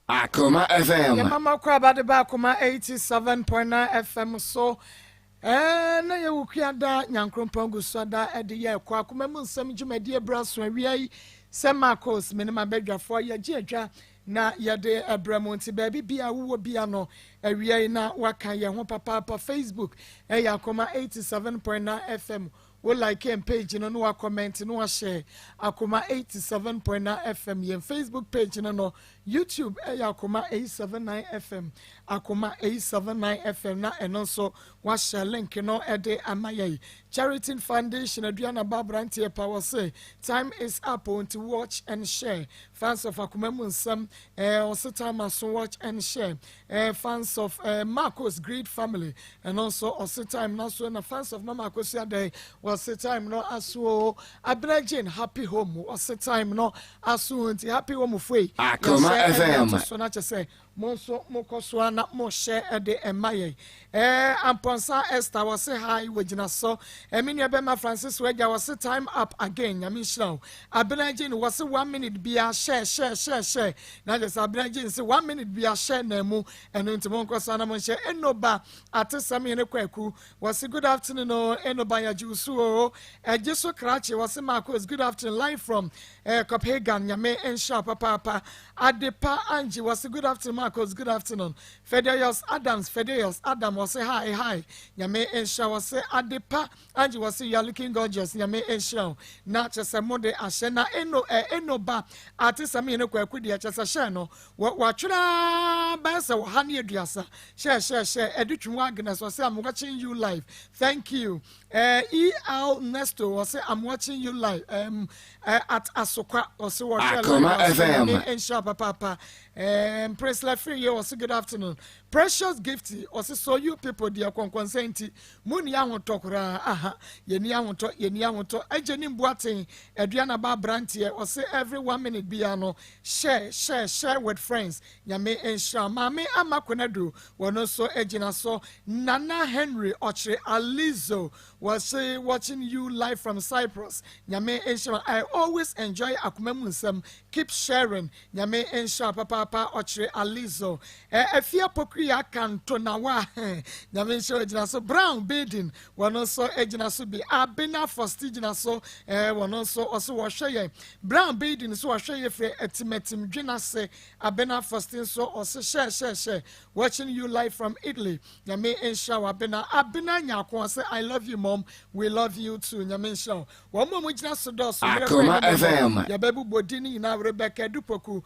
Akoma FM. Yɛ mama kɔ abade ba Akoma 87.9 FM so. Ɛɛ na yɛwɔ kuada nyankrompɔn gu so ada ɛde yɛ ɛkɔ akoma mu nsɛm dwumadie bra so awia yi sɛ Marcos me ne m'abadwafoɔ yɛgye adwa na yɛde ɛbrɛ mu nti baabi bia wowɔ bia no awia yi na waka yɛn ho papaapa. Facebook ɛyɛ Akoma 87.9 FM. Wo like yɛn page no na wa comment na wa share Akoma 87.9 FM yɛn Facebook page no. YouTube ɛyɛ Akoma 879 FM, Akoma 879 FM, na ɛno nso wahyɛ link no ɛde ama yɛn. Charity Foundation Aduana ba aberanteɛ pa wɔ se time is up, nti watch and share. Fans of Akoma mu nsɛm ɔse time aso, watch and share. Fans of Marcos Great Family, ɛno nso ɔse time na so, na fans of Mama Akosi Adan wɔse time no aso. Abena Jane Happy Home ɔse time no aso, nti Happy Home foyi. Akoma FM. So na kyɛ sɛ mo nso mokɔ so a na mohyɛ ɛde ɛma yɛn. Ampɔnsa Esther wɔse hi, wɔgyina so. Ɛmi nua bɛma Francis Wagya wɔse time up again, Nyame nhyira wo. Abena Jane wɔse one minute bia hyɛ hyɛ hyɛ hyɛ, na kyɛ sɛ Abena Jane sɛ one minute bia hyɛ na mu ɛno, nti monkɔ so a na monhyɛ. Enoba atesɛm yɛne Kwaku wɔse good afternoon o. Enoba yɛgye wo so o. Ɛgye so krakye wɔse Marcos, good afternoon, live from Copenhagen, Nyame nhyira papaapa. Adepa Angie wɔse good afternoon Marcos, good afternoon. Fedeyos Adams, Fedeyos Adam wɔse hi hi, Nyame nhyira. Wɔse Adepa Angie wɔse you are looking gorgeous, Nyame nhyira wo. Na kyɛ sɛ mode ahyɛ na eno eno ba atesɛm yɛne Kwaku deɛ kyɛ sɛ hyɛ no watwerɛ bɛyɛ sɛ 130 hyɛ hyɛ hyɛ. Ɛde twom Agnes wɔse I'm watching you live, thank you. El Nesto wɔse I'm watching you live at Asokwa, wɔse wɔhwɛ Akoma live. FM. Nyame nhyira papaapa. Prince Lafiri wɔse good afternoon. Precious Gifty ɔse so you people deɛ kɔnkɔnsɛn nti mu ni ahotɔ koraa. Aha, yɛni ahotɔ, yɛni ahotɔ. Agye ne mbuaten Aduana ba aberanteɛ ɔse every one minute bia no share share share with friends, Nyame nhyira. Maame Ama Konadu wɔno nso gyina so. Nana Henry ɔkyerɛ Alizo wɔse watching you live from Cyprus, Nyame nhyira. I always enjoy Akoma mu nsɛm, keep sharing, Nyame nhyira papaapa. Ɔkyerɛ Alizo Afia Pokua Kantonawa, Nyame nhyira, gyina so. Brown Baden wɔno nso gyina so bi. Abena Fosti gyina so. Wɔno nso ɔso wɔhwɛ yɛn. Brown Baden nso wɔhwɛ yɛ firi Atimatim Dwenase. Abena Fosti nso ɔso hyɛ hyɛ hyɛ, watching you live from Italy, Nyame nhyira wɔ Abena. Abena Nyako ɔsɛ I love you mom, we love you too, Nyame nhyira wo. Wɔn mu a wɔgyina so dɔɔso. Akoma FM. Yɛbɛbobɔ di ne nyinaa. Rebecca Dupoku,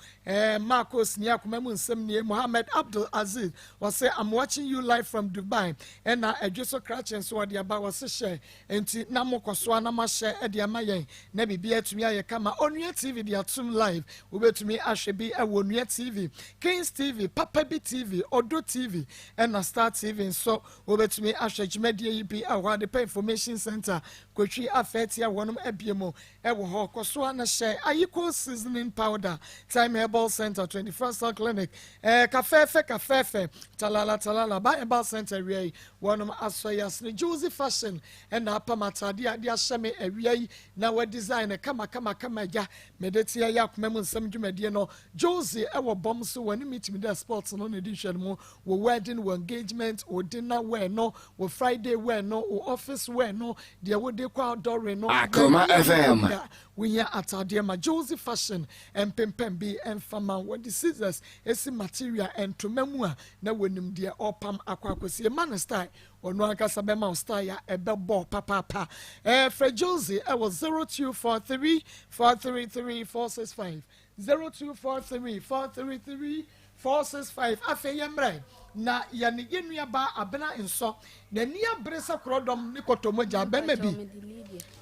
Marcos ni akoma mu nsɛm nie. Mohammed Abdul Aziz wɔsɛ I'm watching you live from Dubai, ɛna adwo so krakye nso wɔde aba, wɔse hyɛ nti na mokɔ so a na moahyɛ ɛde ama yɛn na biribi atumi ayɛ kama. Onua TV de atum live, wobɛtumi ahwɛ bi ɛwɔ Onua TV, Kings TV, Papa Bi TV, Odo TV, ɛna Star TV nso wobɛtumi ahwɛ dwumadie yi bi ɛwɔ Adepa Information Center Kotwi Afɛɛte a wɔnom abie mu ɛwɔ hɔ. Kɔ so a na hyɛ Ayiko Seasoning Powder, Time Herbal Center, 21st Cell Clinic, Kafɛɛfɛ Kafɛɛfɛ Talala Talala Ba Herbal Center awia yi wɔnom asɔ yi asene. Josie Fashion ɛna apam ataade a de ahyɛ me awia yi na wɔdesign no kama kama kama. Agya mede te ɛyɛ akoma mu nsɛm dwumadie no. Josie ɛwɔ bɔm so wɔne metumi dɛ sports no na ɛdi nhwɛ no mu wɔ wedding, wɔ engagement, wɔ dinner wear no, wɔ Friday wear no, wɔ office wear no, deɛ wode kɔ outdooring no. Akoma baabi a FM. wokɔ bia, wohia atadeɛ ma Josie Fashion mpempem bi mfama. Wɔde scissors esi material ntoma mu a na wɔnim deɛ ɔpam akɔ akɔsie ma no style. Ɔno ankasa bɛma wo style a ɛbɛbɔ papaapa. Frɛ Josie ɛwɔ 0243 433 465, 0243 433 465. Afei yɛ mmerɛ na yɛne yɛn nuaba Abena Nsɔ n'ani abere sɛ korɔdɔm ne kɔtɔmɔgya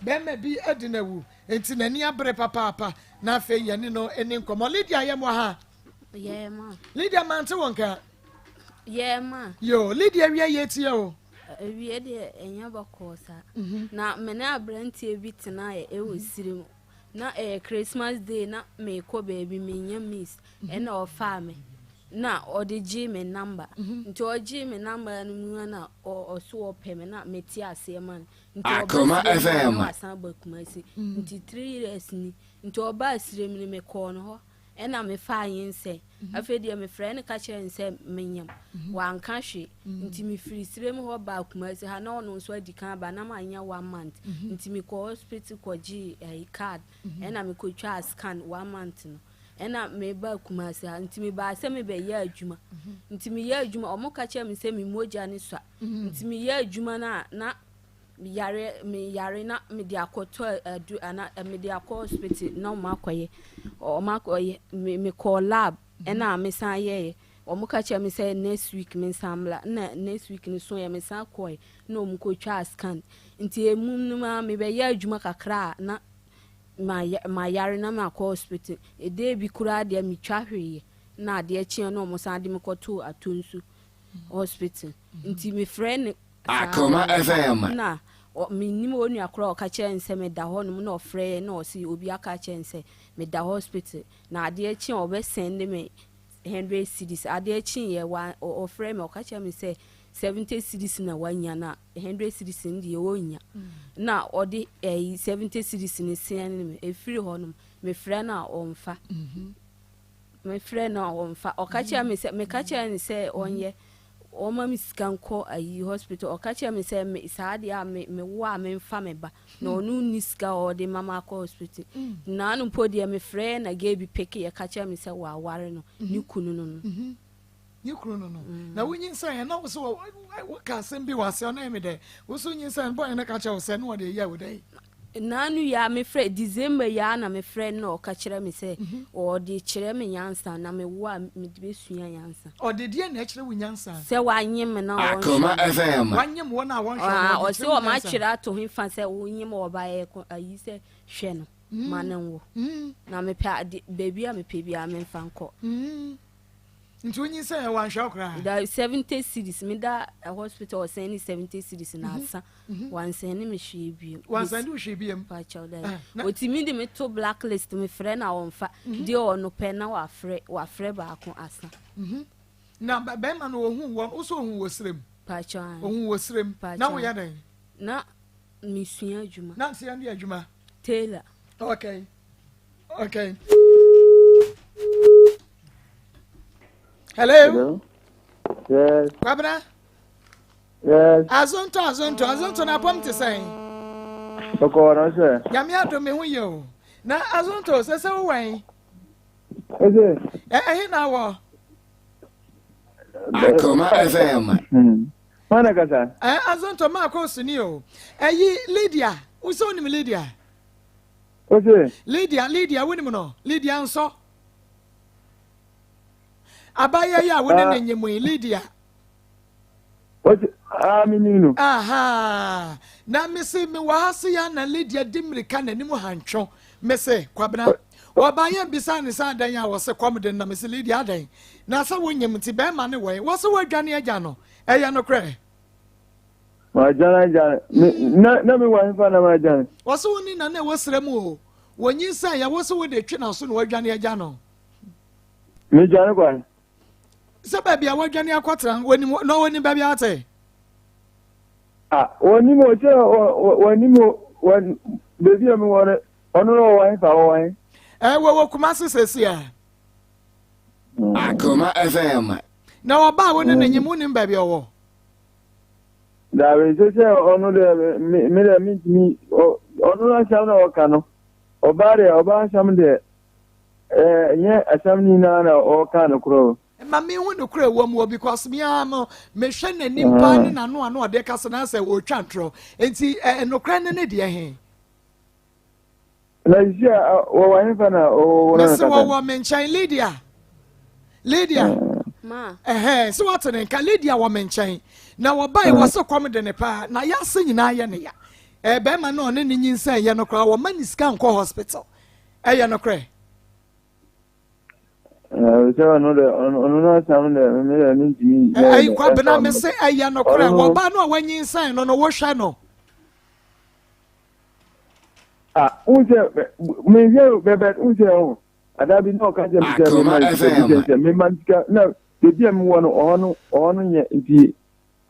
bɛrima bi adi n'awu nti n'ani abere papaapa. Na afei yɛne no ani nkɔmmɔ. Lydia, yɛ mo ha. Yɛ ma. Lydia, mante wɔn ka. Yɛ ma. Yo Lydia, wie yɛ tie o. Awie deɛ ɛnyɛ bɔkɔɔ saa. Na me ne aberanteɛ bi tenaeɛ ɛwɔ siri na ɛyɛ Christmas Day na meekɔ baabi, menya miss, ɛna ɔfaa me. Na ɔde gyee me number. Nti ɔgyee me number no mu na ɔso ɔpɛ me na mete aseɛ ma no. Nti ɔba Akoma Sirem a na FM. wasan aba Kumasi. Nti 3 years ni. Nti ɔbaa Sirem no mekɔɔ no hɔ ɛna mefaa nyinsɛn. Afei deɛ mefrɛ no ka kyerɛ no sɛ menyam. Wanka hwee. Nti mefiri Sirem hɔ baa Kumasi ha na ɔno nso adi kan aba na manya one month. Nti mekɔ hospital kɔgyee ɛyi card ɛna mekɔtwaa scan one month no. Ɛna meba Kumasi ha nti mebaa sɛ mebɛyɛ adwuma. Nti meyɛ adwuma, ɔmo ka kyerɛ me sɛ me mogya ne sua. Nti meyɛ adwuma no a na meyare, meyare na mede akɔtɔ adu ana mede akɔ hospital na ɔmo akɔyɛ me mekɔɔ lab ɛna mesan yɛɛ. Ɔmo ka kyerɛ me sɛ next week me nsan mmra, na next week no so yɛ mesan kɔɛ na ɔmo kɔtwaa scan. Nti emu no ma mebɛyɛ adwuma kakra a na mayare na makɔ hospital. Ɛdɛ bi koraa deɛ metwa hwee na adeɛ kyeɛ na ɔmo san de me kɔtoo Atonsu hospital. Nti mefrɛ ne saa. Akoma FM. Na mennim onua koraa a ɔka kyerɛ no sɛ meda hɔ nom na ɔfrɛ na ɔse obi aka kyerɛ no sɛ meda hospital na adeɛ kye a ɔbɛsend me 100 cedis. Adeɛ kyeeɛ wa ɔfrɛ me, ɔka kyerɛ me sɛ 70 cedis na wanya na 100 cedis no deɛ ɔnnya, na ɔde ɛyi 70 cedis no send me. Ɛfiri hɔ nom mefrɛ no a ɔmfa, mefrɛ no a ɔmfa. Ɔka kyerɛ me sɛ meka kyerɛ no sɛ ɔnyɛ ɔma me sika nkɔ ayi hospital. Ɔka kyerɛ me sɛ me saa deɛ a me mewo a memfa me ba na ɔno nni sika a ɔde ma ma akɔ hospital. Naano mpo deɛ mefrɛ na gay bi pick yɛ ka kyerɛ me sɛ wɔaware no ne kunu no. Ne kunu no. Na wonyinsɛn ɛ na wo sɛ woka asɛm bi wɔ ase ɔno ɛmi dɛ wo so nyinsɛn bɔne no ka kyerɛ wo sɛ ne wɔde ɛyɛ wo dɛn? Naano yi a mefrɛ December yi a na mefrɛ no na ɔka kyerɛ me sɛ ɔde kyerɛ me nyansa na mewo a mede bɛsua nyansa. Ɔde deɛ na ɛkyerɛ wo nyansa? Sɛ wanyem me na Akoma ɔnhwɛ me. FM. Wanyem wɔ no a wɔnhwɛ Ah, no, ɔde ɔse kyerɛ wo ɔma nyansa. atwerɛ ato he fa sɛ wonyem ɔba yɛ ayi sɛ hwɛ no ma ne nwo na mepɛ ade baabi a mepɛ biara memfa nkɔ. Nti wonyinsɛn ɛ wanhwɛ wo koraa? Da 70 cedis meda hospital, ɔsɛn ne 70 cedis na asa, wansɛn ne me hwee bio. Wansɛn de wo hwee biam? Pakyɛw da. Ah, otimi de me to blacklist, mefrɛ na ɔmfa. Deɛ ɔno pɛ na wafrɛ baako asa. Na bɛrima no ɔhu wɔ wo sɛ ɔhu wɔ serem? Pakyɛw ah. Ɔhu wɔ serem. Pakyɛw. Na woyɛ dɛn? Na mesua adwuma. Na nse yɛn de adwuma? Tailor. Okay, hello. Hello. Yes. Kwabena? Yes. Azonto, azonto, azonto na apɔm te sɛn? Ɔkɔ na sɛ. Nyame adom, me ho yɛ o. Na azonto sɛ wowɛn? Ese. Ɛhe na wɔ? Akoma FM. Mana kasa. Azonto maakɔ suni o. Ɛyi Lydia, wosɛ wonim Lydia? Ose. Lydia, Lydia, wonim no? Lydia nsɔ abayɛ yi a wo ne ne nyim yi, Lydia. Ose. Ah, mi ni no. Aha na mese mewɔ ha se ya na Lydia di mmirika n'anim hantwo. Mese Kwabena wɔba yɛn bisa ne sɛ adan a wɔse kɔm de no, na mese Lydia adan na sɛ wonyim nti bɛrima ne wɔn wɔse wɔadwane agya no, ɛyɛ nokorɛ? Ma jana jana. Mi na mi wa hefa na ma jana. Wɔse wo ne nana ɛwɔ serɛ mu o, wɔnyinsɛn yɛ wo se wode twe n'aso na wɔadwane agya no. Mi jana kwa. Sɛ baabi a wɔadwane akɔtena wɔnim na wɔnim baabi a ate. Ah, wɔn ni mo sɛ wɔn ni mo wɔn beebi a mi wɔ no, ɔno na ɔwɔ hefa, ɔwɔ he? Wɔwɔ Kumase sɛsi a. Akoma FM. Na ɔbaa wo ne ne nyim, wonim baabi a ɔwɔ? Dabi, sɛ ɔno deɛ mi deɛ mi ntumi ɔno n'asɛm na ɔka no, ɔbaa deɛ ɔbaa asɛm deɛ ɛɛ nyɛ asɛm nyinaa na ɔka no korɔ. Ma mehu nokorɛ wɔ mu wɔ because me ara no mehwɛ n'anim paa ne n'ano a na ɔde kasa na sɛ ɔretwa ntorɔ nti nokorɛ ne ne deɛ he? Na sisi a wɔwɔ hefa na ɔwɔ no mese kasa? Wɔwɔ me nkyɛn. Lydia, Lydia. Ma. Ɛhɛn sɛ wate ne nka. Lydia wɔ me nkyɛn na wɔbae wɔ sɛ kɔm de ne paa na yɛase nyinaa yɛ ne ya. Bɛrima no a ɔne ne nyinsɛn yɛ no koraa wɔma ne sika nkɔ hospital, ɛyɛ nokorɛ? Sɛ ɔno deɛ ɔno n'asɛm deɛ mi deɛ mi ntumi. Ɛyi Kwabena, me se ɛyɛ nokorɛ? Ɔno- Wɔba no a wanyinsɛn no wohwɛ no? Ah, n sɛ mi hwɛ bɛbɛ n sɛ o ada bi na ɔka kyerɛ mi sɛ mi ma Akoma ne sika bi FM. sɛ mi ma ne sika na. Baabi a mewɔ no, ɔhɔ no, ɔhɔ no nyɛ nti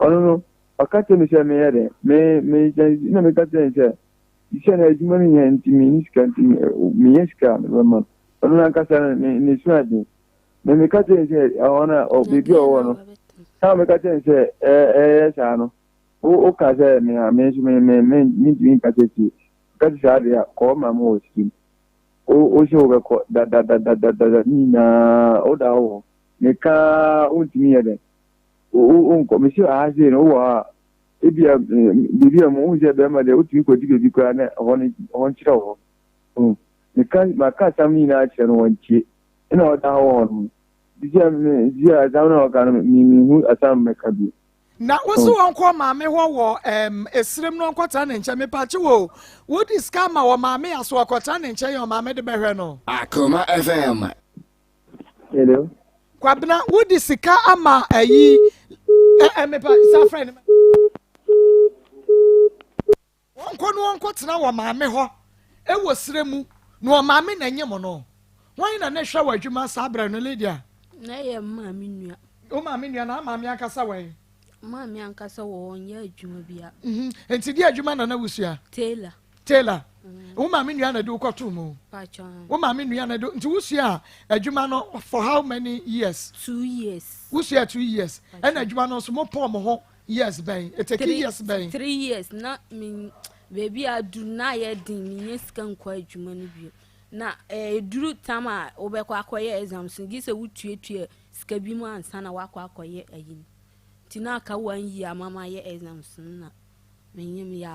ɔno no, ɔka kyerɛ me sɛ menyɛ dɛn? Me, me, na meka kyerɛ no sɛ, sɛ na adwuma no nyɛ nti menni sika nti menya sika a mebɛma no. Ɔno nankasa no, ne, ne su aden. Me meka kyerɛ no sɛ ɛhɔ no, ɔ, baabi a ɔwɔ no, saa meka kyerɛ no sɛ ɛyɛ saa no, wo, woka sɛ me a, me nso me, me, me, mentumi nka sɛ tie. Ka sɛ saa deɛ a, kɔɔ ma me wɔ sika mu. Wo, wo sɛ wobɛkɔ dadadadadada ne nyinaa, woda hɔ wɔ hɔ. Meka ara wontumi yɛ dɛn? Wo, wo, wonkɔ. Mese aha sei no, wowɔ hɔ a, ebia biribi a mu, wohu sɛ bɛrima deɛ wotumi kɔdi baabi koraa na ɛhɔ no, ɛhɔ nkyerɛ wɔ hɔ. Oh, meka, maka asɛm no nyinaa kyerɛ no, wɔntie. Ɛna ɔda hɔ wɔ hɔ no. Sisi a, me, sisi a asɛm no a ɔka no, me, menhu asɛm mɛka bio. Na wo se wɔnkɔ ɔmaame hɔ wɔ ɛɛm esrem no ɔnkɔtena ne nkyɛn mepakye wo wodi sika ma ɔmaame aso ɔkɔtena ne nkyɛn yɛ ɔmaame de bɛhwɛ no. Akoma FM. Hello. Kwabena wodi sika ama ayi ɛ ɛ mepa sa frɛ ne. Wɔnkɔ na wɔnkɔtena wɔ maame hɔ wɔ serɛ mu, na wɔn maame na nyem no. Hwan na ne hwɛ wɔ adwuma saa berɛ no, Lydia? Na ɛyɛ me maame nua. Wo maame nua, na maame ankasa wɔ he? Maame ankasa wɔ hɔ, ɔnyɛ adwuma bia. Mhm. Nti deɛ adwuma na na wosua? Tailor. Tailor. Wo maame nua na de wo kɔtoo mu? Pakyɛ. Wo maame nua na de, nti wosua adwuma no for how many years? 2 years. Wosua 2 years. Ɛna adwuma no nso mo pɔn mo ho years bɛn? Eteki years bɛn? 3 years na me baabi a aduru na ayɛ den, menyɛ sika nkɔ adwuma no bio. Na ɛduru tam a wobɛkɔ akɔyɛ exams no, gye sɛ wotuatua sika bi mu ansa na woakɔ akɔyɛ ayi no. Nti na aka one year ama mayɛ exams no na menyem yɛ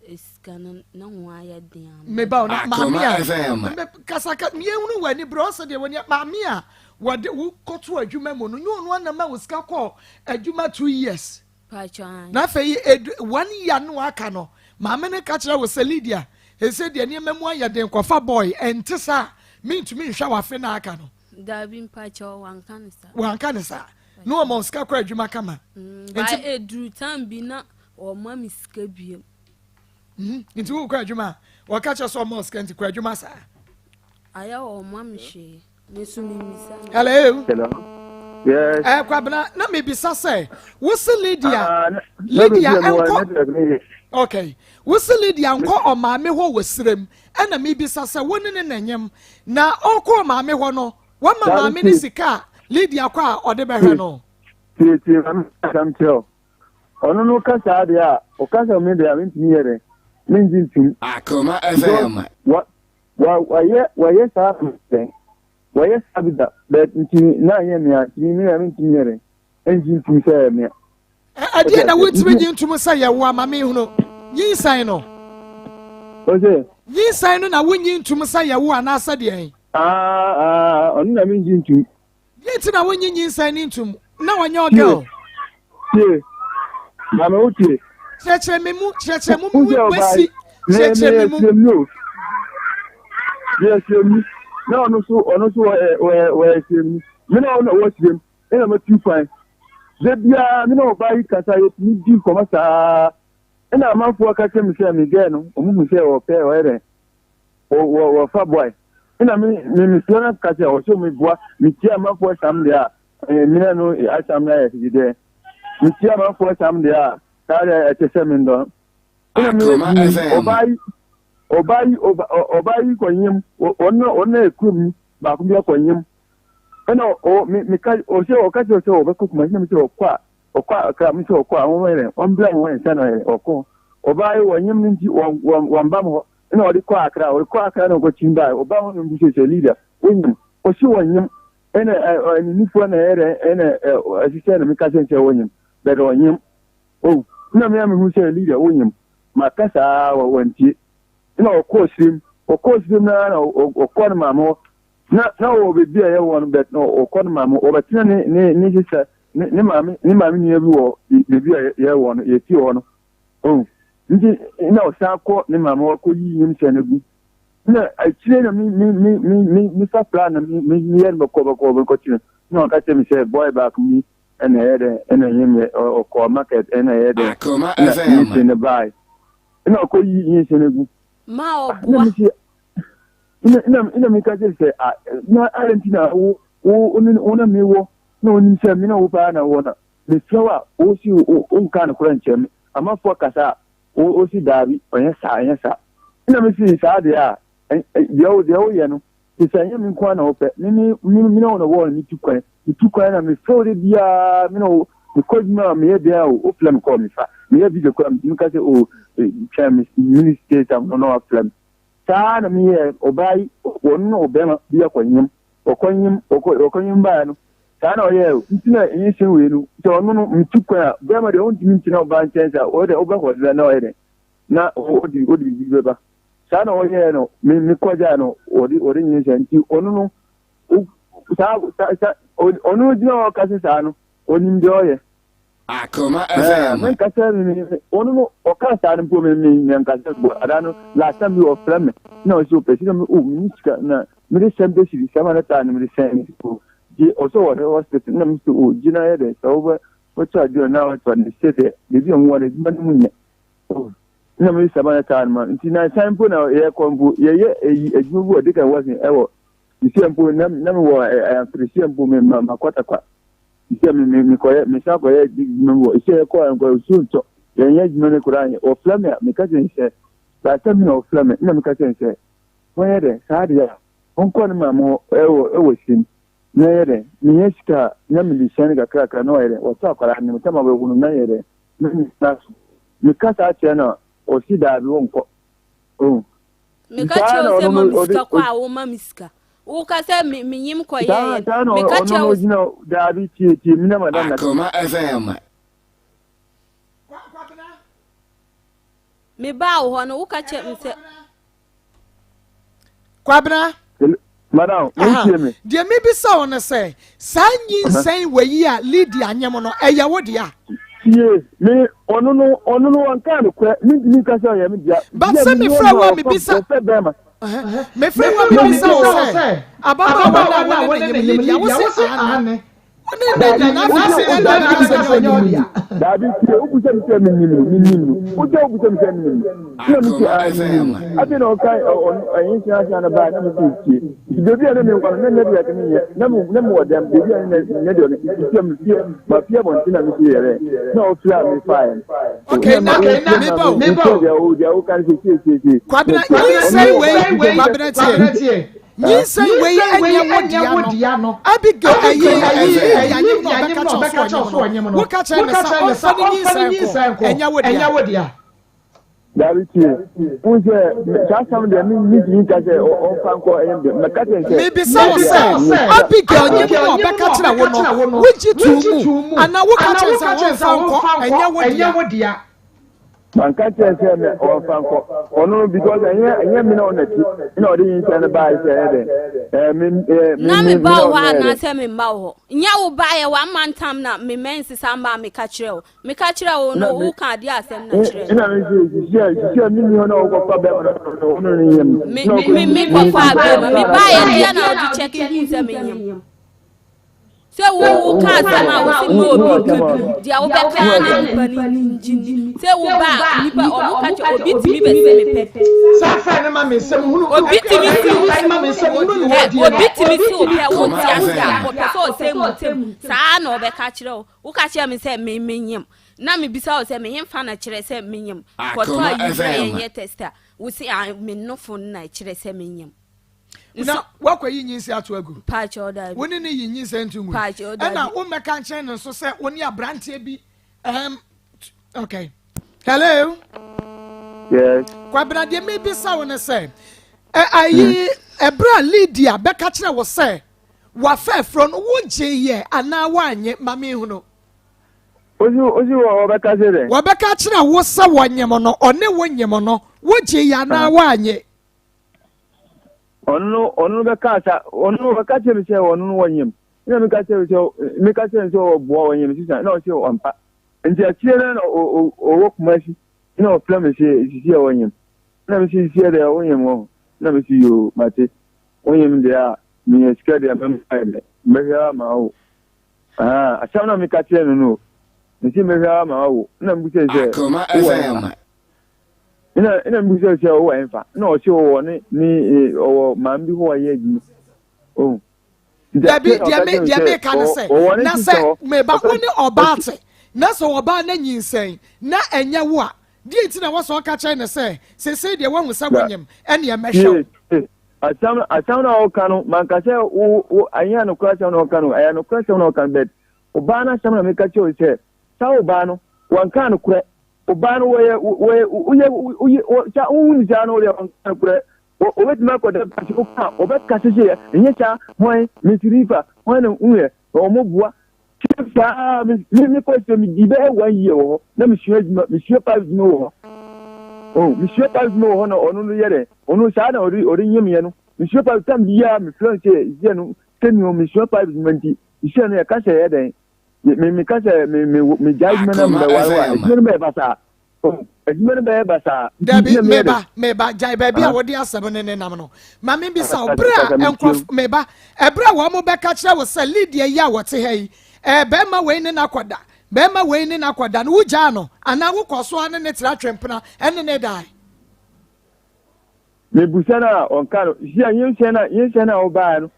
a sika no na ho ayɛ den ama. Meba o, na maame Akoma a FM. me kasa ka miehunu wɔ ani bere ɔsɛ deɛ wɔni maame a wɔde wo kɔto adwuma mu no nyɛ ɔno anam a wo sika kɔ adwuma 2 years. Pakyɛ. Na afei edu one year no aka no, maame no ka kyerɛ wo sɛ, Lydia, ese deɛ nneɛma mu ayɛ den, kɔfa boy, ɛnte saa mentumi nhwɛ w'afe na aka no. Daabi, mpakyɛ, wanka ne saa. Wanka ne saa na ɔma wo sika kɔ adwuma kama. Ba eduru time bi na ɔma me sika biem. Nti wokɔ adwuma a wɔka kyerɛ sɛ ɔma wo sika nti kɔ adwuma saa? Ayɛ ɔma me hwee, me nso memmisa no. Hello. Hello. Yes. Kwabena, na mebisa sɛ wo se Lydia Ah, na Lydia baabi a mewɔ nkɔ network no yɛ. Okay, wo se Lydia nkɔ ɔmaame hɔ wɔ serem, ɛna mebisa sɛ wo ne ne nanyam na ɔkɔ ɔmaame hɔ no, wama Dabi maame ne tie. sika a Lydia kɔ a ɔde bɛhwɛ no? Tie tie, maame asɛm kyerɛ o. Ɔno no ka saa deɛ a, ɔka sɛ me deɛ a mentumi yɛ dɛ. Mengye ntum. Akoma Because FM. wa wa wayɛ wayɛ saa dɛn? Wayɛ saa bi da. But nti na anyɛ me a, nti me na mentumi yɛ dɛn. Engye ntum sɛ ɛyɛ me a. Ɛdeɛ na wontumi gye ntom sɛ yɛwo ama mehunu nyinsɛn no? Ɔsɛ. Nyinsɛn no na wonyi ntom sɛ yɛwo anaasɛ deɛn? Ah ah, ɔno na mengye ntum. Deɛ nti na wonyi nyinsɛn ne ntom na ɔnyɛ ɔgirl? Tie. Maame wo tie. Kyerɛkyerɛ me mu, kyerɛkyerɛ mu mu wasi, kyerɛkyerɛ me mu. Me me o. Yɛ sirem na ɔno so ɔno so wɔyɛ wɔyɛ wɔyɛ sirem. Me na ɔno wɔ sirem ɛna matu kwan. Da biara me na ɔbaa yi kasa, yɛtumi di nkɔmɔ saa. Ɛna amanfoɔ ka kyerɛ me sɛ me gɛɛ no ɔmo hu sɛ ɔpɛ ɔyɛ dɛ wɔ wɔ wɔfa boy. Ɛna me me mesua no ka sɛ ɔsɛ me boa metie amanfoɔ sam deɛ a ɛɛ me na no asam no ayɛ tete dɛ metie amanfoɔ sam deɛ a saa deɛ ɛte sɛ me ndɔ. Ɛna me Akoma FM. ɔbaa yi ɔbaa yi ɔbaa yi kɔnyem ɔno ɔno yɛ kurom yi baako bi akɔnyem. Ɛna ɔ me meka ɔsɛ ɔka kyerɛ sɛ ɔbɛkɔ Kumasi na me sɛ ɔkɔ a ɔkɔ a ɔkra me sɛ ɔkɔ a wɔn yɛ wɔn bla wɔn nsa na yɛ ɔkɔ. Ɔbaa yi wɔnyem no nti wɔn wɔn wɔn ba mo hɔ. Ɛna ɔde kɔ Akra, ɔde kɔ Akra na ɔkɔ kyin baa ɔbaa hɔ na ɔbu sɛ sɛ leader wonyem, ɔsi wɔnyem. Ɛna ɛ ɛ ne nufoɔ na ɛyɛ dɛ ɛna ɛ ɛsesɛ na meka sɛ sɛ wɔnyem bɛdɛ ɔnyem o. Ɛna me a mehu sɛ leader wonyem maka saa wɔ wɔntie. Ɛna ɔkɔɔ sirem, ɔkɔɔ sirem na na ɔkɔ ne maame hɔ na na ɔwɔ baabi a ɛyɛ wɔn bɛt na ɔkɔ ne maame hɔ ɔbɛtena ne ne ne sisa ne ne maame ne maame nua bi wɔ baabi a yɛwɔ no yɛtie hɔ no oh nti na ɔsan kɔ ne maame hɔ kɔ yi nyinsɛn no gu. Na akyire na me me me me me me fa plan na me me me yɛ no bɛkɔ bɛkɔ bɛkɔ kyerɛ na ɔka kyerɛ me sɛ boy baako bi ɛna ɛyɛ dɛ ɛna ɛyɛ me ɔkɔ market ɛna ɛyɛ dɛ Akoma ɛna FM. nyinsɛn no bae ɛna ɔkɔ yi nyinsɛn no gu. Ma Ah, na ɔboa. me sɛ na na na me ka kyerɛ sɛ ah, na adɛn nti na wo wo wo ne wo na me wɔ Na onim sɛ me ne wo paa na wɔ na mefrɛ wo a wosi wonka nokorɛ nkyerɛ me. Amafoɔ kasa a wosi daabi ɔnyɛ saa ɛnyɛ saa. Ɛna mesi saa deɛ a deɛ wo deɛ woyɛ no te sɛ ɛnyɛ me nko ara na wopɛ me me me me ne wo na wɔ no metu kwan metu kwan na mefrɛ wo de biara me ne wo mekɔ adwuma a meyɛ deɛ a wofrɛ me kɔɔ mefa meyɛ video koraa metumi ka sɛ o twɛn me ministry tam no na wafrɛ me saa na meyɛ ɔbaa yi wɔn ne ɔbɛrima bi akɔnyem ɔkɔnyem ɔkɔ ɔkɔnyem baa no saa na ɔyɛ o nti na ɛnyɛ sɛ wei no sɛ ɔno no metu kwan a bɛrima deɛ ɔntumi nkyerɛ ɔbaa nkyɛn sɛ ɔyɛ dɛ wobɛkɔ dɛ na ɔyɛ dɛ na ɔde ɔde biribi bɛba saa na ɔyɛɛ no me me kɔgyaa no ɔde ɔde nyinsɛn nti ɔno no saa saa saa ɔno no gyina hɔ kasa saa no ɔnim deɛ ɔyɛ. Akoma FM. Me nkasa mi mi ɔno no ɔka saa no mpo mi mi mi nkasa bɔ ada no last time bi ɔfrɛ mi na ɔsɛ ɔpɛ sika mi o mi ni sika na mi de sɛm bɛ siri sɛm ana taa na mi de sɛn mi o gye ɔsɛ wɔ hospital na mi sɛ o gye na yɛ dɛ sɛ ɔbɛ wɔtɔ aduro na wɔtɔ ne sɛ dɛ beebi a wɔn wɔ no adwuma no mu nyɛ o. Nna me saba no taa no ma nti nansan mpo na yɛkɔ mpo yɛyɛ eyi adwuma bi wɔ Deacon Watson ɛwɔ nsia mpo na na mewɔ ayamfrehyia mpo me ma makɔ takwa nsia me me mekɔyɛ mesan kɔyɛ adwuma bi wɔ nsia yɛkɔ nkɔ osuo ntɔ yɛnyɛ adwuma no koraa yɛ wɔfrɛ me a meka kyerɛ sɛ baasa mi na wɔfrɛ me na meka kyerɛ sɛ wɔnyɛ dɛ saa deɛ a wɔnkɔ ne maame hɔ ɛwɔ ɛwɔ sim na yɛ dɛ meyɛ sika a na mede hyɛn kakrakra na wɔyɛ dɛ wɔtɔ akwadaa no tam a wɔahu no na yɛ dɛ na nyina so meka saa kyerɛ no a ɔsi daabi wonkɔ oh. Meka kyerɛ wo sɛ ma me sika kɔ a woma me sika woka sɛ menyim kɔ yɛyɛ meka kyerɛ wo gyina daabi tie tie mi na madam na Akoma FM. Mebaa wo hɔ no woka kyerɛ me sɛ Kwabena. Madam, wotie me. Deɛ mebisa wo no sɛ, saa nyinsɛn wɔ yi a Lydia nyem no, ɛyɛ wo dea? Tie, me, ɔno no, ɔno no wanka nokorɛ, mentumi nka sɛ ɔyɛ me dea. But sɛ mefrɛ wo a mebisa, wɔfɛ bɛrima. Mefrɛ wo a mebisa wo sɛ, ababaawa no a wo ne ne nyem Lydia, wo se aane. Daabi tie wobusa me sɛ menim no menim no wogya wobusa me sɛ menim no na mese a menim no afei na ɔka ɛyɛ nsuasua no baa na mese tie nti baabi a na mewɔ no na network no nyɛ na mewɔ dɛm baabi a na network nti sɛ mefie mafie abɔnten na mese yɛrɛ na ɔfiri a mefaeɛ no Okay, na meba o. Deɛ woka no sɛ tie tie tie. Kwabena nyinsɛn wei kwabena tie. Nyinsɛn wei ɛnyɛ wo dea no. Abigail ayi ayi Lydia nyem na ɔbɛka kyerɛ so ɔnyem no. Woka kyerɛ ne sɛ ɔmfa ne nyinsɛn nkɔ ɛnyɛ wo dea. Dabi tie. N sɛ saa asɛm deɛ mentumi nka sɛ ɔmfa nkɔ ɛnyɛ me dea. Mɛka kyerɛ sɛ. Mebisa wo sɛ Abigail nyem na ɔbɛka kyerɛ wo no wogye too mu anaa woka kyerɛ sɛ ɔmfa nkɔ ɛnyɛ wo dea. Manka kyerɛ sɛ me ɔmfa nkɔ ɔno no because ɛnyɛ ɛnyɛ me na ɔna ti na ɔde nyinsɛn no baa sɛ ɛyɛ dɛ ɛɛ me ɛɛ me na me ba wo hɔ anaasɛ me mma wo hɔ nyɛ wo ba yɛ wa ma ntam na me mɛ nsesa mba meka kyerɛ wo meka kyerɛ wo no wo ka adeɛ asɛm na kyerɛ ɛna me sɛ sisi a sisi a me ni hɔ na ɔkɔfa bɛrima no ɔno ne yam me me me kɔfa bɛrima me ba yɛ deɛ na ɔde kyɛke hu sɛ me yam. Sɛ wo wo ka asɛm a wosi ma obi nka bi deɛ wobɛka ara na nipa no ngye nni sɛ wo ba a nipa ɔmo ka kyɛ obi tumi bɛsi me pɛ. Saa fɛ no ma me nsɛm hunu. Obi tumi si ɛ obi tumi si wo pɛ wo nte ase a ɔpɛ sɛ ɔsɛ mu ntɛm saa na ɔbɛka kyerɛ wo woka kyerɛ me sɛ me me nyem na me bisa wo sɛ me hemfa na kyerɛ sɛ me nyem kɔtɔ ayi bɛ yɛnyɛ test a wosi a me nofo na kyerɛ sɛ me nyem. Na woakɔyi nyinsɛn ato agu. Paakyɛw daabi. Wo ne no yi nyinsɛn nto ngu. Paakyɛw daabi. Ɛna wommɛka nkyerɛ no nso sɛ wo ne aberanteɛ bi um, okay. Hello. Yes. Kwabena deɛ mebisa wo ne sɛ ayi ɛberɛ a Lydia bɛka kyerɛ wo sɛ wafa afuro no wogye yɛ anaa woanye ma menhunu. Osi osi wɔ wɔbɛka sɛ dɛ. Wɔbɛka kyerɛ wo sɛ wɔnyem no ɔne wo nyem no wogye yɛ anaa woanye. Ɔno no ɔno no bɛka sa ɔno no ɔbɛka kyerɛ me sɛ ɔno no wɔnyem ɛna meka kyerɛ me sɛ meka kyerɛ no sɛ ɔboa ɔnyem sisa na ɔsɛ ɔmpa nti akyire no na ɔwɔ Kumasi na ɔfrɛ me sɛ sisi a wɔnyem na me sɛ sisi deɛ wɔnyem wɔ na me sɛ yoo mate wɔnyem deɛ a menya sika deɛ mɛma yɛ dɛ mɛhwɛ ama wo asɛm na meka kyerɛ no no mesi mɛhwɛ ama wo na mebisa sɛ Akoma wowɔ FM. Ɛna ɛna mbisa sɛ ɔwɔ ɛnfa ɛna ɔsɛ ɔwɔ ne ne ɔwɔ maame bi hɔ ɔyɛ adwuma oh. Dabi, deɛ me deɛ meka ne sɛ, na sɛ meba wo ne ɔbaa te, na sɛ ɔbaa no anyinsɛn na ɛnyɛ wo a, deɛ nti na ɛwɔ sɛ ɔka kyerɛ no sɛ, seesei deɛ woahu sɛ wonyem, ɛnneɛ mɛhwɛ wo. Asɛm asɛm na ɔka no, manka sɛ wo wo ɛnyɛ nokorɛ asɛm na ɔka no, ɛyɛ nokorɛ asɛm na ɔka no, but ɔbaa no asɛm na meka kyerɛ wo sɛ, saa ɔbaa no, wanka nokorɛ. Ɔbaa no wɔyɛ wɔyɛ woyɛ woyɛ wɔ saa wohu ne saa no wɔyɛ wanka nokorɛ. Wɔbɛtumi akɔ da bi woka a wɔbɛka sɛ sɛ ɛnyɛ saa hwan Miss Rifa hwan na woyɛ wɔn boa kyerɛ saa me me kɔ sɛ me di bɛyɛ one year wɔ hɔ na mesua adwuma mesua pipe adwuma wɔ hɔ oh mesua pipe adwuma wɔ hɔ na ɔno no yɛ dɛ ɔno saa na ɔde ɔde nyɛ meɛ no mesua pipe tam biara mefrɛ no sɛ sɛ no sɛ nea mesua pipe adwuma nti sɛ no yɛka sɛ yɛ dɛn me me ka sɛ me me me gya adwuma na mebɛware wa adwuma no bɛyɛ basaa. Oh, adwuma no bɛyɛ basaa. Dabi, meba, meba, gyae baabi a wɔde asɛm no nenam no. Ma me bisa wo, bere a nkurɔfo, meba, ɛberɛ a wɔn bɛka kyerɛ wo sɛ Lydia yi a wɔte ha yi, ɛɛ bɛrima wei ne no akɔda, bɛrima wei ne no akɔda no, wogyaa no anaa wokɔ so ara ne ne tra twempena ɛne ne dae? Mebusa no a, ɔnka no. Hyia, nyinsɛn a, nyinsɛn a ɔbaeɛ no,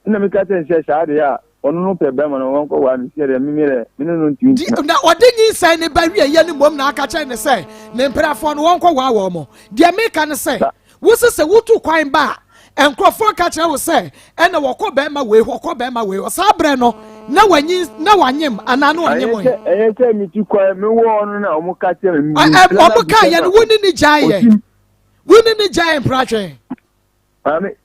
Ɛnna meka kyerɛɛ no sɛ, Saa deɛ a, ɔno no pɛ barima no, ɔnkɔware no, sɛ deɛ me deɛ, me ne no ntumi ntena. Na ɔde nyinsɛn no ba wieeɛ no mmom na aka kyerɛ no sɛ, ne mpenafoɔ no, wɔnkɔwaa wɔn. Deɛ meka ne sɛ, wose sɛ wotu kwan ba a, nkurɔfoɔ ka kyerɛ wo sɛ, ɛnna wɔkɔ barima wei hɔ, kɔ barima wei hɔ. Saa berɛ no, na wanyin, na wanyem anaa na ɔnyem ɛ? Ɛnyɛ sɛ metu kwan, mewɔ hɔ no na wɔka kyerɛ me. Wɔn kaeɛ no, wo ne ne gyaeɛ. Wo ne ne gyaeɛ mpratwe. Maame,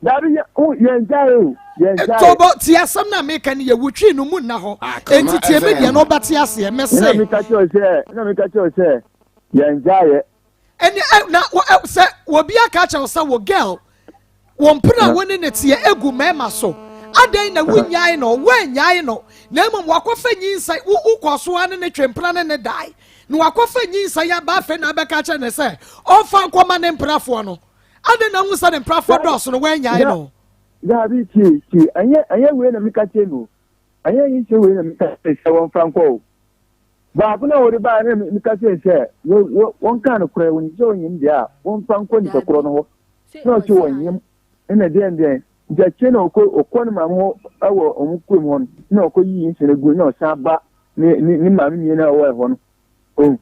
Dabi yɛ o yɛn gyae o yɛn gyae. Tobo tie asɛm na meka no yɛ wotwi no mu nna hɔ. Enti tie me deɛ na wobɛte aseɛ mese. Ɛna meka kyerɛ sɛ ɛna meka kyerɛ sɛ yɛn gyae yɛ. Ɛne ɛ na ɛ sɛ obi aka kyerɛ wo sɛ wo girl wɔn mpena a wo ne ne teɛ egu mmarima so adɛn na wonyae no woannyae no na mmom wakɔfa nyinsɛn wo wokɔ so ara ne ne twe mpena ne ne dae na wakɔfa nyinsɛn aba afei na abɛka kyerɛ ne sɛ ɔmfa nkɔma ne mpenafoɔ no Adɛn na wohu sɛ ne mprafoɔ dɔɔso no woannyae no? Daabi, tie, tie, ɛnyɛ, ɛnyɛ wei na meka kyerɛ no o. Ɛnyɛ nyinsɛn wei na meka kyerɛ sɛ wɔmfa nkɔ o. Baako no a wɔde baeɛ no na meka kyerɛ sɛ wɔ, wɔ, wɔnka nokorɛ, wɔnim sɛ wɔnyem deɛ a, wɔmfa nkɔ nipa korɔ no hɔ. Na ɔse wɔnyem, ɛna deɛn deɛn. Nti akyire na ɔkɔ, ɔkɔ ne maame hɔ wɔ wɔn kurom hɔ no, na ɔkɔ yi nyinsɛn no gu, na ɔsan ba ne, ne, ne maame nua no a ɔwɔ ɛhɔ no. Oh.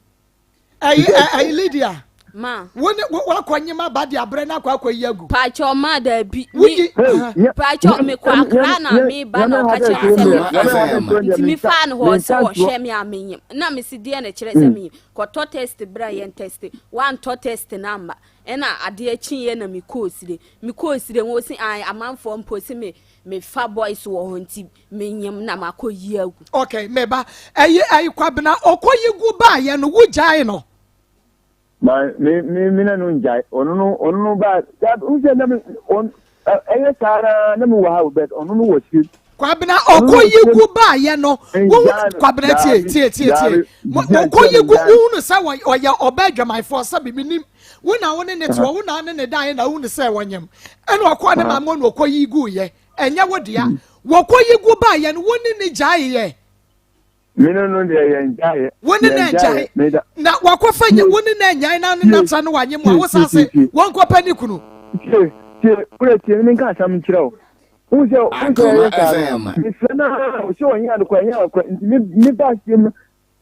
Ɛyi ɛyi Lydia. Ma. Wo ne wo wakɔ nyima ba de abrɛ na akɔ akɔ yi agu. Pakyɛ ma daabi. Mi pakyɛ me kɔ akra na me ba na ɔka kyerɛ me sɛ me fa. Nti me fa no hɔ sɛ ɔhwɛ me a me nyim. Na me si deɛ na kyerɛ sɛ me nyim. Kɔtɔ test bra yɛn test. Wantɔ test na amma. Ɛna adeɛ kyeeɛ na me kɔɔ sire. Me kɔɔ sire wɔn si an amanfoɔ mpo si me me fa boys wɔ hɔ nti Menyim na makɔ yi agu. Okay, me ba. Ɛyi ɛyi Kwabena ɔkɔ yi gu ba yɛ no wo gyae no. Ma me me me na no ngyae. Ɔno no ɔno no ba da n sɛ na me ɔn ɛyɛ saa na na me wɔ ha o but ɔno no wɔ sie. Kwabena ɔkɔ yi gu ba yɛ no wo Kwabena tie tie tie tie ɔkɔ yi gu wo no sɛ ɔyɛ ɔbɛ adwamanfoɔ sɛ bibi nim wo na wo ne ne te wo na ne ne dan na wo ne sɛ wɔnyem ɛna ɔkɔ ne maame no ɔkɔ yi gu yɛ. Ɛnyɛ wo dea. Wɔkɔyi gu baeɛ no, wo ne no gyaeɛ. Me ne no deɛ yɛn gyaeɛ. Wo ne no angyae. Na wakɔfa nya wo ne no anyae na ne natra no wanye mu a wo san se wɔnkɔpɛ ne kunu. Tie tie wura tie ne menka asɛm nkyerɛ wo. Wohu sɛ wohu sɛ yɛyɛ saa no. Mesrɛ no a ɔsɛ ɔnyɛ adekorɔ ɛnyɛ adekorɔ nti me me ba aseɛ mu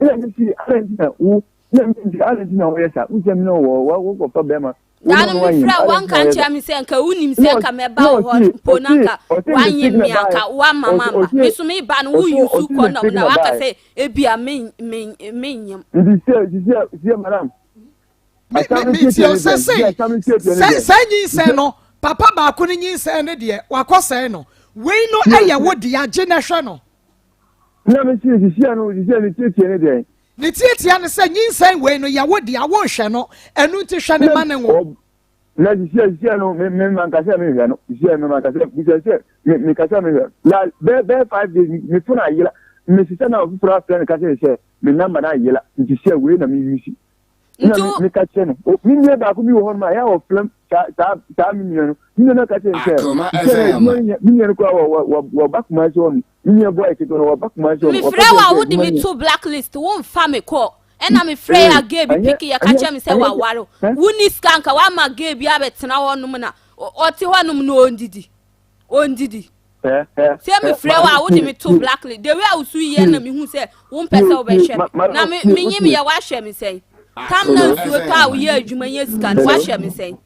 ɛna me si adɛn nti na wo na me nti adɛn nti na woyɛ saa wohu sɛ me ne wɔ wɔ wokɔfa bɛrima Da no mefrɛ wo wanka nkyerɛ me sɛ nka wonim sɛ nka mɛba wo hɔ mpo na nka woanyem me anka woama mamba me so meba no wo use condom na waka sɛ ebia menyem. Nti sɛ sɛ sɛ madam. Metie o sɛ sei sɛ saa nyinsɛn no papa baako no nyinsɛn no deɛ wakɔ sɛe no wei no ɛyɛ wo dea gye na hwɛ no. Na me si sisia no sisia ne tietie ne deɛ. Ne tiatia ne sɛ, Nyinsɛn wei no yɛ wo dea, wonhwɛ no, ɛno nti hwɛ no ma no nwo. Na sisia sisia no me me manka sɛ mehwɛ no sisia me manka sɛ bisa sɛ me me kasa mehwɛ la bɛɛ bɛɛ 5 days me phone ayela me sisa na ɔfoforɔ afrɛ no kasa sɛ me number na ayela nti sisia wei na me use na me me ka kyerɛ no me nua baako bi wɔ hɔ nom a yɛ a ɔfrɛ saa saa saa me nua no me nua no ka kyerɛ no sɛ sisia na adwuma no nyɛ me nua no koraa wɔ wɔ wɔ ba Kumasi hɔ nom Me nua boy ketewa no waba Kumasi hɔ no. Mefrɛ wo a wode me to blacklist womfa me kɔ ɛna mefrɛ yɛ a gay bi peke yɛ ka kyerɛ me sɛ waware wo wonni sika nka wama gay bi abɛtena hɔ nom na ɔte hɔ nom na ɔndidi ɔndidi. Sɛ mefrɛ wo a wode me to blacklist. The way a wosu yɛ na mehu sɛ wompɛ sɛ wobɛhwɛ me. Na me menyim yɛ woahwɛ me sɛn. Tam na nsuo tɔ a woyɛ adwuma nya sika no woahwɛ me sɛn.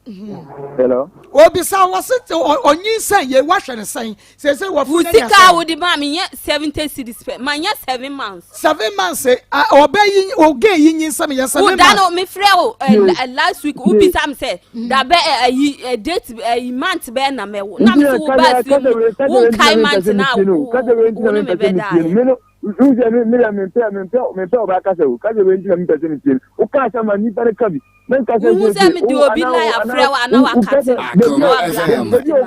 Hello. Obisa wɔ se onyinsɛn yɛ woahwɛ ne sɛn. Sese wɔ funu ne sika a wode maa me nyɛ 70 cedis pɛ. Ma nyɛ 7 months. 7 months eh, ɔbɛ yi oge yi nyinsɛn yɛ 7 months. Wo da no me frɛ wo eh, last week wo bisa me sɛ da bɛ ayi eh, date ayi month bɛɛ na mɛwo. Na me so wo ba asiri mu wo nkae month na wo ne me bɛ da yɛ. N sɛ me me mempɛ mempɛ mempɛ ɔbaa kasa o kasa wei nti na mempɛ sɛ metie no woka asɛm ma nipa no ka bi menka sɛ Wohu sɛ mede obi line afrɛ wo ana wakate na wablacklist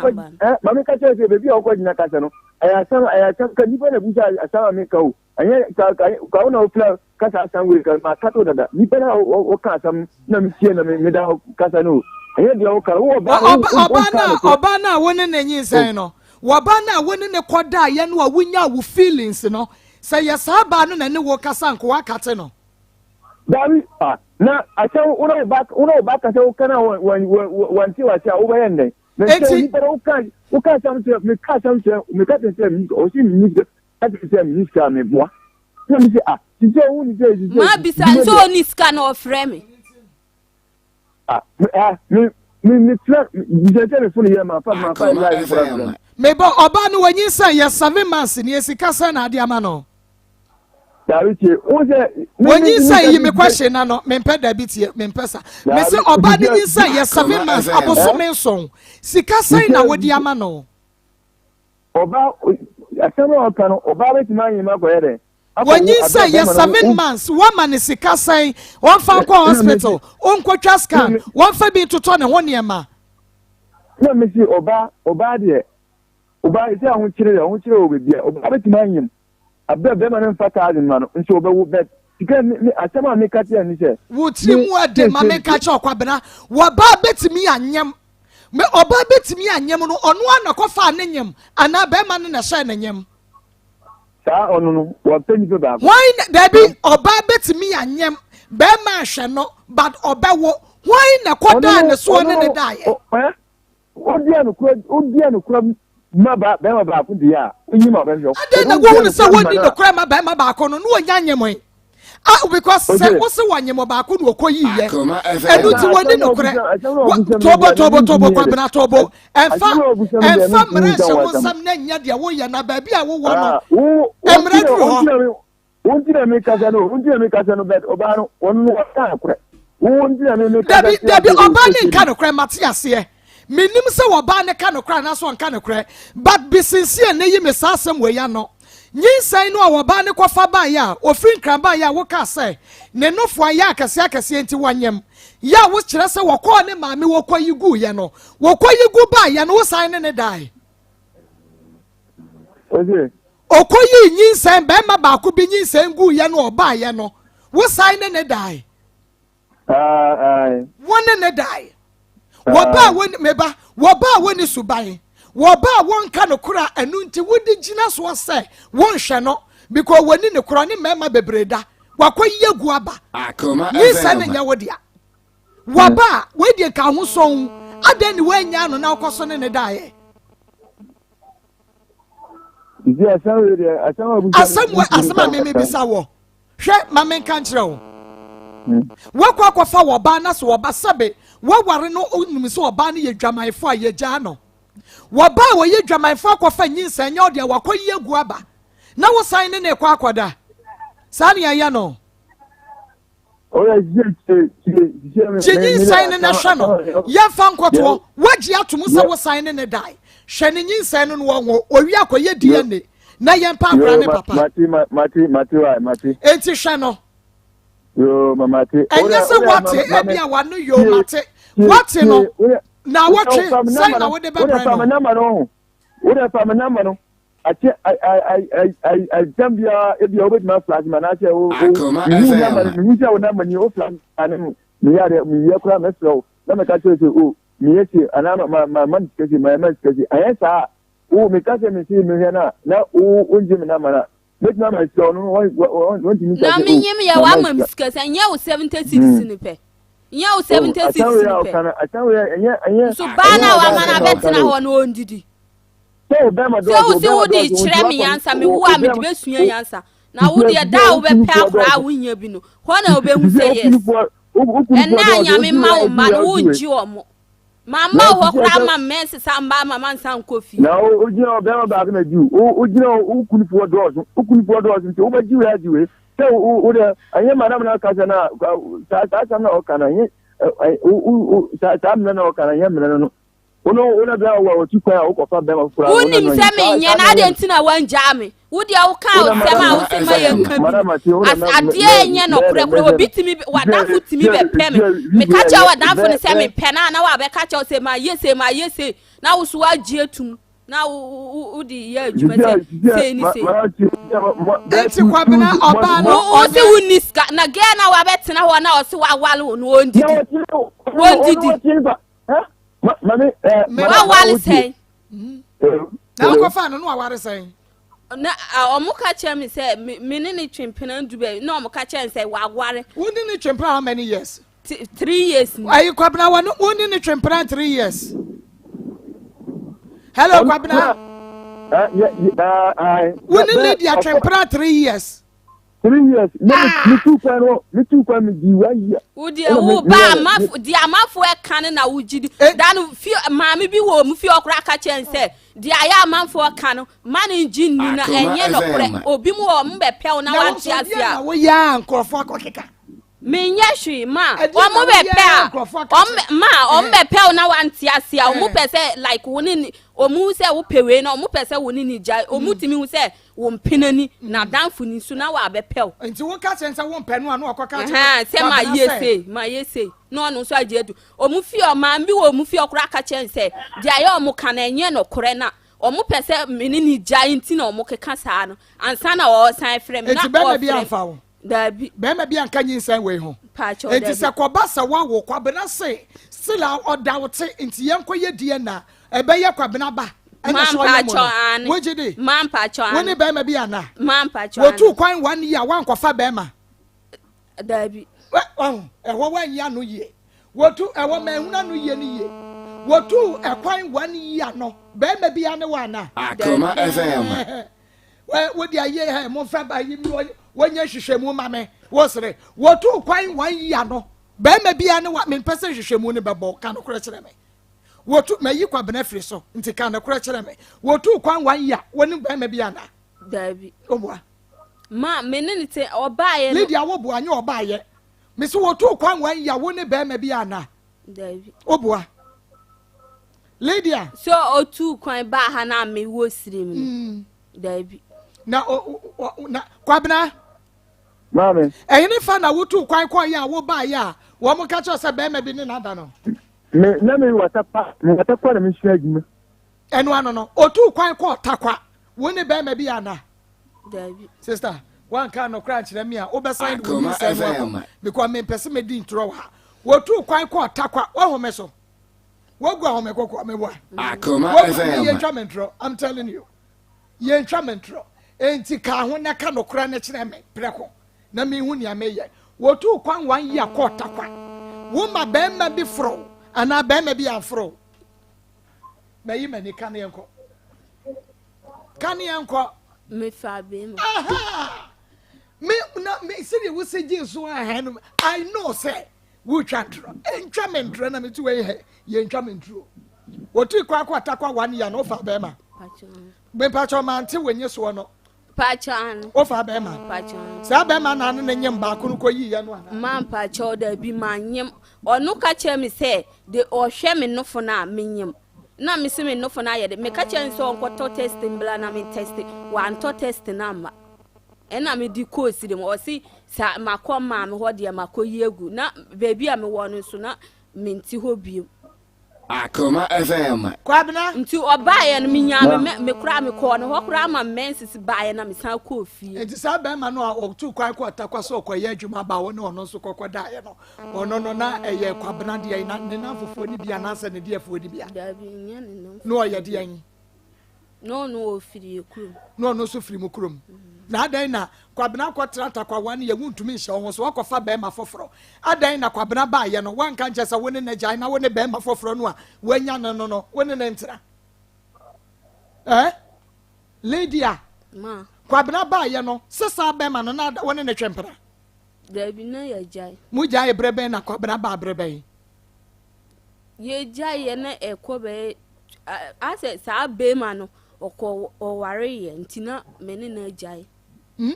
maame ka kyerɛ sɛ baabi a wokɔ gyina kasa no ɛyɛ asɛm ɛyɛ asɛm ka nipa na busa asɛm a meka o ɛnyɛ ka ka ka wo na wofila kasa asɛm wei ka ma kato dada nipa na wɔka asɛm na metie na meda kasa no o ɛnyɛ deɛ woka no wowɔ ba ɔbaa na ɔbaa na wo ne ne nyinsɛn no Wɔ baa no a wo ne no kɔdaeɛ no a wonyaa wo feelings no, sɛ yɛ saa baa no na ɛne wo kasa a nka woakate no? Daabi, ah, na asɛ wo na wo ba, wo na wo ba kasa wo ka na wɔn wɔn wɔn wɔnte wase a wobɛyɛ no dɛn? Na sɛ Enti. onipa no woka woka asɛm kyerɛ meka asɛm kyerɛ meka kyerɛ sɛ menni ɔsi menni sika ka kyerɛ sɛ menni sika a meboa na mese ah sisi a wohu ne sɛ sisi Maa bisa dwuma nso deɛ ɔnni sika na ɔfrɛ me. Ah, me, ah, me, me, me fira, bisa sɛ me fone yɛ ma fa ma fa Akoma live kora FM. frɛ no. Mebɔ ɔbaa no wanyinsɛn yɛ 7 months nie sika sɛn na ade ama no? Dabi tie, wo sɛ. Wanyinsɛn yi me question na no mempɛ dabi tie mempɛ sa. Mese ɔbaa no nyinsɛn yɛ 7 months abosome 7 sika sɛn na wode ama no? Ɔbaa asɛm a ɔka no ɔbaa bɛtumi anyi ma akɔyɛ dɛ. Wanyinsɛn yɛ 7 months wama ne sika sɛn wɔmfa nkɔ hospital ɔnkɔtwa scan wɔmfa bi ntotɔ ne ho nneɛma. Na mesi ɔbaa ɔbaa deɛ ɔbaa sɛ ahokyere deɛ ahokyere wɔ baabi a ɔbaa bɛtumi anyim abɛ bɛrima no mfa thousand ma no nso ɔbɛwo bɛ sika mi mi asɛm a meka kyerɛ ni sɛ. Wo tiri mu ɛde ma menka kyerɛ ɔkwabena wɔbaa bɛtumi anyam me ɔbaa bɛtumi anyam no ɔno ara na kɔfaa ne nyam anaa bɛrima no na ɛhyɛɛ ne nyam. Saa ɔno no wɔpɛ nipa baako. Hwan na dabi ɔbaa bɛtumi anyam bɛrima ahwɛ no but ɔbɛwo hwan na kɔdaa ne soɔ ne ne daeɛ. Wodua no kura wodua no kura ma ba bɛrima baako deɛ a wonyim a ɔbɛhwɛ. Adɛn na wohunu sɛ wɔnni nokorɛ ma bɛrima baako no na wɔnya nyem yi? Ah, because sɛ wose wɔnyem ɔbaako na ɔkɔ yiiɛ ɛno nti wɔnni nokorɛ. Tobo tobo tobo Kwabena tobo ɛmfa ɛmfa mmara nhyɛ wo nsam na nyɛ deɛ woyɛ na baabi a wowɔ no mmara duru hɔ. Wo nti na mi kasa no, wo nti na mi kasa no, but ɔbaa no, wɔn no wɔka nokorɛ. Wo nti na mi mi kasa. Dabi dabi ɔbaa ne nka nokorɛ mate aseɛ. Menim sɛ ɔbaa ne ka nokorɛ anaasɛ ɔnka nokorɛ but be sincere ne yi me saa asɛm wei ano. Nyinsɛn no a ɔbaa ne kɔfa baeɛ a ɔfiri Nkran baeɛ a wokaa sɛ ne nofoa yɛ akɛseɛ akɛseɛ nti wɔnyem yɛ a wokyerɛ sɛ wɔkɔɔ ne maame wɔkɔyi guiɛ no wɔkɔyi gu baeɛ no wosan ne ne dae. Ɔkɔyii nyinsɛn bɛrima baako bi nyinsɛn guiɛ no ɔbaeɛ no wosan ne ne dae. Wo ne ne dae. Wɔba a wɔn meba wɔba a wɔn suban wɔba a wɔnka no kora ɛno nti wode gyina soɔ sɛ wɔnhwɛ no because wɔni ne korɔ ne mmarima bebree da wakɔyi agu aba nyinsɛn ne nyɛ wo dea wɔba a wɔadi nka ho sɔn adɛn ne wɔanya no na wokɔ so ne ne daeɛ. Asɛm wɔ asɛm a meme bisa wɔ hwɛ ma menka nkyerɛ wo wakɔ akɔfa wɔ baa na so ɔba sɛbe waware no onim sɛ ɔbaa no yɛ dwamanfo a yɛgyaa no wɔba a wɔyɛ dwamanfo akɔfa nyinsɛn nyɛ ɔdeɛ wakɔ yi agu aba na wosan ne ne kɔ akɔda saa ne ɛyɛ no. Gye nyinsɛn no na hwɛ no. Yɛmfa nkɔtoɔ. Woagye atom sɛ wosan ne ne dae. Hwɛ ne nyinsɛn no na wɔnwo. Owie akɔyɛ DNA na yɛmpa akora ne papa. Enti hwɛ no. Ɛnyɛ sɛ woate ebi a wano yoo mate. Woate no na wɔtwe sɛn na wode bɛbrɛ no. Wode fa me namba no. Akyɛ exam biara ebi a wobɛtumi aflash ma anaasɛ wo mehu namba no mehu sɛ wo namba ni wo flash ma ne meyɛ adeɛ meyɛ koraa mɛfrɛ wo na mɛka kyerɛ sɛ o meyɛ se anaa ma ma ma sika se ma ma sika se anyɛ saa wo meka sɛ mese mehwɛ no a na wo wongye me namba no a mɛtumi ama sika ɔno wɔntumi nka sɛ o na menyim yɛ wama me sika sɛ nyɛ wo 70 cedis no pɛ nyɛ wo 70 cedis no pɛ nso baa no a wama no abɛtena hɔ no ɔndidi. Sɛ wo bɛrima Sɛ dɔɔso, wo wo se bɛrima wode dɔɔso, kyerɛ nti me wakɔ nyansa, me wo wo a mede bɛrima bɛsua wo nyansa. Na wo sisi deɛ sisi da a wo wobɛpɛ kunufoɔ akoraa a dɔɔso. wonya bi no, hɔ na wobɛhu Sisi sɛ wo yes. kunufoɔ wo wo kunufoɔ Ɛnna a dɔɔso, Nyame wodi ma wei wo wodi mma wei no, wodi wei. wongye wɔn. Mamma Na wo hɔ sisi koraa sɛ ma mɛnsesa mma ama mansan nkɔ fie. na wo wogyina hɔ bɛrima baako na di wo wo wogyina hɔ wo kunufoɔ dɔɔso wo kunufoɔ dɔɔso nti wobɛgye wei agye wei sɛ wo wo wo deɛ ɛnyɛ madam na ɔka sɛ na saa saa asɛm na ɔka no ɛnyɛ ɛ ɛ wo wo wo saa saa mmerɛ na ɔka no ɛnyɛ mmerɛ no no wo no wo na bɛrima wo a wɔtu kwan a wokɔfa bɛrima foforɔ a wo na Wonim no sɛ ɛnyɛ saa menyɛ saa na na ɛnyɛ adɛn no nti na woangyaa me? Wo deɛ wokaa wo na nsɛm madam a wose ma yɛnka bi madam no. ate wo na As mɛ adeɛ mɛ ɛnyɛ mɛ nɔkorɛ mɛ korɛ mɛ obi tumi w'adamfo tumi bɛpɛ me. Meka kyerɛ w'adamfo no sɛ mepɛ no a na wabɛka kyerɛ wo sɛ mayɛ sei mayɛ sei na wo so woagye atum na wode yɛ adwuma sɛ sei ne sei. Enti Kwabena ɔbaa no Wo se ɔnyɛ wonni sika na girl na wabɛtena hɔ na ɔse wawale wo no ɔndidi ɔndidi wawale sɛn. Na wokɔfaa no no waware sɛn? Na ɔmo ka kyerɛ me sɛ me ne ne twe mpena ndu baabi na ɔmo ka kyerɛ me sɛ waware. Wo ne ne twe mpena how many years? 3 years ni. Ayi Kwabena wɔ wo ne ne twe mpena 3 years. Hello Kwabena. Wo ne Lydia twe mpena 3 years. 3 years. Ne mi tu kwan no mi tu kwan mi di one year. Wo deɛ wo ba amafo deɛ amafo ɛka no na wo gyi di da no fie maame bi wɔ mu fie ɔkora ka kyɛn sɛ deɛ ayɛ amanfo ɛka no ma ne ngye nni na ɛnyɛ nɔkorɛ obi mu wɔ ɔmo bɛ pɛw na wante ase a. Na wo yɛ a nkorɔfo akɔkeka. Menyɛ hwee ma ɔmo bɛ pɛ a ɔmo ma ɔmo bɛ pɛw na wante ase a ɔmo pɛ sɛ like wo ne ne ɔmo sɛ wo pɛ wei na ɔmo pɛ sɛ wo ne ne gya ɔmo tumi hu sɛ wo mpena ni na danfo ni so na wabɛpɛ wo. Nti wo ka kyerɛ sɛ wo mpɛ no a na ɔkɔ ka kyerɛ sɛ ma yɛ sei ma yɛ sei na ɔno nso agye adu ɔmo fie ɔmaa bi wɔ ɔmo fie ɔkora ka kyerɛ sɛ deɛ ayɛ ɔmo ka na ɛnyɛ nɔkorɛ na ɔmo pɛ sɛ me ne ne gya nti na ɔmo keka saa no ansa na ɔsan frɛ me na Eti bɛrima bi amfa wo? Daabi. Bɛrima bi anka nyinsɛn wei ho? Paakyɛw, Eti daabi. sɛ kɔba sɛ woawo Kwabena se still a ɔda wo te nti yɛnkɔ yɛ DNA ɛbɛyɛ Kwabena ba ɛna sɛ ɔyɛ mo no wogye di? Maa mpaakyɛw Wo ane. ne bɛrima bi ana? Maa mpaakyɛw ane. Wotuu kwan one year woankɔfa bɛrima? Daabi. Wahu ɛhɔ woanyi ano yie. Wotu ɛhɔ manhunu ano yie no yie. Wotuu ɛkwan one year no bɛrima bi ane wo ana? Akoma FM. Wode ayie hɛ momfa ba yi mi wɔnyɛ nhwehwɛmu ma me wosere wɔtuu kwan one year no bɛrima bia ne wa mempɛ sɛ nhwehwɛmu no bɛbɔ ka nokorɛ kyerɛ me wɔtu mayi Kwabena firi so nti ka nokorɛ kyerɛ me wɔtuu kwan one year wɔne bɛrima bi ana? Daabi. Woboa ma me ne ne te ɔbaayɛ no. Lydia woboa nyɛ ɔbaayɛ mese wɔtuu kwan one year wo ne bɛrima bi ana? Daabi. Woboa Lydia. So otuu kwan baa ha na me wɔ sirim no? Daabi. Na o o na Kwabena. Maame. Ɛhene fa na wotuu kwan kɔɔ yɛ a wobaayɛ a wɔn ka kyerɛ sɛ bɛrima bi ne n'ada no? Me na me wɔ Takwa, me wɔ Takwa na me sua adwuma. Ɛno ano no otuu kwan kɔɔ Takwa wo ne bɛrima bi ana? Daabi. Sister, wanka nɔkorɛ ankyerɛ me a wobɛsan de wo nyinsɛn no akɔ because mempɛ sɛ mɛdi ntorɔ wɔ ha. Wotuu kwan kɔɔ Takwa woahome so. Woagu ahome kɔkɔɔ meboa. Akoma FM. Yɛntwa me ntorɔ. I'm telling you. Yɛntwa me ntorɔ. Enti ka ho na ka nɔkorɛ no kyerɛ me prɛko na mehu nea meyɛ. Wotuu kwan one year kɔɔ Takwa. Woma bɛrima bi foro anaa bɛrima bi amforo? Mayi m'ani ka ne yɛnkɔ. Ka ne yɛnkɔ. Mefa bɛrima. Aha! Me na me sɛdeɛ wosi gye so ahɛn no I know sɛ wotwa ntorɔ. Ntwa me ntorɔ na me ti wei hɛ yɛntwa me ntorɔ. Wotu kɔ akɔ Atakwa one year na wofa bɛrima. Mepakyɛ mante w'enyi soɔ no. Mpakyɛ ano. Wofa bɛrima. Mpakyɛ ano. Saa bɛrima na ano ne nyem baako no kɔ yiyɛ no ana? Ma mpakyɛ dabi ma nyem. Ɔno ka kyerɛ me sɛ de ɔhwɛ me nofo no a menyem. Na me se me nofo no ayɛ de. Meka kyerɛ no sɛ ɔnkɔtɔ test mbla na me test. Wantɔ test no amma. Ɛna me de kɔɔ siri mu. Ɔse sa makɔ maame hɔ deɛ makɔ yi agu. Na baabi a mewɔ no nso na mente hɔ bio. Akoma FM. Kwabena. Nti ɔbaeɛ no menyaa me me koraa mekɔɔ ne hɔ koraa ma menses baeɛ na mesan kɔɔ fie. Nti saa bɛrima no a ɔtuu kwan kɔɔ Tarkwa sɛ ɔkɔyɛ adwuma ba wo ne ɔno nso kɔkɔ daeɛ no ɔno no na ɛyɛ Kwabena deɛ na ne namfofoɔ no bi anaasɛ ne deɛfoɔ no bi a? Daabi nyɛ ne namfofoɔ. Na ɔyɛ deɛn? Na ɔno ɔfiri yɛ kurom. Na ɔno nso firi mu kurom. Na adɛn na Kwabena akɔtena Tarkwa ne yɛ wontumi nhyɛ wo ho so wakɔfa bɛrima foforɔ? Adɛn na Kwabena baayɛ no wanka nkyɛ sɛ wo ne no agyae na wo ne bɛrima foforɔ no a wanya no no no wo ne no ntena? Eh? Lydia. Ma. Kwabena baayɛ no, sɛ saa bɛrima no na wo ne ne twe mpena? Dabi na yɛgyae. Mo gyae berɛ bɛn na Kwabena baa berɛ bɛn? Yɛgyae yɛ na ɛkɔ bɛyɛ asɛ saa bɛrima no ɔkɔ ɔware yɛ nti na me ne no agyae. Hmm?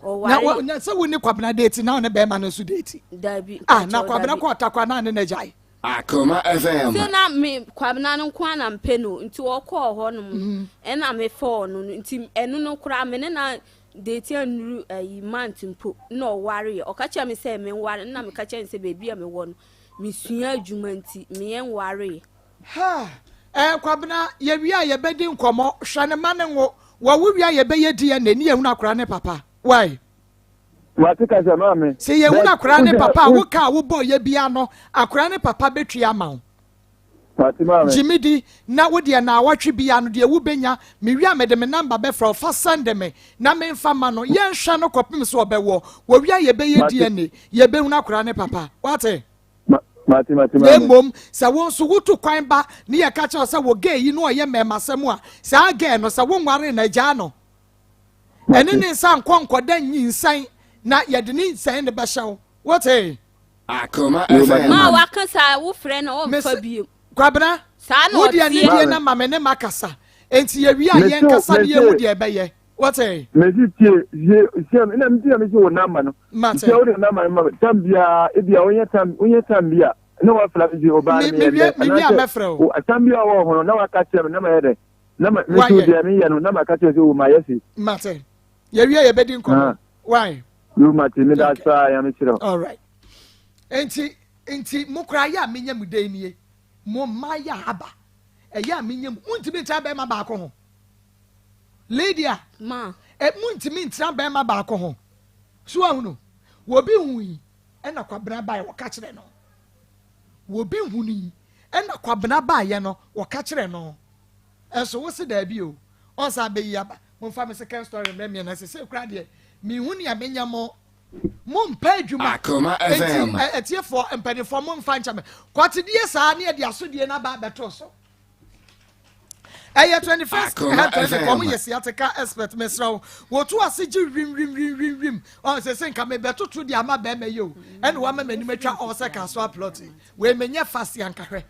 Ɔware. Na sɛ wo ne Kwabena date na wo ne bɛrima no nso date? Dabi. Ah, na Kwabena kɔ ɔtakwa na ne na agyae. Akoma FM. Sɛ na me Kwabena no nko ara na mpɛ no nti ɔkɔɔ hɔ nom no ɛna me fɔɔ no no nti ɛno no koraa me ne na date anuru ayi month mpo na ɔware yɛ ɔka kyerɛ me sɛ me nware na meka kyerɛ no sɛ baabi a mewɔ no mesua adwuma nti meyɛ nware yɛ. Ha eh Kwabena yɛwie a yɛbɛdi nkɔmmɔ hwɛ ne ma ne ngo wɔwo wie a yɛbɛyɛ DNA ne yɛhunu akora ne papa why. Wate kasa maame. Sɛ yɛhunu akwadaa ne papa a wo ka a wobɔ yɛ bia no akwadaa ne papa bɛtwi ama wo. Wate maame. Gye me di na wo deɛ naawɔtwe bia no deɛ wobɛnya mewie a mede me namba bɛfrɛ wo fa send me na memfa ma no yɛnhwɛ no kɔpem sɛ ɔbɛwɔ wɔwie a yɛbɛyɛ DNA yɛbɛhunu akwadaa ne papa wate. Mate mate Na maame. mmom sɛ wo nso wotu kwan ba ne yɛka kyerɛ wo sɛ wo gay yi no ɔyɛ mmɛɛmasɛm a saa gay no sɛ wonwaree no agyaa no. Ɛne ne nsa nkɔ nkɔda nyinsɛn na yɛde ne nsɛn no bɛhyɛ wo. Wote? Akoma Ma FM. waka saa wofrɛ no ɔmfa Mese bio. Kwabena, Saa na wo deɛ ne ɔteɛ. die na ma me ne ma kasa. Enti yɛwie a Mese yɛnkasa ne yɛhu mese deɛ ɛbɛyɛ. Wote? mese tie tie tie me na mete na mese wo namba no. Mate. Sɛ wode namba no ma me tam biara ebi a wonyɛ tam wonyɛ tam bi a na wafra me sɛ ɔbaa no Me meyɛ mewie dɛ mewie a anaasɛ mɛfrɛ wo. o tam bi a wɔwɔ ho no na waka kyerɛ me na mayɛ dɛ. Na ma me nso Wayɛ. deɛ meyɛ no na maka kyerɛ sɛ o mayɛ sei. Mate. Yɛwie a yɛbɛdi nkɔmmɔ. Ah. Why? Yo mate meda ase Okay. paa Nyame kyerɛ wo. All right. Nti nti mo koraa yɛ a menya mu dɛn nie? Mo mmaa yɛ a aba. Ɛyɛ a menya mu. Montumi ntra bɛrima baako ho. Lydia. Ma. E, montumi ntra bɛrima baako ho. So ahunu. Wɔbi hu yi ɛna Kwabena bae wɔka kyerɛ no. Wɔbi hunu yi ɛna Kwabena baeɛ no wɔka kyerɛ no. Ɛnso wo se daabi o, ɔnsan bɛyi aba. Momfa me second story mmrɛ me ɛnɛ, sesei koraa deɛ menhu nea menya mo. Mompɛ adwuma. Akoma Enti FM. atiefoɔ, mpanimfoɔ momfa nkyɛ me. Kɔtedie saa ne yɛde asodie no aba abɛto so. Ɛyɛ 21st Akoma health clinic, FM. wɔn yɛ sciatica expert, mesrɛ wo. Wɔtu ase gye wim wim wim wim wim. Ɔn sese nka mebɛtoto de ama bɛrima yi o. Ɛna wama m'anim atwa ɔsɛ kasoa plot yi. Wei menyɛ fast ankahwɛ.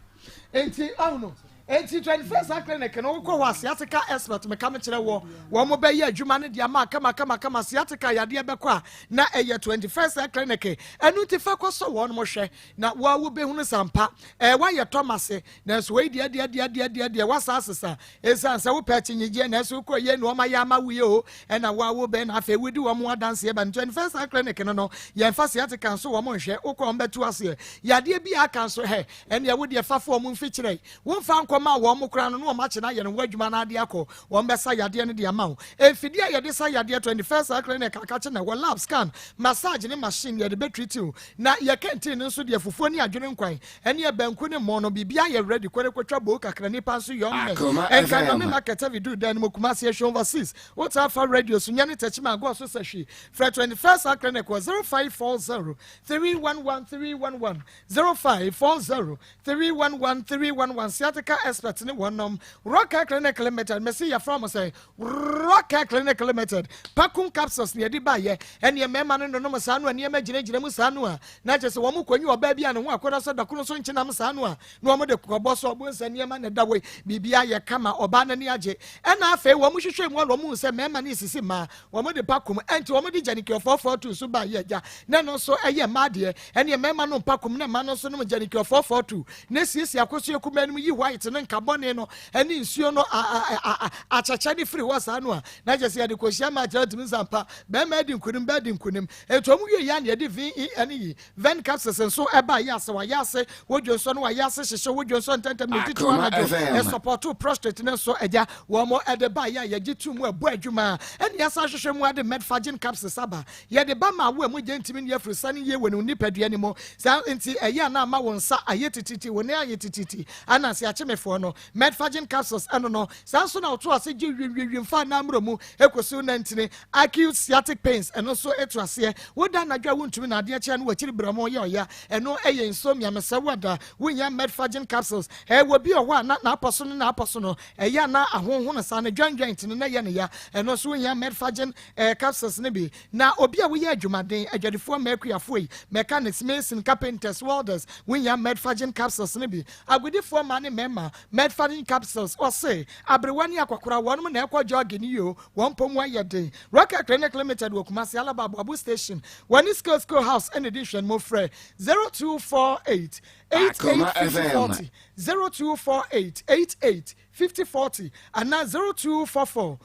Enti ɔn no. Enti 21st Health Clinic no wokɔ hɔ a sciatica expert meka me kyerɛ wɔ wɔn mo bɛyɛ adwuma no de ama kama kama kama sciatica yadeɛ bɛkɔ a na ɛyɛ 21st Health Clinic ɛno nti fa kɔ sɔ wɔn mo hwɛ na wo a wobɛhunu sampa ɛɛ woayɛ tɔmase nanso wei deɛ deɛ deɛ deɛ deɛ deɛ wasa asesa ɛsiane sɛ wopɛ akyinnyegyeɛ nanso wokɔ yie na wɔn ayɛ ama wo yie o ɛna wo a wobɛn na afei wodi wɔn ho adanseɛ ba no 21st Health Clinic no no yɛmfa sciatica nso wɔn nhwɛ wokɔ wɔn bɛto aseɛ yadeɛ bi a aka nso hɛ Ɛnneɛ wo deɛ fa fa wɔn mfikyire. Womfa nkɔmaa wɔn koraa no na wɔn akye no ayɛ ne ho adwuma na ade akɔ. Wɔn bɛsa yadeɛ no de ama wo. Mfidie a yɛde sa yadeɛ 21st Health Clinic akakye na ɛwɔ lab, scan, massage ne machine yɛde bɛ treat wo. Na yɛ canteen no nso deɛ fufuo ne adwene nkwan ɛneɛ banku ne mmoo no biribiara yɛ ready. Kɔ ne kɔtwa bowl kakra nipa nso yɔn mmɛn. Akoma Nka FM. Dome Market Avi duru dan no mu Kumasi Ehwe Overseas. Wotaa fa radio so nyɛ ne Techiman Agorɔ so sɛ hwee. Frɛ 21st Health Clinic wɔ 0540 311 311. 0540 311 311 Sciatica expert ne wɔnom Rock Clinic Limited mese yɛfrɛ mo sɛ Rock Clinic Limited Pakum capsules ne yɛde baayɛ ɛneɛ mmarima no nonom saa no a nneɛma gyinagyina mu saa no a na kyerɛ sɛ wɔn kɔnyi ɔbaa bi a ne ho akɔdɔ sɛ dɔkono so nkyenam saa no a na wɔn de kɔbɔ so ɔbo nsɛ nneɛma na ɛda wɔ biribi ayɛ kama ɔbaa n'ani agye ɛna afei wɔn hwehwɛ mu a wɔn hu sɛ mmarima no sisi mmaa Wɔn de pa kum ɛnti wɔn de gyanikio fɔɔfɔɔ tu nso ba yɛ gya na ɛno nso ɛyɛ mmaa deɛ ɛneɛ mmarima nom pa kum na mmaa no nso nom gyanikio fɔɔfɔɔ tu na esiesie akosua kumaa no mu yi white no nka bɔne no ɛne nsuo no a a a a akyɛkyɛ no firi hɔ saa no a na kyɛ sɛ yɛde kɔhyia maa kyerɛ ntumi nsa mpa bɛrima adi nkunim bɛɛ di nkunim ɛnti wɔn wie yɛ a na yɛde VEN yi Ven capsules nso ɛba yɛ ase wayɛ ase wo dwonsɔ no wayɛ ase hyehye wo dwonsɔ ntɛntɛm ne titiriw Akoma anadwo FM. ɛsɔpɔto prostate no nso agya wɔn ɛde ba yɛ a yɛgye tu mu ɛbɔ adwuma ɛne yɛsan hwehwɛ mu ade metformin capsules aba yɛde ba ma wo a mogya ntumi ne afiri sane yie wɔ ne nipadua no mu saa nti ɛyɛ a na ama wo nsa ayɛ tititi wo nan ayɛ tititi ananse akye me yarefoɔ no. Medfagin capsules ɛno no. Saa nso na ɔto ase gye wiewiewiem fa nan mmerɛ mu ɛkɔsi wo nantini. Acute sciatic pains ɛno nso ɛto aseɛ. Woda anadwo a wontumi na adeɛ kye a na wakyiri berɛmo yɛ ɔya. Ɛno ɛyɛ insomnia. Mesrɛ wo ada wonya Medfagin capsules. Ɛwɔ bi wɔ hɔ a na n'apɔ so ne n'apɔ so no ɛyɛ a na ahonhono saa no joint joint no na ɛyɛ ne ya. Ɛno nso wohia Medfagin capsules no bi. Na obi a woyɛ adwumaden, adwadifoɔ, mmakuafoɔ yi, mechanics, mason, carpenters, welders, wohia Medfagin capsules no bi. Agodifoɔ mmaa ne mmarima, Medfagin capsules, ɔse aberewa ne akɔkora wɔnom na ɛkɔ jogging yi o, wɔn mpɔ mu ayɛ den. Rocket Clinic Limited wɔ Kumasi Alaba Aboabo Station, wɔne Skill Skill House ɛna ɛdi nhwɛnimu. Frɛ 0248 88 50 40, 0248 88 50 40 anaa 0244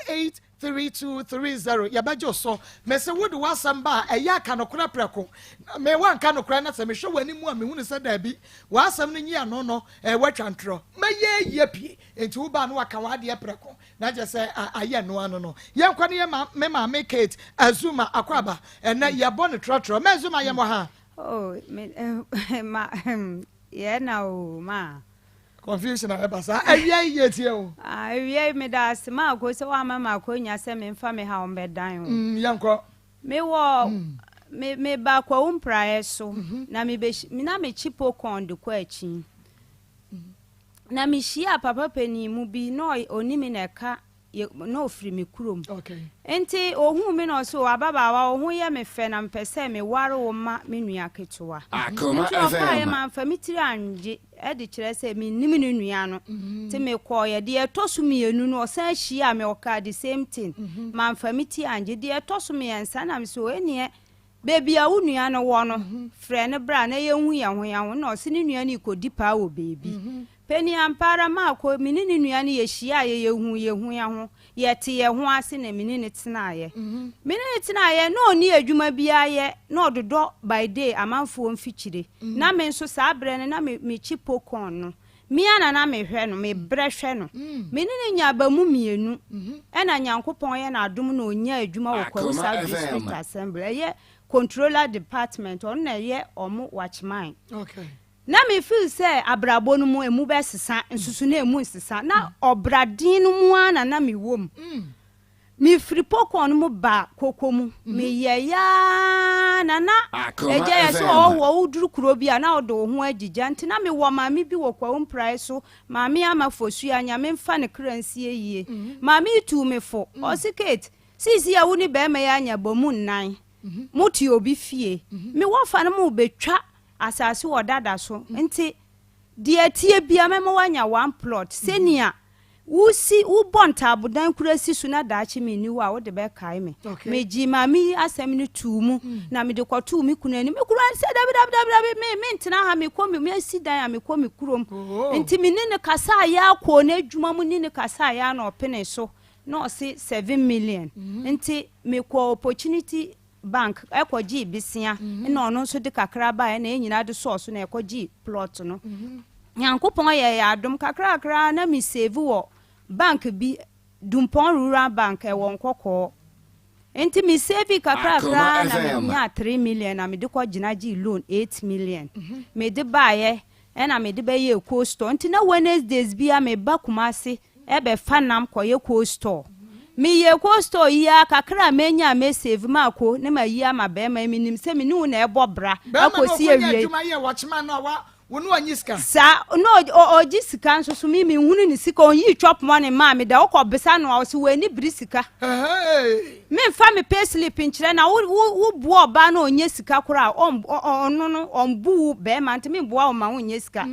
18 3230. Yɛbɛgye so. Mɛsɛ wode w'asɛm ba a, ɛyɛ aka nokorɛ prɛko. Me wanka nokorɛ na sɛ mehwɛ w'anim a, mehunu sɛ daabi, w'asɛm no nyi ano no watwa ntorɔ, mɛyɛ yie pie. Nti woba no, waka w'adeɛ prɛko na kyɛ sɛ ayɛ noa no. Yɛnkɔ ne yɛ me maame Kate Azuma Akwaba. Ɛnɛ yɛbɔ no trɔtrɔ mɛ Azuma yɛ mɔ ha. Oh, me ma yɛ na o ma. Confusion a ɛba saa awia yi yɛ tie o. Ah, awia yi meda ase ma ako sɛ woama ma akonya sɛ memfa me ha ɔmbɛdan o. Yɛnkɔ. Mewɔ me meba Kwawu mpraeɛ so na mebɛhy na mekyi popcorn de kɔ akyi na mehyia papa panin mu bi na ɔni me na ɛka na ɔfiri me kurom. Nti ohuu me na ɔsɛ, "O ababaawa, wo ho yɛ me fɛ na mepɛ sɛ meware wo ma me nua ketewa." Akoma Nti ɔkaeɛ FM. Mamfa me tiri angye ɛde kyerɛ sɛ mennim ne nua no. Nti mekɔɔyɛ. Deɛ ɛtɔ so mmienu no, ɔsan hyia me, ɔkaa the same thing. Mamfa me ti angye. Deɛ ɛtɔ so mmiɛnsa na mesɛ, o ɛneɛ beebi a wo nua no wɔ no, frɛ no bra na yɛnhu yɛn ho yɛn ho. Na ɔse ne nua no kɔdi paa wɔ beebi pani. Ampa ara maakɔ, me ne ne nua no yɛhyia a, yɛyɛhu yɛhu yɛn ho, yɛte yɛn ho ase na me ne ne tenaeɛ. Me ne ne tenaeɛ na ɔnni adwuma biara yɛ na ɔdodɔ by day amanfoɔ mfikyire, na me nso saa berɛ no na me mekyi popcorn no mea na mehwɛ no, mebrɛ hwɛ no. Me ne ne nya aba mu mmienu ɛna Nyankopɔn yɛ n'adom na ɔnya adwuma wɔ Kwawu Akoma South FM. District Assembly, ɛyɛ controller department, ɔno na ɛyɛ ɔmo watchman. Na me feel sɛ abrabɔ no mu emu bɛsesa nsusu na emu nsesa na ɔbraden no mu ara na mewɔ mu. Mefiri popcorn no mu ba koko mu, meyɛ yaa na Akoma agya yɛ sɛ FM. ɔwɔ woduru kuro bi a na wode wo ho agyigya. Nti na mewɔ maame bi wɔ Kwawu mprae so, Maame Ama Fosua, Nyame mfa ne kra nsie yie. Maame yi tuu me fo, ɔse, "Kate, siisi a wo ne bɛrima yi anya bɔ mu nnan, mote obi fie, me wɔfa no mo bɛtwa asase wɔ dada so, nti deɛ tie bia mɛma woanya one plot sɛnea wosi wobɔ ntaabodan kura si so na daakye menni hɔ a wode bɛkae me." Megye maame yi asɛm no tuu mu na mede kɔtoo me kunu anim. Me kunu sɛ, "Dabi, dabi, dabi, dabi, me mentena ha, mekɔ me mesi dan a mekɔ me kurom." Nti me ne ne kasa a yɛakɔ n'adwuma mu ne ne kasa a yɛa na ɔpene so na ɔse 7 million. Nti mekɔ Opportunity Bank ɛkɔgyee besia na ɔno nso de kakra baeɛ na yɛn nyinaa de sɔɔ so na ɛkɔgyee plot no. Nyankopɔn yɛ yɛ adom kakrakra na me save wɔ bank bi, Dumpɔn Rural Bank, ɛwɔ Nkɔkɔɔ. Nti me save kakrakra Akoma na FM. menya 3 million na mede kɔ gyina gyee loan 8 million. Mede baeɛ ɛna mede bɛyɛ cold store. Nti na Wednesdays bia meba Kumase ɛbɛfa nam kɔyɛ cold store. Meyɛ cold store yi a, kakra a menya a me save maako ne ma yi ama bɛrima yi. Menim sɛ me ne wo na ɛbɔ bra Bɛrima no akɔsi ɔkɔnya awie. adwuma yɛ watchman no a wa wo ne wanyi sika. Saa na ɔgye sika nso so me menhunu ne sika. Ɔnyii chop money maa me da. Wokɔ bisa no a, ɔsɛ w'ani bere sika. Hey. Memfa me pay slip nkyerɛ na wo woboa ɔbaa na ɔnyɛ sika koraa, ɔno no ɔmbu wo bɛrima, nti memboa wo ma wonyɛ sika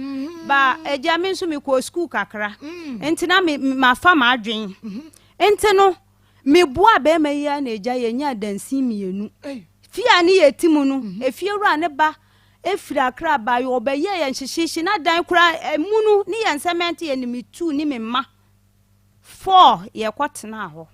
ba. Agya, me nso mekɔɔ sukuu kakra nti na me mafa m'adwen. Nti no meboa bɛrima yi a na agya yɛnya dansin mmienu. Hey. Fie a ne yɛ ti mu no, efie wura ne ba efiri Akra ba yɛ ɔbɛyɛ yɛn hyehyehye na dan koraa emu no ne yɛn cement yɛ ne me tu ne me mma four yɛkɔ tena hɔ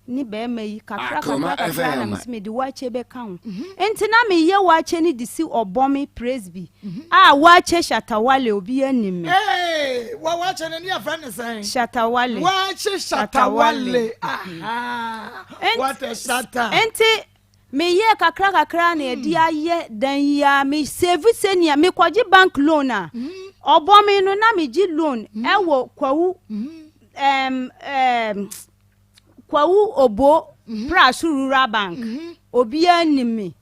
ne bɛrima yi kakra Akoma kakra kakra na FM. mesi mede wakye bɛka ho. Nti na meyɛ wakye no de si ɔbɔ Presby a wakye Shatawale, obi anim me. Hey, wa wakyɛ no ne yɛfrɛ ne sɛn? Shatawale. Wakye Shatawale. Aha. What a shatta. Nti meyɛ kakra kakra na yɛde ayɛ dan yi a me save sɛnea mekɔgye bank loan a. Ɔbɔ me no na megye loan ɛwɔ Kwawu ɛɛm ɛɛm Kwawu Obo Praso Rural Bank. Obiara nim me.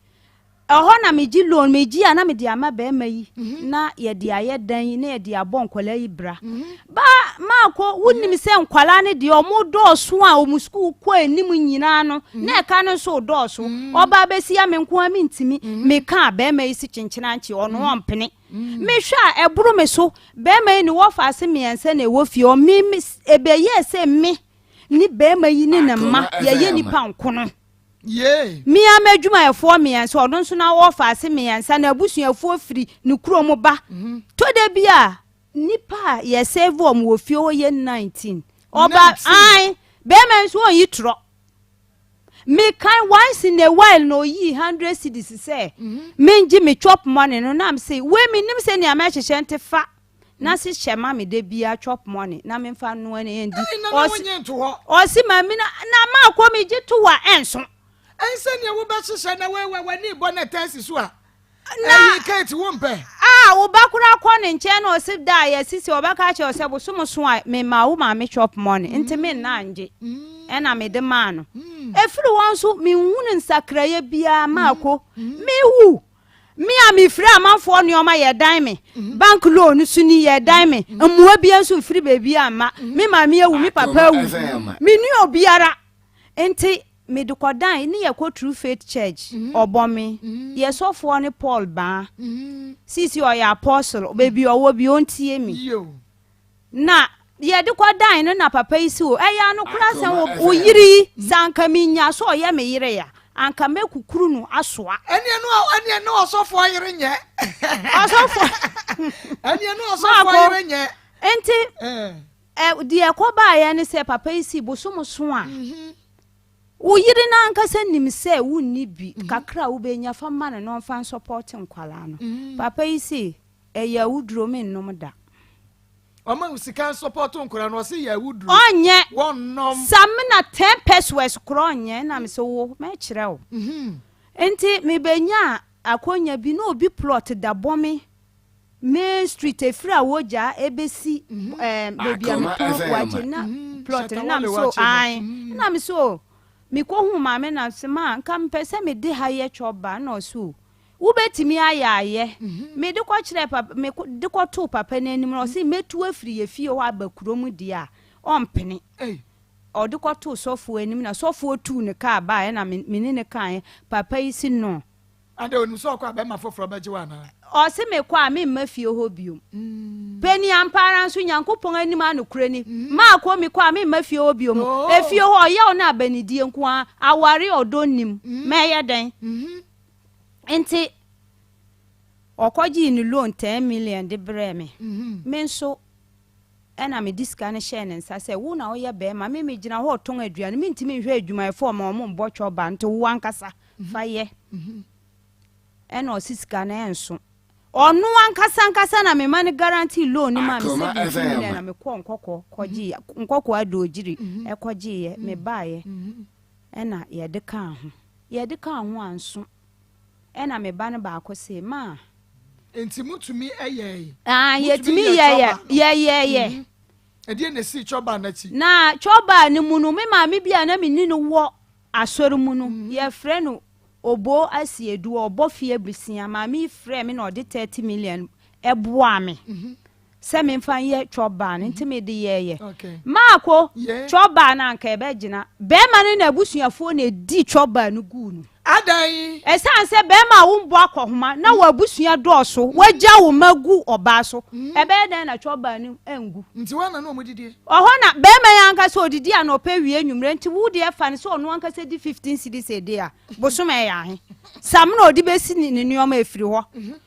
Ɛhɔ na megye loan, megye a na mede ama barima yi na yɛde ayɛ dan yi na yɛde abɔ nkwadaa yi bra. Ba maakɔ wonim sɛ nkwadaa no deɛ ɔmo dɔɔso a ɔmo sukuu kɔ anim nyinaa no na ɛka no nso dɔɔso. Ɔbaa bɛsi a me nko ara mentumi. Meka a barima yi si kyenkyenankye ɔno ɔmpene. Mehwɛ a ɛboro me so. Barima yi ne wɔfaase mmiɛnsa na ɛwɔ fie hɔ. Me me ɛbɛyɛɛ sɛ me ne barima yi ne ne mma yɛyɛ nnipa nkono. Me ara m'adwumayɛfoɔ mmiɛnsa, ɔno nso na wɔfaase mmiɛnsa, n'abusuafoɔ firi ne kurom ba. Tɔ da bi a, nnipa a yɛsɛve wɔn wɔ fie hɔ yɛ 19. Ɔba ae, barima nso ɔnyi torɔ. Mekan once in a while na oyii 100 cedis sɛ mengye me chop money no na mese wei mennim sɛ nea mɛhyehyɛ nti fa na se hyɛ ma me da biara chop money na memfa nnoa ne ɛndi. Ɛyi na na wonye nto hɔ. Ɔse ma mi na na maakɔ megye to wa ɛnso. Ɛnsɛ nea wobɛhyehyɛ na wei wa w'ani bɔ na ɛtaa si so a. Na Ɛyi Kate wo mpɛ. A wo ba koraa kɔ ne nkyɛn na ɔse da a yɛsisi ɔbɛka akyerɛ wo sɛ bosom so a memaa wo maame chop money nti me nna ngye ɛna mede maa no. Ɛfiri hɔ nso menhunu nsakraeɛ biara maako mewu me a mefiri amanfoɔ nneɛma yɛdan me bank loan so ni yɛdan me mmoa biara nso mfiri baabi amma me maame awu me papa awu menni obiara nti Mede kɔdan ne yɛkɔ True Faith Church, ɔbɔ me. Yɛ sɔfoɔ ne Paul Baa. Seesei ɔyɛ apostle, baabi ɔwɔ bi ɔntie me. Na yɛde kɔdan no na papa yi se o, ɛyɛ anokora sɛ wo yere yi, sɛ anka menya sɛ ɔyɛ me yere a, anka mɛkukuru no asoa. Ɛneɛ no ɛneɛ no ɔsɔfoɔ yere nyɛ. Ɔsɔfoɔ. Ɛneɛ no ɔsɔfoɔ yere nyɛ. Nti. Ɛ, deɛ ɛkɔbaeɛ ne sɛ papa yi sii bosom so a, wo yere no ankasa nim sɛ wonni bi, kakra a wobɛnya fa ma no na ɔmfa nsɔpɔte nkwadaa no. Papa yi se, ɛyɛ awuduro mennom da. Ɔma wo sika nsɔpɔto nkwadaa no, ɔse yɛ awuduro. Ɔnyɛ. Wɔnnom. Samina 10 pesewas korɔ ɔnyɛ, ɛna mese wo, mɛkyerɛ wo. Nti mebɛnyaa akonya bi na obi plot da bɔ me. Main street efiri Awogya ebesi ɛɛm beebi a metɔn wakye na plot no na me so ae na me so mekɔ hu maame na se ma nka mepɛ sɛ mede ha yɛ chop bar na ɔse o wobɛtumi ayɛ ayɛ mede kɔ kyerɛ papa me de kɔ too papa no anim na ɔse mɛtu afiri yɛ fie hɔ aba kurom deɛ a ɔmpene ɔde kɔ too sɔfoɔ anim na sɔfoɔ tuu ne kaa baeɛ na me ne ne kaeɛ papa yi se no. Adɛn, onim sɛ ɔkɔ a bɛrima foforɔ bɛgye wo anaa? Ɔse mekɔ a memma fie hɔ biom. Panin ampa ara nso Nyankopɔn anim anokorɛ ni, maakɔ mekɔ a memma fie hɔ biom. Efie hɔ ɔyaw ne abanidie nko ara, aware ɔdɔ nnim, mɛyɛ dɛn? Nti ɔkɔgyee ne loan 10 million de brɛɛ me. Me nso Ɛnna mede sika no hyɛɛ ne nsa sɛ, Wo na woyɛ barima, me megyina hɔ retɔn aduane, mentumi nhwɛ adwumayɛfoɔ mma wɔmmɔ twɔba, nti wo ankasa fa yɛ. Ɛnna ɔse sika no ɛnso. Ɔno ankasa ankasa na mema no guarantee loan no maa me 17 million na mekɔɔ Nkɔkɔ kɔgyeeɛ, Nkɔkɔ Adogyiri kɔgyeeɛ, mebaeɛ ɛnna yɛde kaa ho. Yɛde kaa ho anso. Ɛna me ba no baako se, Ma. Enti motumi yɛe? Ah, yɛtumi yɛeɛ, yɛyɛeɛ. Ɛdeɛn na ɛsii chɔbaa no akyi? Na chɔbaa no mu no, me maame bi a na me ne no wɔ asɔre mu no, yɛfrɛ no Oboo Asiedu, ɔbɔ fie abusua. Maame yi frɛɛ me na ɔde 30 million boaa me. Sɛ memfa nyɛ chop bar no nti mede yɛɛyɛ. Maako, chop bar no anka ɛbɛgyina. Bɛɛma no n'abusuafoɔ na ɛdii chop bar no guu no. Adɛn? Ɛsiane sɛ bɛɛma a wombɔ akɔhoma na w'abusua dɔɔso, w'agya wo mma gu ɔbaa so, ɛbɛyɛ dɛn na chop bar no angu? Nti hɔ na na wɔn didie? Ɔhɔ na bɛɛma yi ankasa ɔdidi anɔpa wie anwummerɛ nti wo deɛ fa no sɛ ɔno ankasa di 15 cedis a day a, bosome ɛyɛ ahe? Samina a ɔde bɛsi ne nneɛma ɛfiri hɔ.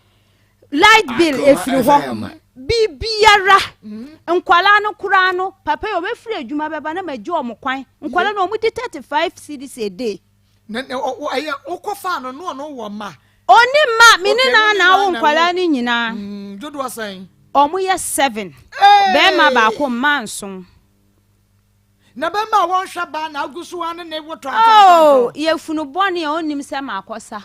Light bill efiri hɔ, biribiara. Nkwadaa no koraa no, papa yi ɔbɛfiri adwuma bɛba na magye wɔn kwan. Nkwadaa no wɔn di 35 cedis a day. Na na ɛyɛ wokɔ faa no no ɔno wɔ mma. Ɔni mma, me ne na na awo nkwadaa no nyinaa. Dodoɔ sɛn? Wɔn yɛ seven. Bɛrima baako, mmaa nson. Na bɛrima a wɔnhwɛ baa na agu so ara ne ne wo tɔntɔntɔntɔn. Oh, yafunu bɔne a ɔnnim sɛ makɔsa.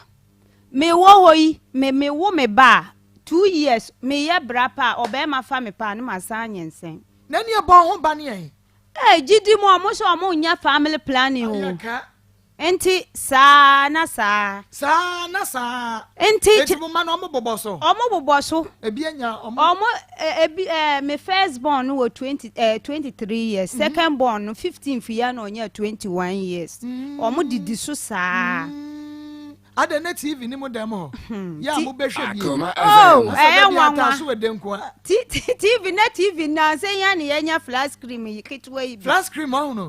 Mewɔ hɔ yi, me mewo me ba a, 2 years meyɛ bra pa a, ɔbarima fa me paa ne masan anyinsɛn. Na ɛneɛ bɔ wo ho ban ɛ. Ee, gyidi mu ɔmo sɛ ɔmo nyɛ family planning o. Ayɛ ka. Nti saa na saa. Saa na saa. Nti. Eti mo mma no ɔmo bobɔ so. Ɔmo bobɔ so. Ebi anya ɔmo. Ɔmo ebi ɛɛ me first born no wɔ 20 ɛɛ 23 years. Second born no 15th yi ara na ɔnyaa 21 years. Ɔmo didi so saa. Adɛn na TV ni mo dɛm hɔ? Yɛ a mobɛhwɛ bi. Akoma Oh, FM. ɛyɛ Asɛ da bi nwanwa. ataa so ɛdɛ nko a. T TV na TV nansa yi a na yɛanya flat screen yi ketewa yi bi. Flat screen ɔho no.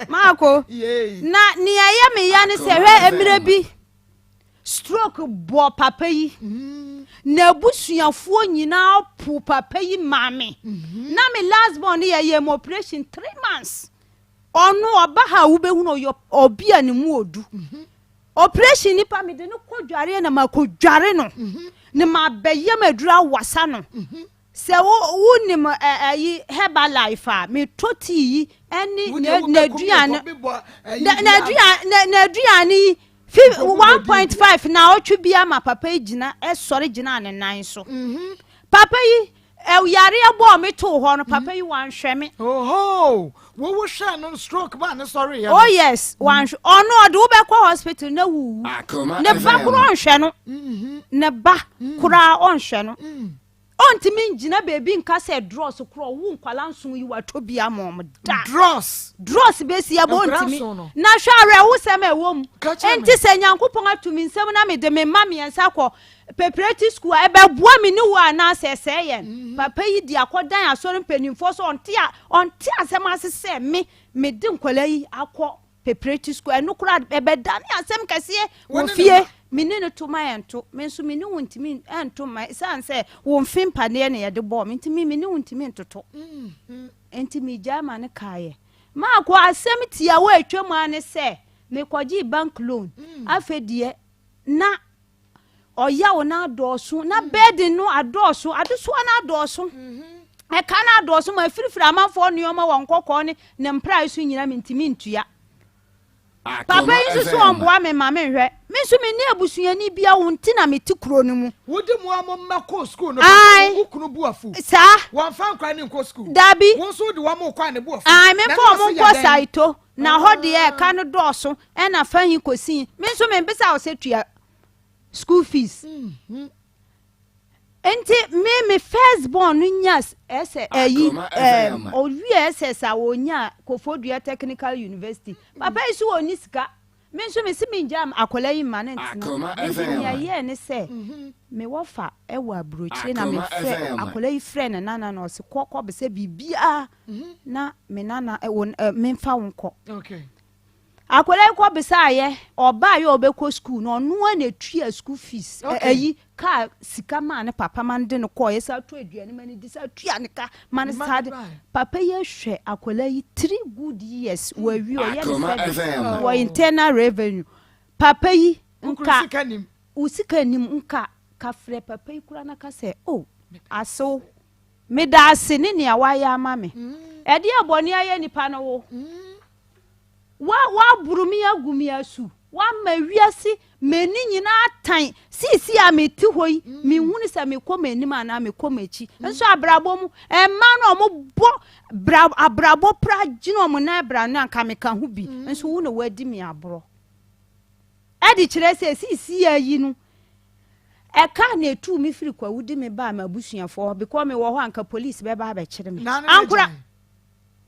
Maako, Yay. na nea ɛyɛ me ya ne sɛ Akoma hwɛ FM. mmerɛ bi stroke bɔɔ papa yi. N'abusuafoɔ nyinaa po papa yi maame. Na me last born no yɛyɛ mu operation 3 months. Ɔno ɔba ha a wobɛhu no ɔyɛ obi a ne mu odu. Operation nipa mede no kɔ dwareɛ na makɔ dware no. Ne mabɛyam aduru awasa no. Sɛ wo wonim ɛyi Herbalife a metɔ tea yi ɛne n'aduane n'aduane yi fi 1.5 na ɔtwe bi ama papa yi gyina ɛsɔre gyina ne nan so. Papa yi yareɛ bɔɔ me too hɔ no, papa yi wanhwɛ me. Oho, wowo hwɛ no stroke ba ne sɔre yɛ. Oh yes, wanhwɛ ɔno ɔde wobɛkɔ hospital na wuwu. Ne ba koraa ɔnhwɛ no. Ne ba koraa ɔnhwɛ no. Ɔntumi ngyina baabi nka sɛ drɔs korɔ wo nkwala nson yi watɔ bi ama ɔmo da. Drɔs. Drɔs bɛsi ɛbɔ ɔntumi. Na hwɛ awerɛhosɛm a ɛwɔ mu. Enti sɛ Nyankopɔn ato me nsam na mede me mma mmiɛnsa kɔ preparatory school a, ɛbɛboa me ne wo anaasɛ ɛsɛe yɛn? Papa yi de akɔdan asɔre mpanimfoɔ sɛ ɔnte a ɔnte asɛm ase sɛ me mede nkwadaa yi akɔ preparatory school. Ɛno koraa ɛbɛdane asɛm kɛseɛ wɔ fie. Me ne no to ma ɛnto. Me nso me ne wo ntumi nto mma ɛsiane sɛ wo mfe mpaneɛ na yɛde bɔɔ me nti me me ne wo ntumi ntoto. Enti megyae ma no kaeɛ. Maako, asɛm tiawa a ɛtwam ara ne sɛ, mekɔgyee bank loan. Afei deɛ, na ɔyaw no adɔɔso, na burden no adɔɔso, adesoa no adɔɔso, ɛka no adɔɔso ma afirifiri amanfoɔ nneɛma wɔ nkɔkɔɔ ne ne mprae so nyinaa mentumi ntua. Papa yi nso so ɔmboa me ma menhwɛ. Me nso menni abusuani bia wo nti na mete kuro no mu. Wode mo a mo mma kɔɔ sukuu no papa wo kunu bo afu. Saa. Wɔmfa nkwadaa no nkɔ sukuu. Dabi. Wo nso wode wɔn rekɔ a ne bo afu. Ae memfa wɔn nkɔ Saito na hɔ deɛ ɛka no dɔɔso ɛna fa he kɔsi he. Me nso membisa wo sɛ tua school fees. Nti me me first born no nya ɛsɛ ɛyi ɛɛm owie SS a onya Koforidua Technical University. Papa yi so ɔnni sika. Me nso me se me ngya akwadaa yi mma no ntena. Nti nea ɛyɛɛ ne sɛ me wɔfa ɛwɔ aburokyire na me frɛ akwadaa yi frɛ ne nana na ɔse kɔ kɔ besɛ biribiara na me nana ɛwɔ me nfa wo nkɔ. Akwadaa yi kɔ besaeɛ, ɔbaeɛ a ɔbɛkɔ sukuu no, ɔno ara na ɛtua sukuu fees, ɛyi, kaa sika maa ne papa ma no de no kɔɔeɛ, san tɔ aduane ma no di, san tua ne ka ma no san de, papa yi ahwɛ akwadaa yi 3 good years, wawie, ɔyɛ ne service wɔ internal revenue, papa yi nka, wo sika nnim, nka, ka frɛ papa yi koraa na ka sɛ, oh, asew, meda ase ne nea wayɛ ama me, ɛdeɛ bɔne ayɛ nipa no wo. Wa, woaboro me agu me asu. Woama wiase m'ani nyinaa atan. Seesei a mete hɔ yi, menhunu sɛ mekɔ m'anim anaa mekɔ m'akyi. Nso abrabɔ mu, mmaa no a wɔbɔ bra, abrabɔ pra gyina wɔn nan bra no, anka meka ho bi. Nso wo na woadi me aborɔ. Ɛde kyerɛ sɛ seesei a yi no, ɛka na etuu me firi kwawu de me baa m'abusuafoɔ hɔ because mewɔ hɔ a anka police bɛba abɛkyere me. Ankora.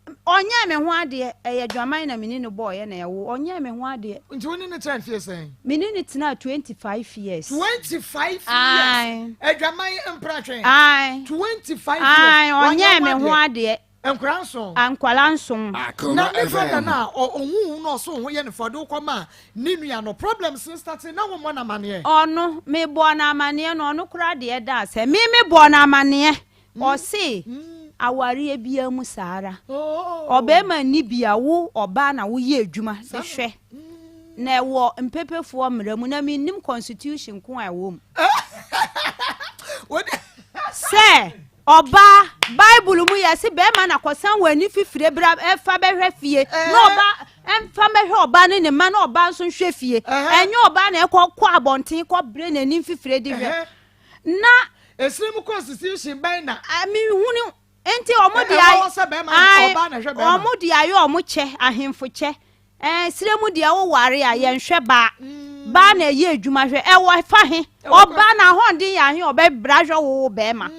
Ɔnyɛɛ me ho adeɛ, ɛyɛ adwaman na me ne no bɔeɛ na ɛwo, ɔnyɛɛ me ho adeɛ. Nti wo ne no tenaa mfie sɛn? Me ne no tenaa 25 years. 25 years? Ae. Adwaman mpratwe? Ae. 25 years? Ae, ɔnyɛɛ me ho adeɛ. Nkwadaa nson? Nkwadaa nson. Na ne brother no a ɔhuu wo na ɔsoo wo ho yɛ no fɛ, ɔde wo kɔmaa ne nua no, problems no startee na wommɔ no amaneɛ? Ɔno, mebɔɔ no amaneɛ no, ɔno koraa deɛ ɛda asɛ, me mebɔɔ no amaneɛ, Ɔse awareɛ biaa mu saa ara. Ɔbarima nni bi a wo ɔbaa na woyɛ adwuma de hwɛ. Na ɛwɔ mpepefoɔ mmara mu na mennim constitution ko a ɛwɔ mu. Sɛ. Ɔbaa, Bible mu yɛse bɛɛma na kɔsan wɔ ani fifire bra ɛfa bɛhwɛ fie na ɔba ɛmfa bɛhwɛ ɔbaa ne ne mma na ɔbaa nso nhwɛ fie. Ɛnyɛ ɔbaa na ɛkɔ kɔ abɔnten kɔ brɛ n'ani mfifire de hwɛ. Na. Esiri mu constitution bɛn na. Mehunu nti ɔmo de ayɛ ɔmo de ayɛ ɔmo kyɛ ahemfo kyɛ. Ɛɛ serɛ mu deɛ wo ware a yɛnhwɛ baa. Baa na ɛyɛ adwuma hwɛ ɛwɔ fa he ɔbaa na ahɔnden yɛ ahe ɔbɛ bra hwɛ wo wo bɛɛma.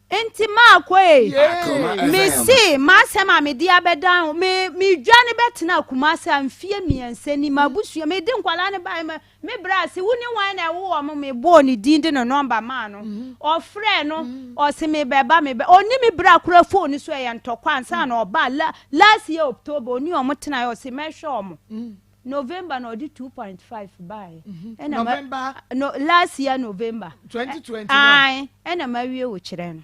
Nti maakɔ ee me se m'asɛm a mede abɛdan me me dwane bɛtena Kumasi a mfie mmiɛnsa ni m'abusua mede nkwadaa no bae ma Me bra se wo ne wan na ɛwo wɔn me bɔɔ ne din de ne nɔmba maa no ɔfrɛɛ no ɔse me bɛba me bɛ ɔne me bra kora phone so ɛyɛ ntɔkwa ansa na ɔba la last year October ɔne wɔn tenaeɛ ɔse mɛhwɛ wɔn November na ɔde 2.5 baeɛ ɛna ma November no last year November 2021 ae ɛna ma wie wo kyerɛ no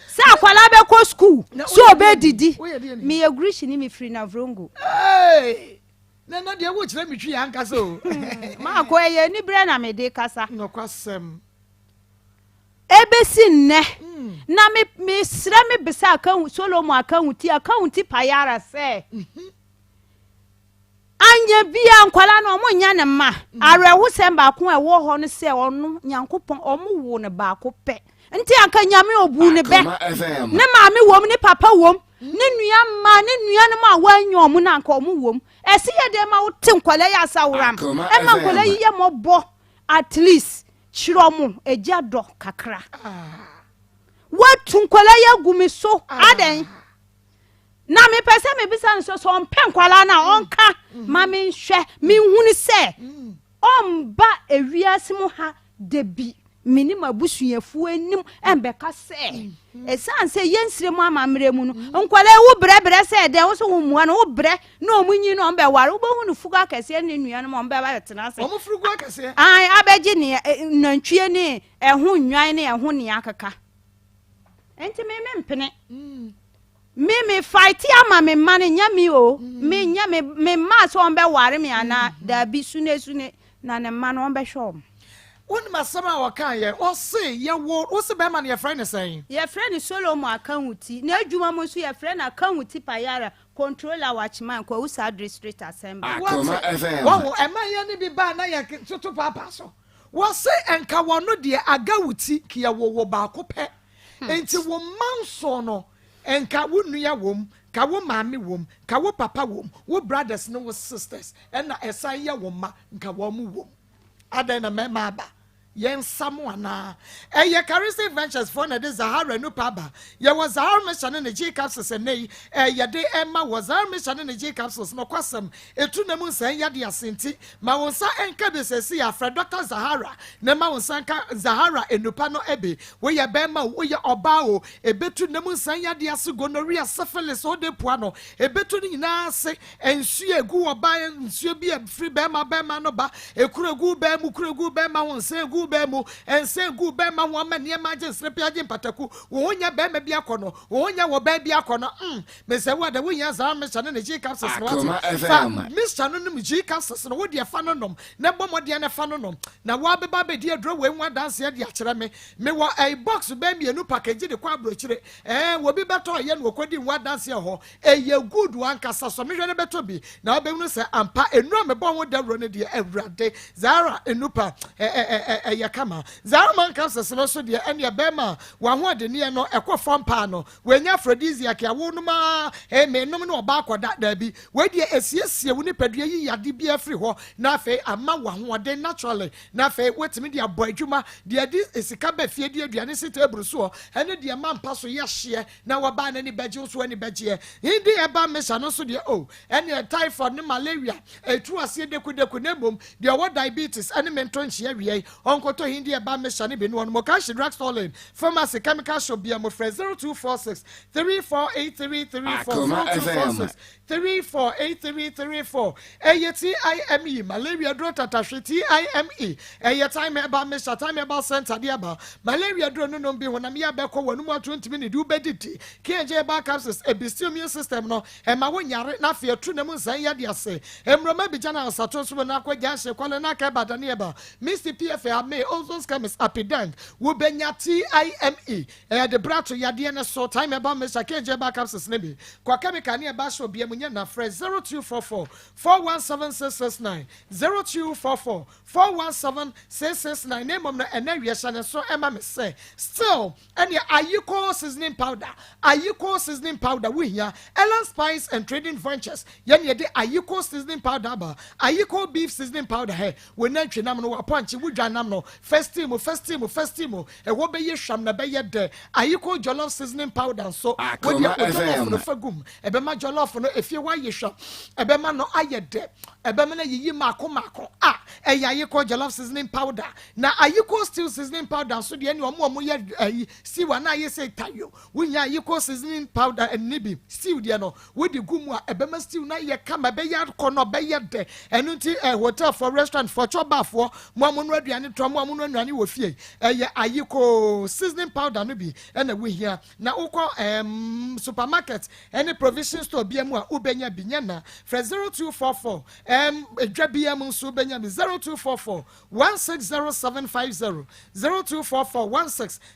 sɛ akwadaa bɛkɔ school sɛ ɔbɛdidi meyɛ Grishini mefiri Navrongo. Hey! Na ɛnɛ deɛ wokyerɛ me twi ankasa o. Maako, ɛyɛ aniberɛ na mede kasa. Nokwasɛm. Ɛbɛsi nnɛ, na me mesrɛ me bisa Akahu, Solomon Akahuti, Akahuti Payara sɛ, anyɛ bia nkwadaa no ɔmo nyɛ ne mma. Awerɛhosɛm baako a ɛwɔ hɔ no sɛ ɔno Nyankopɔn ɔmo woo no baako pɛ. Nti anka Nyame ɔbuu ne bɛ. Ne maame wom, ne papa wom, ne nua mmaa, ne nuanom a wannya ɔmo no anka ɔmo wom. Ɛse yɛ dɛn ma wote nkwadaa yi asaworam? Ɛma nkwadaa yi yɛ mɔbɔ at least kyerɛ ɔmo agya dɔ kakra. Watu nkwadaa yi agu me so adɛn? Na mepɛ sɛ mebisa no sɛ sɛ ɔmpɛ nkwadaa no a ɔnka ma menhwɛ menhunu sɛ ɔmba ewiase mu ha dabi me ne m'abusuafoɔ anim mbɛka sɛ ɛsiane sɛ yɛnsire mu amammerɛ mu no nkwadaa yi wo brɛbrɛ sɛ dɛn wo so wo mmua no wo brɛ na ɔmo nyi na ɔmo bɛware wobɛhu no fugu akɛseɛ ne nuanom ɔmo bɛba bɛtena ase ɔmo fugu akɛseɛ ae abɛgye ne nantwie ne ɛho nnwan ne ɛho nea akeka nti me me mpene Me me fight ama me mma no nyɛ me o me nyɛ me me mma sɛ wɔn bɛ ware me anaa daabi sune sune na ne mma no wɔn bɛ hwɛ wɔn. Wonim asɛm a ɔka yɛ ɔse yɛwo wose bɛrima no yɛfrɛ no sɛn? Yɛfrɛ no Solomon Akanwuti n'adwuma mu nso yɛfrɛ no Akanwuti Payara Controller Watchman Kwawu South District Assembly. Akoma FM. Wahu ɛma yɛne bi baa na yɛ toto paapaa so wɔse nka wɔno deɛ Agawuti yɛwo wo baako pɛ Enti wo mma nson no, nka wo nua wom, nka wo maame wom, nka wo papa wom, wo brothers ne wo sisters ɛna ɛsan yɛ wo mma, nka wɔn wom. Adɛn na mmarima aba? Yɛnsa mo anaa? Ɛyɛ Charistic Ventures foɔ na ɛde Zahara Nupa aba. Yɛwɔ Zahara Mixture ne ne G capsules ɛnnɛ yi. Ɛɛ yɛde ɛma wɔ Zahara Mixture ne ne G capsules. Nokwasɛm, ɛtu nam nsɛn yadeɛ ase nti, Ma wo nsa nka bi seesei ara, frɛ Dɔkta Zahara na ma wo nsa nka Zahara nnupa no bi. Woyɛ barima o, woyɛ ɔbaa o, ebetu nna mu nsan yadeɛ ase, gonorrhea, syphilis, ode pua no, ebetu ne nyinaa ase. Nsuo a egu ɔbaa, nsuo bi a efiri barima barima no ba, ekuro egu baa mu, kuro egu barima ho, nsa egu baa mu, nsa egu barima ho ama nneɛma agye nserepe agye mpataku, wo ho nyɛ barima bi akɔnɔ, wo ho nyɛ ɔbaa bi akɔnɔ, mm. Mesɛ wo a dɛ wohia saa mixture no ne G capsules no wate. Fa mixture no nom G capsules no wo deɛ fa no nom na bɔ mmɔden na fa no nom na woabɛba abɛdi aduro wei ho adanseɛ de akyerɛ me. Mewɔ ɛyi box bɛɛ mmienu package de kɔ aburokyire ɛɛ obi bɛtɔ ɛyɛ na ɔkɔdi ho adanseɛ hɔ. Ɛyɛ good ankasa sɔ mehwɛ no bɛtɔ bi na wobɛhunu sɛ ampa nnuro a mebɔ ho dawuro no deɛ awurade Zara nnupa ɛ ɛ ɛyɛ kama. Zara man capsules no nso deɛ ɛneɛ bɛrima a wahoɔdenneɛ no ɛkɔ fam paa no Wei nyɛ aphrodisiac a wonom ara, ee menom ne ɔbaa kɔda, daabi. Wei deɛ ɛsiesie wo nipadua yi yade biara firi hɔ na afei ama wo ahoɔden naturally na afei woatumi de abɔ adwuma, deɛ ɛde sika ba fie de aduane si table soɔ ɛne deɛ ɛma mpa so yɛ hyeɛ na wɔbaa no ani bɛgye wo nso w'ani bɛgyeɛ. Hindi herbal mixture no nso deɛ oh ɛneɛ typhoid ne malaria ɛtu aseɛ dekudeku na mmom deɛ ɔwɔ diabetes ɛne mento nkyea wiei Ɔnkɔtɔ hindi ɛba mmɛhyɛ no bi no ɔnom Okashi drug store lane pharmacy chemical shop bia mo frɛ 0246 348334 Akoma FM. 0246 348334 ɛyɛ TIME malaria duro tatahwe TIME ɛyɛ time ɛba mmɛhyɛ time ɛba center de aba malaria duro no nom bi honam yɛ abɛkɔ wɔn mu ato ntumi ne de wobɛdidi KJ ɛba capsules ɛbisti immune system no Ɛma wo nyare na afei ɛtu nam nsan yadeɛ ase. Mmroma bi gya na ɔsato nso mu na akɔ gya nhye kwale na aka ɛba dane ɛba. Misty PFA. May, Ozon's Chemist, Apidank, wobɛnya TIME, ɛyɛ de bra to yadeɛ no so, Thyme Herbal Mixture, KJ Herbal Capsules no bi. Kɔ chemical ne ɛba shop bia mu nyɛ na frɛ 0244 417 669, 0244 417 669. Na mmom no, ɛnɛ awie hyɛ ne so ɛma me sɛ still ɛne Ayiko seasoning powder. Ayiko seasoning powder wohia. Ellen Spice and Trading Ventures yɛne yɛde Ayiko seasoning powder aba. Ayiko beef seasoning powder hɛ, wo nantwi nam no, wapɔnkye, wodwa nam no, first team, first team, first team, ɛwɔ bɛyɛ hwam na bɛyɛ dɛ. Ayiko jollof seasoning powder nso, Akoma wodeɛ wo jollof FM. no fa gum, ɛbɛma jollof no efie wayɛ hwam, ɛbɛma no ayɛ dɛ, ɛbɛma no yiyi maako maako a ɛyɛ Ayiko jollof seasoning powder. Na Ayiko stew seasoning powder nso deɛ, ne ɔmo a ɔmo yɛ ɛyi stew a na ayɛ sɛ tayo, wonya Ayiko seasoning powder ɛne bi stew deɛ no, wode gu mu a, ɛbɛma stew no ayɛ kama, ɛbɛyɛ akɔ no, ɔbɛyɛ dɛ. Ɛno nti hotel foɔ, restaurant foɔ, chop bar foɔ, mo a mo no aduane tɔ, mo a mo no aduane wɔ fie, ɛyɛ Ayiko seasoning powder no bi ɛna wohia. Na wokɔ supermarket ɛne provision store bia mu a, wobɛnya bi. Nyɛ na frɛ 0244 edwa bia mu nso wobɛnya bi, 0244 160750, 0244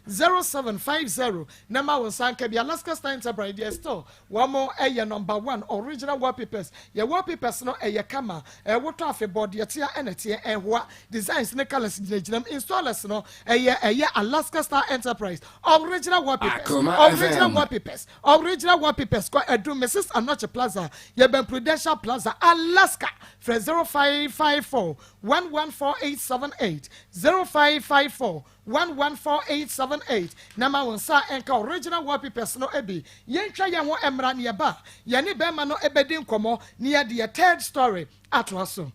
160750, na ma wo nsa nka bi. Alaska Star Enterprise deɛ, still wɔn mo ɛyɛ number one original wallpapers. Yɛ wallpapers no ɛyɛ kama, ɛwotɔ afebɔ deɛ tea ɛna teɛ, ɛhoa designs ne colours gyinagyina mu. Installers no ɛyɛ Alaska Star Enterprise original wallpapers. Akoma Original FM. wallpapers, original wallpapers. Kɔ Ɛdum, Mrs Anoche Plaza, yɛbɛn Prudential Plaza. Alaska, frɛ 0554 114878, 0554 114878, na ma wɔn nsa nka original wallpapers no bi. Yɛntwa yɛn ho mmra ne yɛba, yɛne bɛrima no bɛdi nkɔmmɔ ne yɛde yɛ third story atoa so.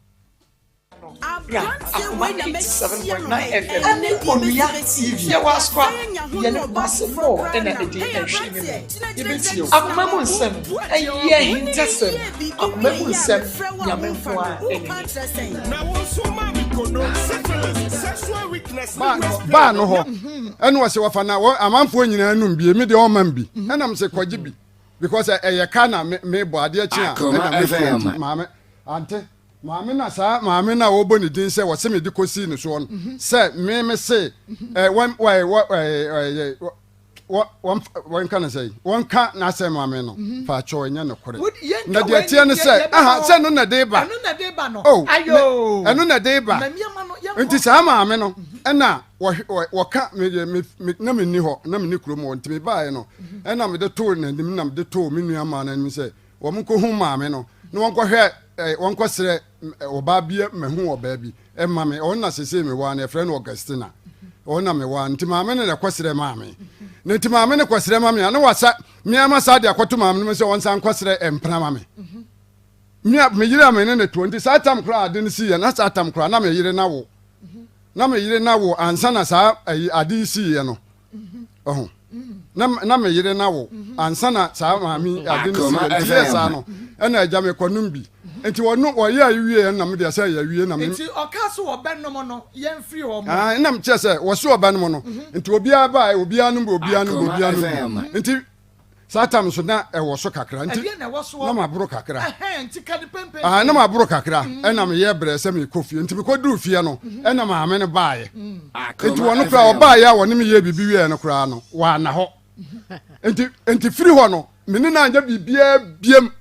Akoma 87.9 FM ne Onua TV. Yɛwɔ Asoa, yɛne Kumase mɔɔ ɛna ɛdi nhwɛ ne mu. Yɛbɛtie o. Akoma mu nsɛm ɛyɛ ahintasɛm. Akoma mu nsɛm, Nyame nko a ɛne. Na wo nso ma me kono syphilis, sexual weakness ne waist. Baa no hɔ ɛne wɔsɛ wɔfa na wɔ amanfoɔ nyinaa num bie, mi deɛ ɔma m bi, ɛnam sɛ kɔgye bi because ɛyɛ ka na me mebɔ adeɛ kye a Akoma ɛna me FM. nti maame ante maame na saa maame na wɔbɔ ne din sɛ wɔsɛ me de kɔsii ne soɔ no sɛ me se ɛ wɔn wɔ wɔ ɛ ɛ wɔ wɔn wɔnka ne sɛ wɔnka n'asɛm maame no fa kyɛw, ɛnyɛ nokorɛ. Na deɛ teɛ ne sɛ aha sɛ no na de ba. Ɛno na de ba no. Oh, ayo. ɛno na de ba. Na nneɛma no yɛnkɔ. Nti saa maame no ɛna wɔka me na menni hɔ, na menni kurom hɔ, nti mebaeɛ no ɛna mede too n'anim na mede too me nua maa n'anim sɛ wɔn nkɔhu maame no na wɔnkɔhwɛ wɔnkɔsrɛ ɔbaa bi mahu ɔbaa bi ɛma me. Ɔno na sesei mewɔ a no yɛfrɛ no Augustina. Ɔno na mewɔ a, nti maame no na ɛkɔsrɛ maame na nti maame no kɔsrɛ ma me a na wasa meama saa de akɔto maame no mu sɛ wɔnsa nkɔsrɛ mpena ma me. Me me yere a me ne ne toɔ, nti saa tam koraa ade no si yɛ na saa tam koraa na me yere na wo na me yere na wo ansa na saa ayi ade yi si yɛ no ɔho na me yere na wo ansa na saa maame ade no si yɛ. Nti yɛ saa no ɛna agya me kɔnom bi, nti wɔno wɔyɛ ayi wie yɛ na me deɛ sɛ yɛ wie na me Nti ɔka so wɔbɛnom no, yɛmfiri hɔ mo. Ah, ɛnam kyerɛ sɛ wɔso ɔbɛnom no, nti obiara baa, obiara nom bi, obiara nom bi, obiara nom bi, nti saa tam so na ɛwɔ so kakra nti Ɛdeɛ na ɛwɔ soɔ? Na maboro kakra. Ɛhɛn, nti ka de pɛmpɛn. Ah, na maboro kakra, ɛna meyɛ brɛ sɛ mekɔ fie, nti mekɔduru fie no ɛna maame no baeɛ, nti wɔno koraa ɔbaeɛ a wɔne meyɛ biribi wieɛ no koraa no wɔana hɔ, nti firi hɔ no mene no anyɛ biribiaa biam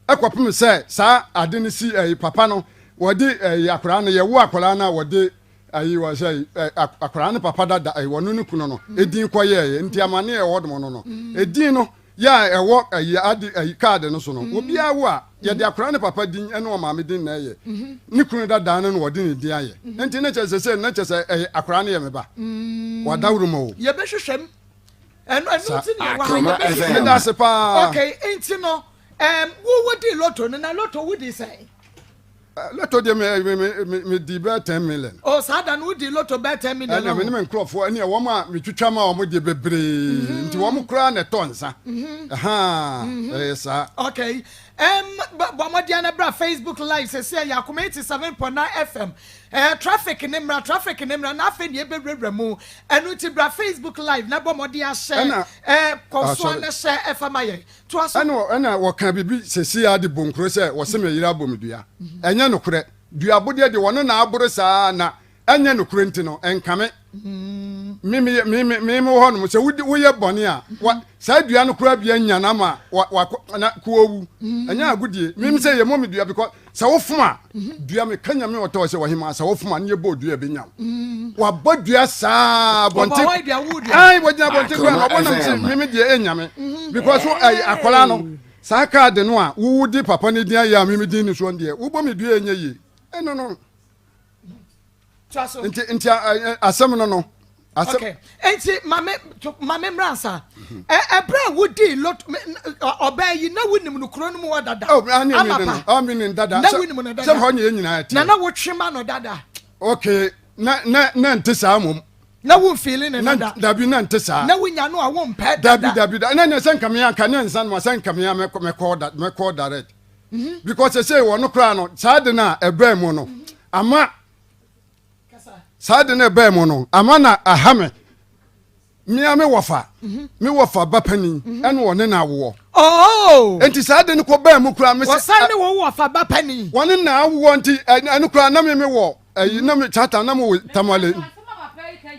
ɛkɔpem sɛ saa ade no si ɛyi papa no wɔde ɛyi akwaraa no yɛwo akwaraa no a wɔde ayi wɔ sɛ ɛ akwaraa no papa dada ɛyi wɔno ne kunu no edin kɔyɛɛyɛ, nti amane a ɛwɔ dɔm no edin no yɛ a ɛwɔ ɛyi ade ɛyi kaadi no so no, obiara wo a yɛde akwaraa ne papa din ɛne ɔmaame din na ɛyɛ ne kunu dada no na wɔde ne din ayɛ, nti ne kyɛ sɛ ne kyɛ sɛ ɛyɛ akwaraa no yɛ me ba wadawuro ma o. Yɛbɛhwehwɛ mu ɛno Sa- nti ne yɛwɔ ha. Akoma Yɛbɛhwehwɛ FM. mu. Meda ase paa. Okay, nti no wo wodi lotto no, na lotto wodi sɛn? Lotto deɛ me di bɛɛ 10 million. O saa da no wodi lotto bɛɛ 10 million? Ɛna me ne me nkurɔfoɔ ɛne wɔn a metwitwa ma wɔn deɛ bebree, nti wɔn koraa na ɛtɔ nsa ɛhaa ɛyɛ saa. Okay, bɔ mmɔden na bra Facebook live sɛsi ɛyɛ Akoma 87.9 FM. Traffic ne mmra, traffic ne mmra na afei ne ebɛwurawura mu. Ɛno nti bra Facebook live na bɔ mmɔden ahyɛ kɔ Ah, so sorry. na hyɛ ɛfa ma yɛn to aso. Ɛna wɔka biribi sɛsi ade bonkuro sɛ wɔsɛ me yere abɔ me dua. Ɛnyɛ nokorɛ. Duabodeɛ deɛ wɔno na aboro saa na Ɛnyɛ nokorɛ nti no, ɛnkame. Me me me me me wɔ hɔnom sɛ wodi woyɛ bɔne a wa saa dua no koraa bi anya na ama wa wa na ko owu. Ɛnyɛ agodie. Me me sɛ yɛ mɔ me dua because sɛ wofom a dua me ka nyame ɔtɔ sɛ wɔhema sɛ wofom a ne yɛbɔ dua ɛbɛnya wo. Wabɔ dua saa abɔnten. Ai wɔgyina abɔnten koraa na ɔbɔ nam sɛ me me deɛ ɛnya me because ɛyɛ akwadaa no saa kaade no a wowo de papa no din ayɛ a me me din ne soɔ deɛ wobɔ me dua ɛnyɛ yie. Ɛno no. nti nti asɛm no no asɛm. okay nti maame maame mmeransa ɛbrɛ a wodi lot ɔbaa yi na wonim no kuro no mu hɔ dada. oh ani mi no ɔmi ni dada na wonim no dada sɛ hɔ nyɛ nyinaa ti na na wotwe ma no dada. okay na na na nte saa mom. na wo nfeeli ne dada. Dabi na nte saa. Na wonya no a wo mpɛ dada. Dabi dabi da na na sɛ nkamea nka ne nsa no ma sɛ nkamea mɛkɔ da mɛkɔ direct. Mhm. Because sɛ wɔn no koraa no saa de no a ɛbɛn mu no ama saa de no ɛbɛn mu no ama na aha me mmea me wɔfa mhm. me wɔfa ba panin mhm. ɛna wɔne na awoɔ. Oh! Nti saa de no kɔ bɛn mu koraa me sɛ. Wɔsan ne wɔn wɔfa ba panin. Wɔne na awoɔ nti ɛno koraa na me me wɔ. Ɛyi na mi tata na mo wɔ tamale.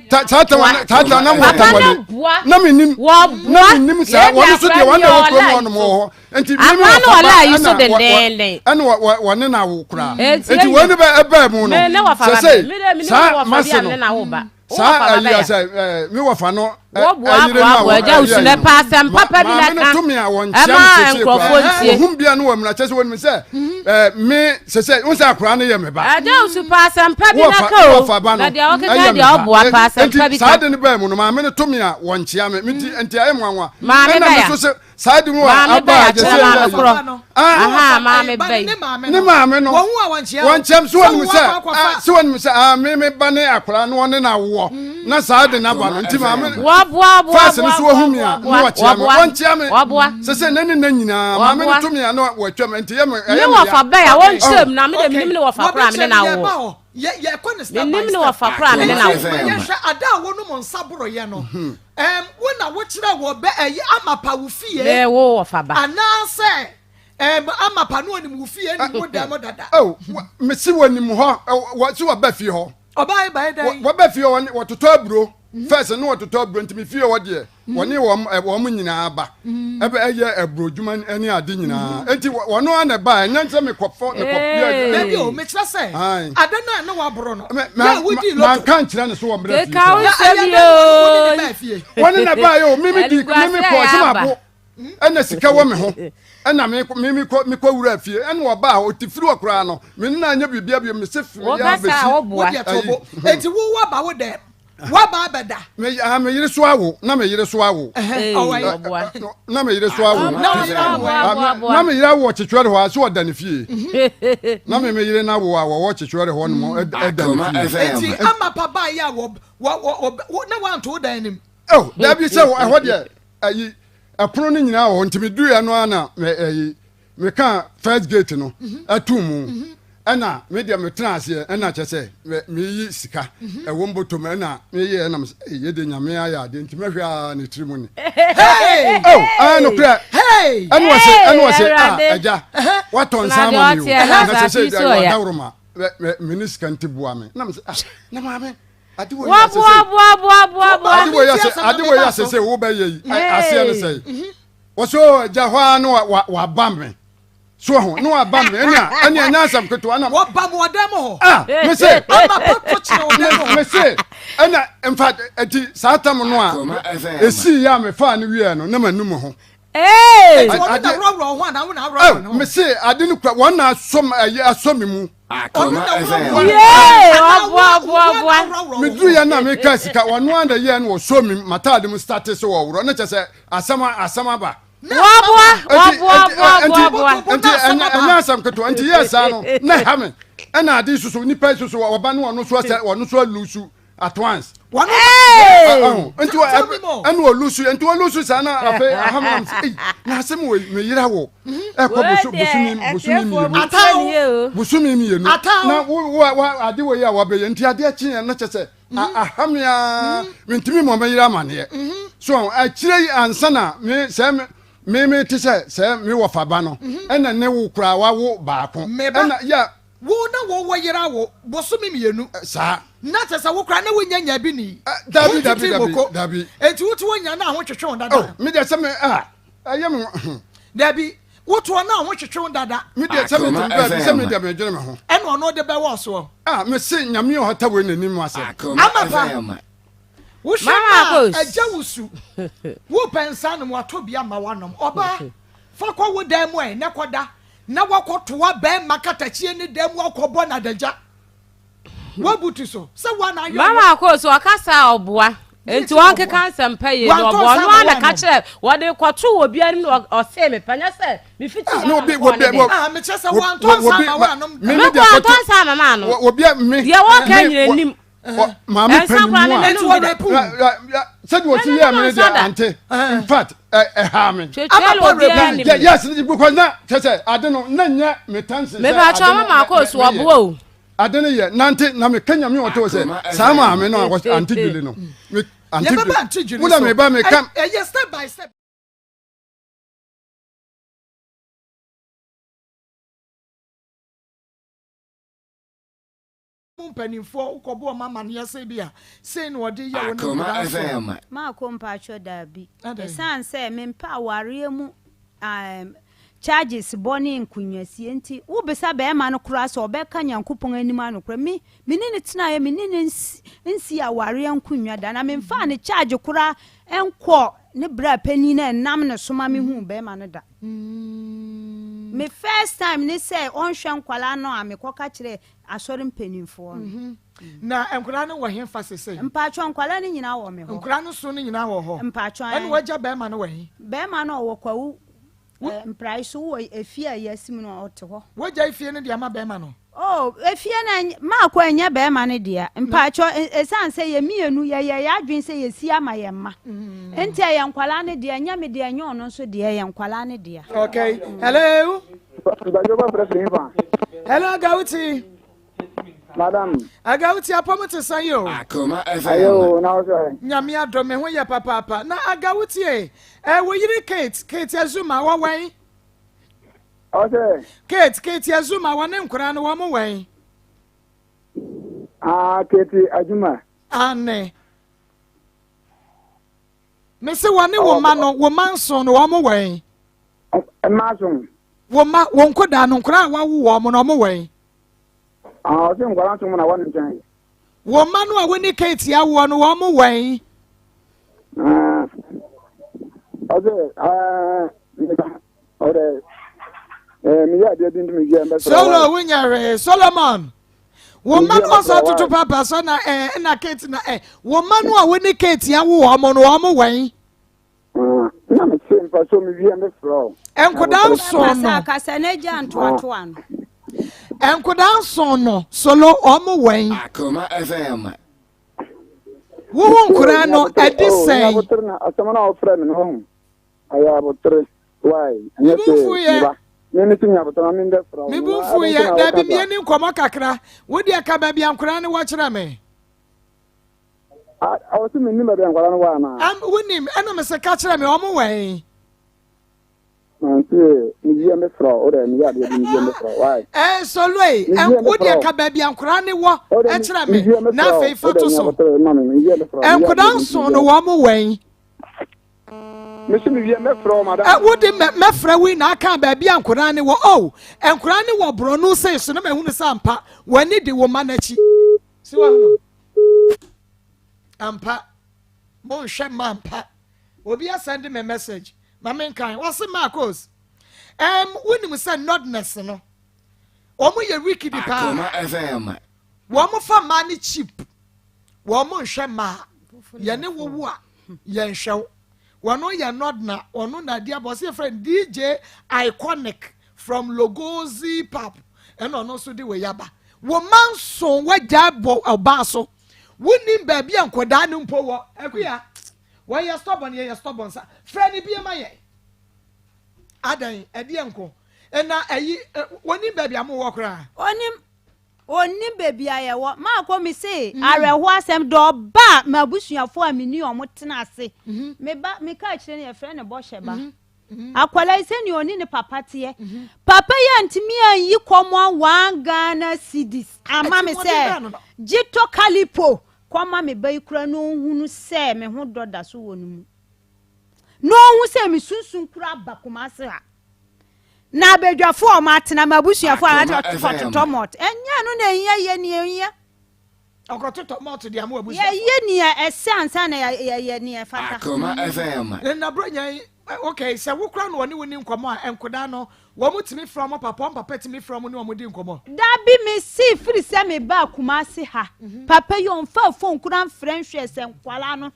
Tata tata na mo wɔ tamale. Na mi nim na mi nim saa wɔn nso deɛ wɔn na wɔ kurom hɔ nom wɔ hɔ. Nti mi mi wɔ papa ɛna ɛna wɔ ne na awo koraa. Nti wɔn ni bɛ ɛbɛn mu no. Sɛsɛ saa masi no saa ayi asɛ ɛɛ mi wɔ fa no ɛyere na wɔ ɛyɛ yi maame no to mi a wɔn nkyɛn mi sese kura ohun bia no wɔ mu na kyɛ sɛ wɔn mi sɛ ɛɛ mi sese n sɛ akora no yɛ mi ba. Ɛgya osu pa asɛmpa bi na ka o na deɛ ɔkeka deɛ ɔboa pa asɛmpa bi ka. Saa de no bɛɛ mu no maame no to mi a wɔn nkyɛn mi nti nti ayɛ mu anwa ɛna mi so sɛ saa di mu a Maame aba bɛyɛ a gyesɛ akyerɛ maame yɛ korɔ. Ah, Aha, maame bɛyi. ne maame no wɔnkyɛm so wɔnim sɛ ah, sɛ wɔnim sɛ ah, me me ba ne akwadaa no ɔne na awoɔ mm. na saa de n'aba no nti maame wɔboa fɛs no so wɔhu mi a na wɔkyea me wɔnkyea me wɔboa sɛ sɛ ne ne na nyinaa maame no to mi a na wɔatwa me nti yɛ me ɛyɛ me ya ne wɔfa bɛyɛ a wɔnkyerɛ mu na me de menim ne wɔfa koraa me ne na awoɔ yɛkɔ ne step by menim ne step wɔfa koraa me ne na awoɔ yɛhwɛ ada a wɔnom nsa boroyɛ no mhm. Ɛm, wo na wokyerɛ wɔ bɛ ɛyi amapa wo fie. Bɛɛ wo wɔfa ba. Anaasɛ ɛm amapa no onim wo fie nim wo dan mu dada. Oh, mesi wɔ nim hɔ, wɔ si wɔ bɛ fie hɔ. Ɔbaa yi ba yɛ dɛn? Wɔ bɛ fie hɔ, wɔtotɔ aburo. First no wɔtotɔ aburo nti me fie hɔ deɛ. Mm. Wɔne wɔn wɔn nyinaa ba. Mm. Ɛbɛ ɛyɛ aburo dwuma ne ade nyinaa. Mm. Nti wɔn ara na ɛba ɛnyɛ sɛ mekɔfɔ mekɔ. Dabi o, mekyerɛ sɛ ada no a na waboro no. Yɛ a wodi lotto. Manka nkyerɛ no so wɔ mmerɛ fie. Keka wo nsɛm yoo. Wɔne na ɛbaa yɛ o, mimi di mimi kɔ sɛ mabo ɛna sika wɔ me ho ɛna me me me kɔ me kɔ wura fie ɛna ɔbaa hɔ ɔte firi hɔ koraa no me ne na anyɛ biribi abio me se firi yɛ abɛsi. Wo deɛ to bo. Eti wo waba wo dɛm. Waba abɛda. Me ah me yere so awo na me yere so awo. Na me yere so awo. Na me yere awo ɔkyekyeɛre hɔ a so ɔda ne fie. Mhm. Na me me yere na awo a wɔwɔ kyekyeɛre hɔ nom ɛda ne fie. Eti ama papa yi a wɔ wɔ wɔ na wanto dan nim. Oh dabi sɛ ɛhɔ deɛ ayi ɛpono no nyinaa wɔ hɔ nti me duiɛ no ara na ɛyi meka first gate no ɛto mu ɛna me deɛ metena aseɛ ɛna kyɛ sɛ meyi sika ɛwɔ mbɔtɔ mu ɛna meyɛ ɛna mesɛ ɛyɛ yɛ de nyame ayɛ adeɛ nti mɛhwɛ a ne tiri mu ni oh ɛɛ nokorɛ ɛna wɔse ɛna wɔse a ɛgya watɔ nsa ama mi o na sɛ sɛ wadaworo ma me ne sika nti boa me na mesɛ ah na maame ade wɔ yi asɛ sɛ ade wɔ yi asɛ ade wɔ yi asɛ sɛ wobɛyɛ yi aseɛ ne sɛ Wɔsɛ o agya hɔ ara na waba me so ho na waba me ɛna ɛne ɛnyɛ asɛm ketewa na. Wɔba mo ɔdan mu hɔ. Ah me se. Ama pɔtɔ kyerɛ ɔdan mu hɔ. Me se ɛna nfa ɛti saa tam no a esi yɛ a me fa no wiɛ no na ma nu me ho. Eti wɔn na awurawura ho anaa wɔn na awurawura ho. Me se ade no kura wɔn na asɔ ɛyɛ asɔ me mu. Meduru yɛ na meka sika wɔn ara na yɛ no wɔsɔ mi mataade mu starte sɛ wɔworɔ ne kyɛ sɛ asɛm asɛm aba. Nti ɛnyɛ asɛm ketewa nti yɛ saa no na ɛha me ɛna ade soso nipa soso wɔba no wɔno so asɛ wɔno so alusu at once. Nti ɛna olusu nti olusu saa na afei ahamanam sɛ ei na asɛm wɔ me yera wɔ ɛkɔ bosome bosome mmienu bosome mmienu na wo wo ade wɔ yi a wabɛyɛ nti adeɛ kyeɛ na kyɛ sɛ ahamea mentumi mmɔ me yere amaneɛ so akyire yi ansa na me sɛ me me te sɛ sɛ me wɔfa ba no ɛna ne wo koraa wawo baako ɛna yɛ Wo na wo wɔ yere awo bosome mmienu. Saa. Na kyerɛ sɛ wo koraa na wonya nya bi ni. Dabi dabi Wontete dabi moko. dabi. Enti wote hɔ nya na ho twetwe wo dada. Oh, me deɛ sɛ me ah, ɛyɛ me ho. Dabi, wote hɔ na ho twetwe wo dada. Me deɛ sɛ me Akoma tumi baabi sɛ me FM. deɛ medwene me ho. Ɛna ɔno de bɛwɔ soɔ. Ah, me se nyame a ɔhata wei n'anim asɛm. Akoma Ama pa. FM. Wohwɛ Mama no a, Akos. agya wo su. Wopɛ nsa nom, watɔ bi ama woanom. Ɔbaa, fa kɔ wo dan mu ɛ, na kɔda. Na woakɔtoa bɛrima katakyie ne dan mu akɔbɔ no adagya. Woabutu so sɛ woa na ayɛ Mama ɔno. Akos, ɔkasa a ɔboa. Gye Nti ti na ɔnkeka ɔboa. nsɛmpa yie na Wantɔ ɔboa. nsa Ɔno ama ara na ka woanom. kyerɛ wɔde kɔto obi anim na ɔsee me pɛ nyɛ sɛ mefiti Ah, hɔ na na obi mekɔɔ obi ne dɛm. Ah, mekyerɛ sɛ wantɔ nsa obi ama woanom da. me me Mekɔ deɛ antɔ kɔto nsa ama maano. obi a me Deɛ wɔka me nyina wɔ nim. maame Ɛnsa panyin koraa mu ne a n'anum Enti bi da. wɔrepu wo. sɛdeɛ ɔsi N'anum yɛ me ne nsa deɛ da. ante in fact ɛha me. Twetwele Ama pa obiara repu. nim. Yeah, yes, because na kyerɛ sɛ ade no na nyɛ me tension sɛ Mepa ade kyɛw no mama Akos meyɛ. ɔboa o. Ade no yɛ nante na meka nyame ɔtɔ sɛ Akoma saa FM. maame no a ante dwele no me ante Yɛbɛba ante dwele dwiri wo na so. meba meka Ɛyɛ step by step. Mu mpanimfoɔ wokɔbɔ wɔn amaneɛ sɛ bi a sei na wɔde yɛ wo ne Akoma nkwadaa so. FM. Maako mpaatwɔ daabi. Adɛn? Ɛsiane sɛ mempɛ awareɛ mu um, charges bɔ ne nkonwasie nti, wobisa bɛrima no koraa sɛ ɔbɛka Nyankopɔn anim anokorɛ. Me, me ne no tenaeɛ, me ne no nsi, nsi awareɛ nkonwa da, na memfaa ne charge koraa nkɔɔ ne bra panin no a ɛnam ne so ma mehuu bɛrima no da. Me first time ne sɛ ɔnhwɛ nkwadaa no a mekɔka kyerɛɛ Asɔre mpanimfoɔ no. Mhm. Na nkwadaa no wɔ hefa sesei? Mpaatwɔ nkwadaa no nyinaa wɔ me hɔ. Nkwadaa no so no nyinaa wɔ hɔ? Mpaatwɔ ɛne wagya bɛrima no wɔ he? Bɛrima no ɔwɔ Kwawu eh, mprae so wɔ efie a yɛasi mu no ɔte hɔ. Wagya efie no de ama bɛrima no? Oh, efie no maakɔ ɛnyɛ bɛrima no dea. Mpaatwɔ ɛsiane sɛ yɛ mmienu yɛyɛ yɛ adwene sɛ yɛsi ama yɛn mma. Nti ɛyɛ nkwadaa no dea, ɛnyɛ me dea, ɛnyɛ ɔno nso dea, ɛyɛ nkwadaa no dea. Okay, hello. Mpatsɔ bá fẹrẹ fìlín fa. Hello Agawuti. Madam. Agawuti apɔm te sɛn yi o. Akoma FM. Ayo na ɔsɔ yɛ. Nyame adɔ me ho yɛ papaapa. Na Agawuti e, ɛ wo yere Kate, Kate Azuma wɔ wɛn? Ɔsɛ. Kate, Kate Azuma wɔ ne nkora no wɔn wɛn? Ah, Kate Azuma. Ane. Mese wɔne wo mma no, wo mma nson no, wɔn wɛn? Mma nson. Wo mma, wo nkodaa no, nkoraa a wawo wɔn no, wɔn wɛn? Ah, ɔse nkwadaa nson mu na wɔn nkyɛn. Wo mma no a wo ne Kate awoɔ no, wɔn wɛn? Ah, ɔse, ah, ɔdɛ, eh, meyɛ adeɛ bi nti meyɛ mbɛsrɛ. Solo, wonya hwee, Solomon. Wo mma no ɔsɔ tutu papa sɔ na ɛɛ eh, na Kate na ɛ eh, wo mma no a wo ne Kate awo wɔn no wɔn wɛn? Na me se mfa so me wie me frɛ o. Nkodaa nson no. Kasa na gya ntoatoa no. Nkodaa nson no solo wɔn wɛn. Akoma FM. Wohu nkoraa no ɛde sɛn. Nyabotere na asɛm na ɔfrɛ me no ho. Ayɛ abotere why ɛnyɛ sɛ meba. Me me ti nyabotere na me mbɛ frɛ o. Me bu mfu yɛ dabi mie ni nkɔmɔ kakra. Wo deɛ ka baabi ankoraa no wɔ kyerɛ me. Ɔsi mi nim baabi a nkwadaa no wɔ anaa. Ɛm wonim ɛna me se ka kyerɛ me ɔmo wɛn. Mante me yie me frɛ o dɛ me yɛ adeɛ bi me yie me frɛ why. Ɛɛ soloe ɛn wo deɛ ka baabi a nkwadaa no wɔ ɛkyerɛ me na afei fa to so. Nkwadaa nson no wɔn mo wɛn. Mesi me wie mɛfrɛ wo madam. Ɛ wo de mɛ mɛfrɛ wo na aka baabi a nkwadaa no wɔ oh nkwadaa no wɔ borɔno sei so na mahunu sɛ ampa w'ani de wo ma n'akyi. Si wahunu. Ampa monhwɛ mma ampa obi asɛnde me message ma menkan wɔse Marcos um, wonim sɛ nordness no wɔn yɛ wicked paa Akoma FM. wɔn fa mmaa no cheap wɔn nhwɛ mmaa yɛne wowo a yɛnhwɛ wo wɔn yɛ nordna wɔn na adi abɔ ɔse yɛfrɛ no DJ Iconic from Logozi Pub ɛna ɔno nso de wei aba wo ma nso wagya bɔ ɔbaa so wonim baabi a nkwadaa no mpo wɔ akuya wɔyɛ stubborn yɛyɛ stubborn sa frɛ ne bie ma yɛn adan ɛdeɛ nko ɛna ɛyi wɔnim baabi a mowɔ koraa onim onim baabi a yɛwɔ maakɔ me se mm. awerɛhoɔ asɛm dɛ ɔba a m'abusuafoɔ a menni ɔmo tena ase mhm. meba meka akyerɛ no yɛfrɛ no bɔhyɛ ba mhm. Akwadaa yi sɛnea ɔne ne papa teɛ. Papa yi antumi anyi kɔmɔ one Ghana cedis ama me sɛ gye tɔ kalipo kɔma me ba yi koraa na ɔnhunu sɛ me ho dɔ da so wɔ ne mu. Na ɔnhu sɛ me sunsum koraa ba Kumasi ha. Na abadwafoɔ a wɔatena, m'abusuafoɔ a wɔatena kɔtotɔ malt. Ɛnyɛ ɛno na ɛhia, yɛ nea ɛhia. Ɔkɔtotɔ malt de ama w'abusuafoɔ. Yɛyɛ nea ɛsɛ ansa na yɛyɛ nea ɛfata. Akoma FM. Na na Buronya yi, okay, sɛ wo koraa na wɔne wo ni nkɔmmɔ a, nkodaa no, wɔn tumi frɛ wɔn papa, wɔn papa tumi frɛ wɔn ne wɔn di nkɔmmɔ? Dabi, mese firi sɛ mebaa Kumasi ha, papa yi ɔmfaa phone koraa mfrɛ nhwɛɛ sɛ nkwadaa no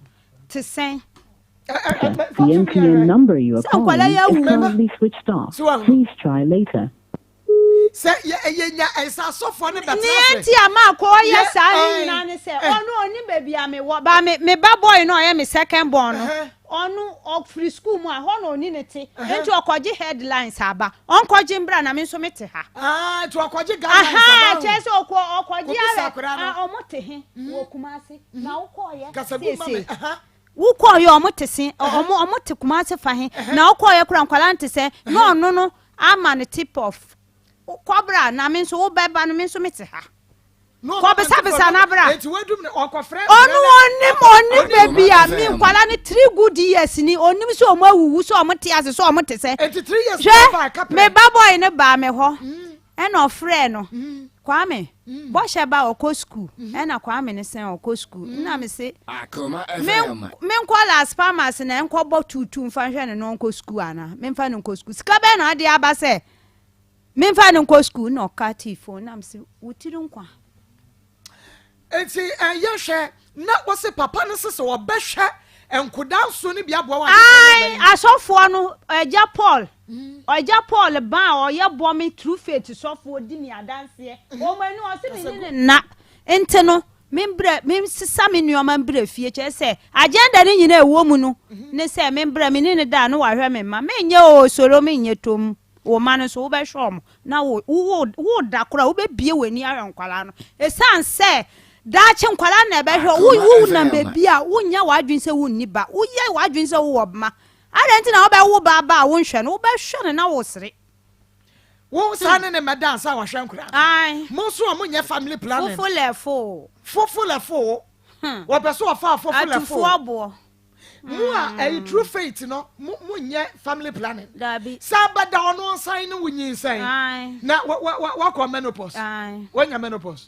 te sɛn. The MTN number you are Sɛ nkwadaa calling yi is awu. currently switched off. Please try later. Sɛ yɛ yɛ nya ɛsɛ asɔfoɔ no bɛtena Nea ase. enti a maakɔ ɔyɛ Yɛ saa ne ɛn nyinaa ne sɛ ɛ. ɔno ɔnim baabi a mewɔ ba me me ba boy no a ɔyɛ me second born no Ɛhɛn. ɔno ɔfiri school mu a hɔ na ɔni ne te Ɛhɛn. nti ɔkɔgye headlines aba ɔnkɔgye mbra na me nso mete ha. Ah, nti ɔkɔgye guidelines Ahaa aba kyerɛ ho. sɛ ɔkɔ ɔkɔgye Kɔbisa ara akwadaa no. a ɔmo te he wɔ Kumasi na wokɔɔyɛ Kasa gu ma me. seesei. Ɛhɛn. Wokɔɔyɛ ɔmo te se ɔmo ɔmo te Kumasi fa he na wokɔɔyɛ koraa nkwadaa no te sɛ na ɔno no ama no tip off kɔ bra na me nso wobɛba no me nso mete ha kɔ bisabisa na bra ɔno ɔnim ɔnim baabi a me nkwadaa no three good years ni ɔnim sɛ ɔmo awuwu sɛ ɔmo te ase sɛ ɔmo te sɛ hwɛ me ba boy no baa me hɔ ɛna ɔfrɛɛ no Kwame bɔhyɛ ba ɔkɔ school ɛna Kwame no sɛn ɔkɔ school ɛna me se me menkɔ Las Palmas na nkɔbɔ tuutu mfa nhwɛ no na ɔnkɔ school ana memfa no nkɔ school sika bɛn na ade aba sɛ memfa no nkɔ school na ɔka tii phone na me se wo tiri nkwa. Enti ɛyɛ hwɛ na wɔse papa no se sɛ ɔbɛhwɛ nkodaa nson no bi aboa wɔn Ae, asɔfoɔ no, Agya Paul, Agya Paul ba a ɔyɛ bɔ me True Faith sɔfoɔ di me adanseɛ. Wɔn ani ɔse me ne no nna. Nti no, me mbrɛ, me sesa me nneɛma mbrɛ fie. Kyerɛ sɛ, agenda no nyinaa ɛwɔ mu no ne sɛ me mbrɛ, me ne no da a na wahwɛ me mma. Menyɛ oo, solo menyɛ tomm. Wo mma no nso, wobɛhwɛ wɔn, na wo, wo, woda koraa, wobɛbue w'ani ahwɛ nkwadaa no. Ɛsiane sɛ daakye nkwadaa no na ɛbɛhwɛ wo, wo, wonam baabi a, wonyɛ w'adwene sɛ wonni ba. Woyɛ w'adwene sɛ wowɔ mma. Adɛn nti na wobɛwo ba aba a wonhwɛ no? Wobɛhwɛ no na wosere. Wo saa ne ne mmɛda ansa wahwɛ nkwadaa no. Mo nso a monyɛ family planning. Fofo lɛfo. Fofo lɛfo. Wɔpɛ so wɔfa fofo lɛfo. Atufoɔ boɔ. Mo a ɛyɛ true faith no, mo mo nyɛ family planning. Dabi. Sɛ abɛda ɔno nsan ne wo nyinsɛn. Na wa wa wa wakɔ menopause. Wanya menopause.